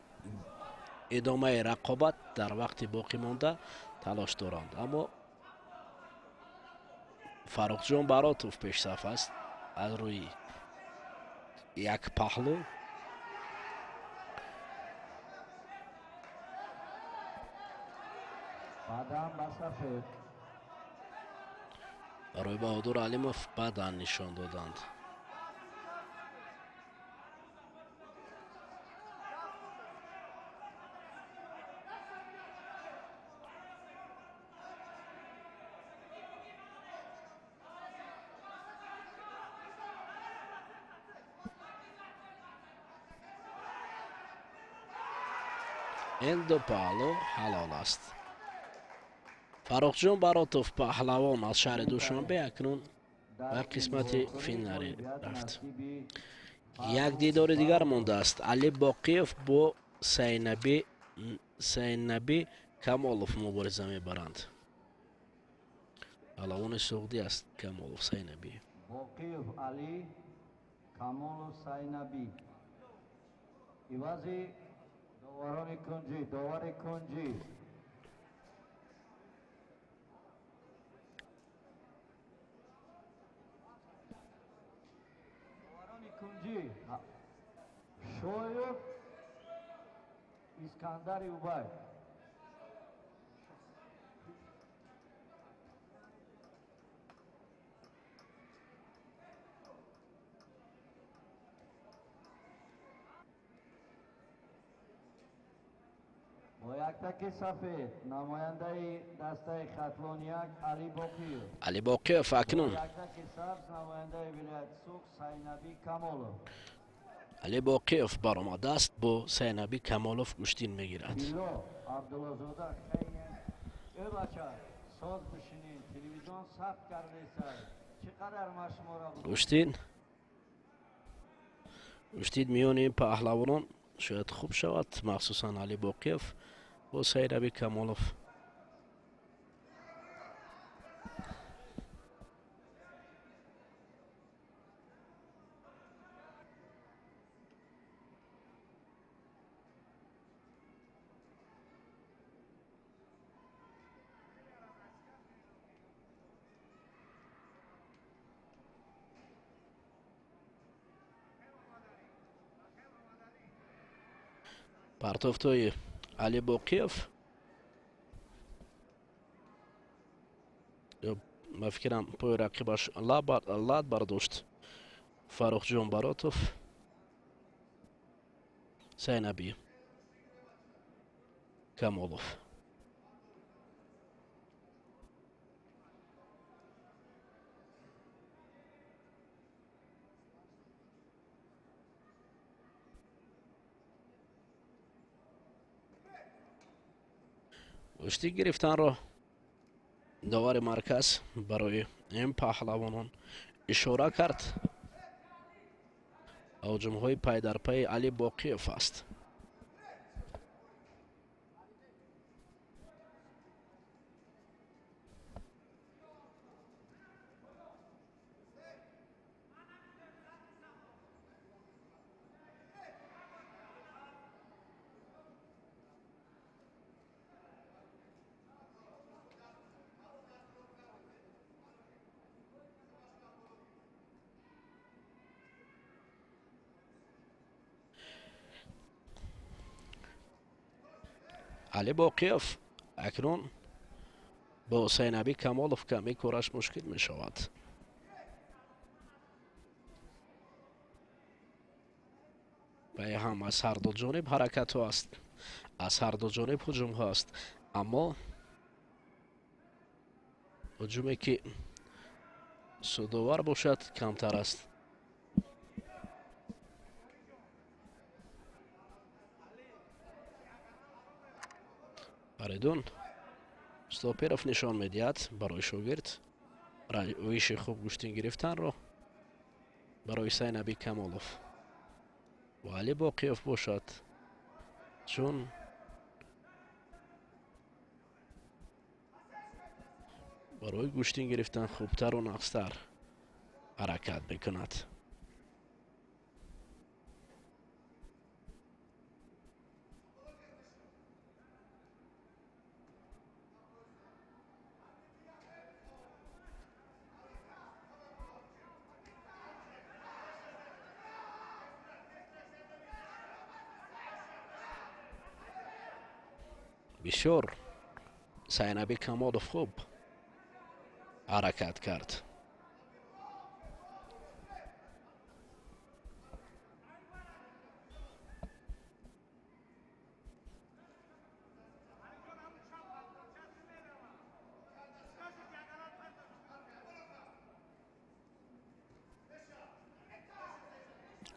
идомаи рақобат дар вақти боқӣ монда талош доранд, аммо Фаррухҷон Баротов пешсаф аст аз рӯи як паҳлӯ. Барои Баҳодур Алимов бадан нишон доданд. Ин ду паҳлӯ ҳалол аст. Фаррухҷон Баротов паҳлавон аз шаҳри Душанбе акнун ба қисмати финалӣ рафт. Як дидори дигар мондааст. Али Боқиев бо Сайнаби Камолов мубориза мебаранд. Паҳлавони суғдӣ аст Камолов Сайнаби. Боқиев Али, Камолов Сайнаби. Ивази доварони кунҷӣ, довари кунҷӣ. Доварони кунҷӣ Шоев Искандари Убай. Яктаки сафед намояндаи дастаи Хатлон 1 Али Боқиев. Али Боқиев акнун. Яктаки сабз намояндаи вилояти Суғд Сайнаби Камолов. Али Боқиев баромадааст, бо Сайнаби Камолов гӯштин мегирад. Тилло Абдуллозода хеле. Э бача, соз бишинед, телевизион сабт кардесай. Чӣ қадар ма шуморо гӯштин. Гӯштин миёни паҳлавонон шояд хуб шавад, махсусан Али Боқиев бо Сайнаби Камолов. Партофтои Али Боқиев ба фикрам пои рақибаш лад бардошт. Фаррухҷон Баротов, Сайнаби Камолов. Гӯштӣ гирифтанро довари марказ барои ин паҳлавонон ишора кард. Ҳуҷумҳои пайдарпайи Али Боқиев аст. Али Боқиев акнун бо Сайнаби Камолов каме кораш мушкил мешавад. Пай ҳам аз ҳар ду ҷониб ҳаракатҳо аст, аз ҳар ду ҷониб ҳуҷумҳо аст, аммо ҳуҷуме ки судовар бошад камтар аст. Фаридун Стоперов нишон медиҳад барои шогирд равиши хуб гӯштин гирифтанро барои Сайнаби Камолов. Ва Али Боқиев бошад, чун барои гӯштин гирифтан хубтару нақстар ҳаракат мекунад. Бисёр Сайнаби Камолов хуб ҳаракат кард.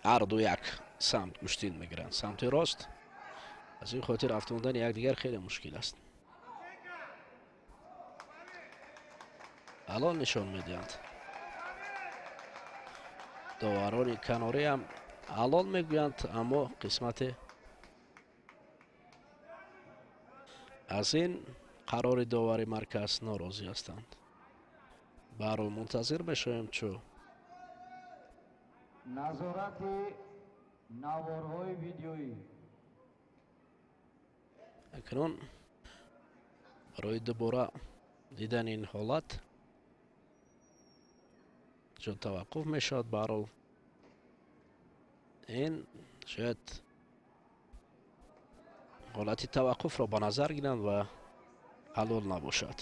Ҳар ду як самт гӯштин мегиранд, самти рост. Аз ин хотир афтондани якдигар хеле мушкил аст. Алон нишон медиҳанд. Доварони канорӣ ҳам алон мегӯянд, аммо қисмате аз ин қарори довари марказ норозӣ ҳастанд. Баҳрол мунтазир мешавем, чу назорати наворҳои видеоӣ. Акнун барои дубора дидани ин ҳолат чун таваққуф мешавад, баҳрол ин шояд ҳолати таваққуфро ба назар гиранд ва ҳалол набошад.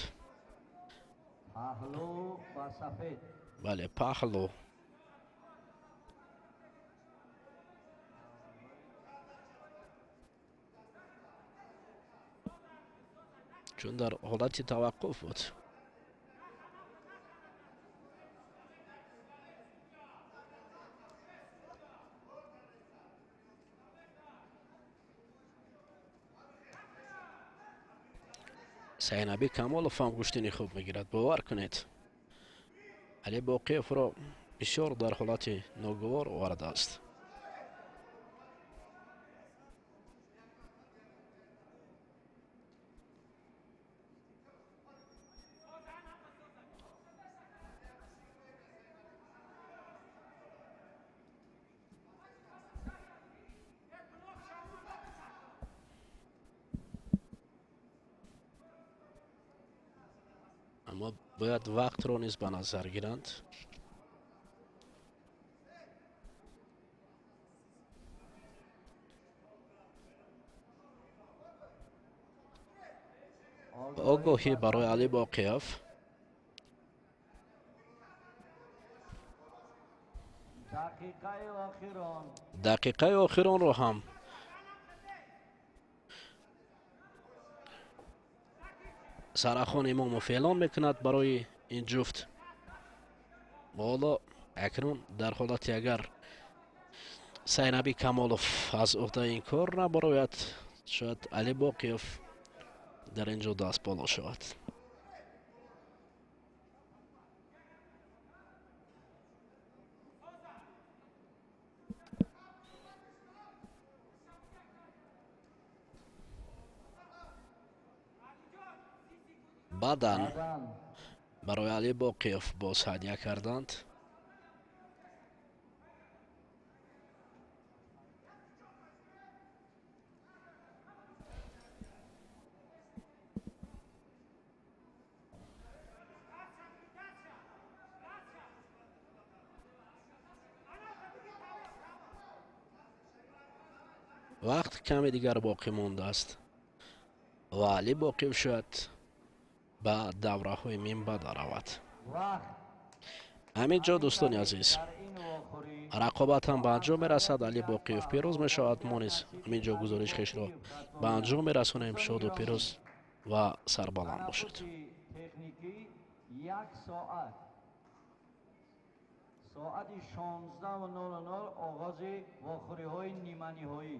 Паҳлу ба сафед. Бале, паҳлу. Чун дар ҳолати таваққуф буд. Сайнаби Камолов ҳам гӯштини хуб мегирад, бовар кунед. Али Боқиевро бисёр дар ҳолати ногувор овардааст. Аммо бояд вақтро низ ба назар гиранд. Огоҳӣ барои Али Боқиев. Дақиқаи охиронро ҳам Сарахон Имомов эълон мекунад барои ин ҷуфт. Ҳоло акнун дар ҳолати агар Сайнаби Камолов аз уҳдаи ин кор набарояд, шояд Али Боқиев дар ин ҷо даст боло шавад. Баъдан барои Али Боқиев боз ҳадя карданд. Вақт каме дигар боқӣ мондааст ва Али Боқиев шояд ба давраҳои минбаъд равад. Ҳамин ҷо, дӯстони азиз, рақобат ҳам ба анҷом мерасад. Али Боқиев пирӯз мешавад. Мо низ ҳамин ҷо гузориш хешро ба анҷом мерасонем. Шоду пирӯз ва сарбаланд бошед. Соати 16:00 оғози вохӯриҳои ниманиҳоӣ.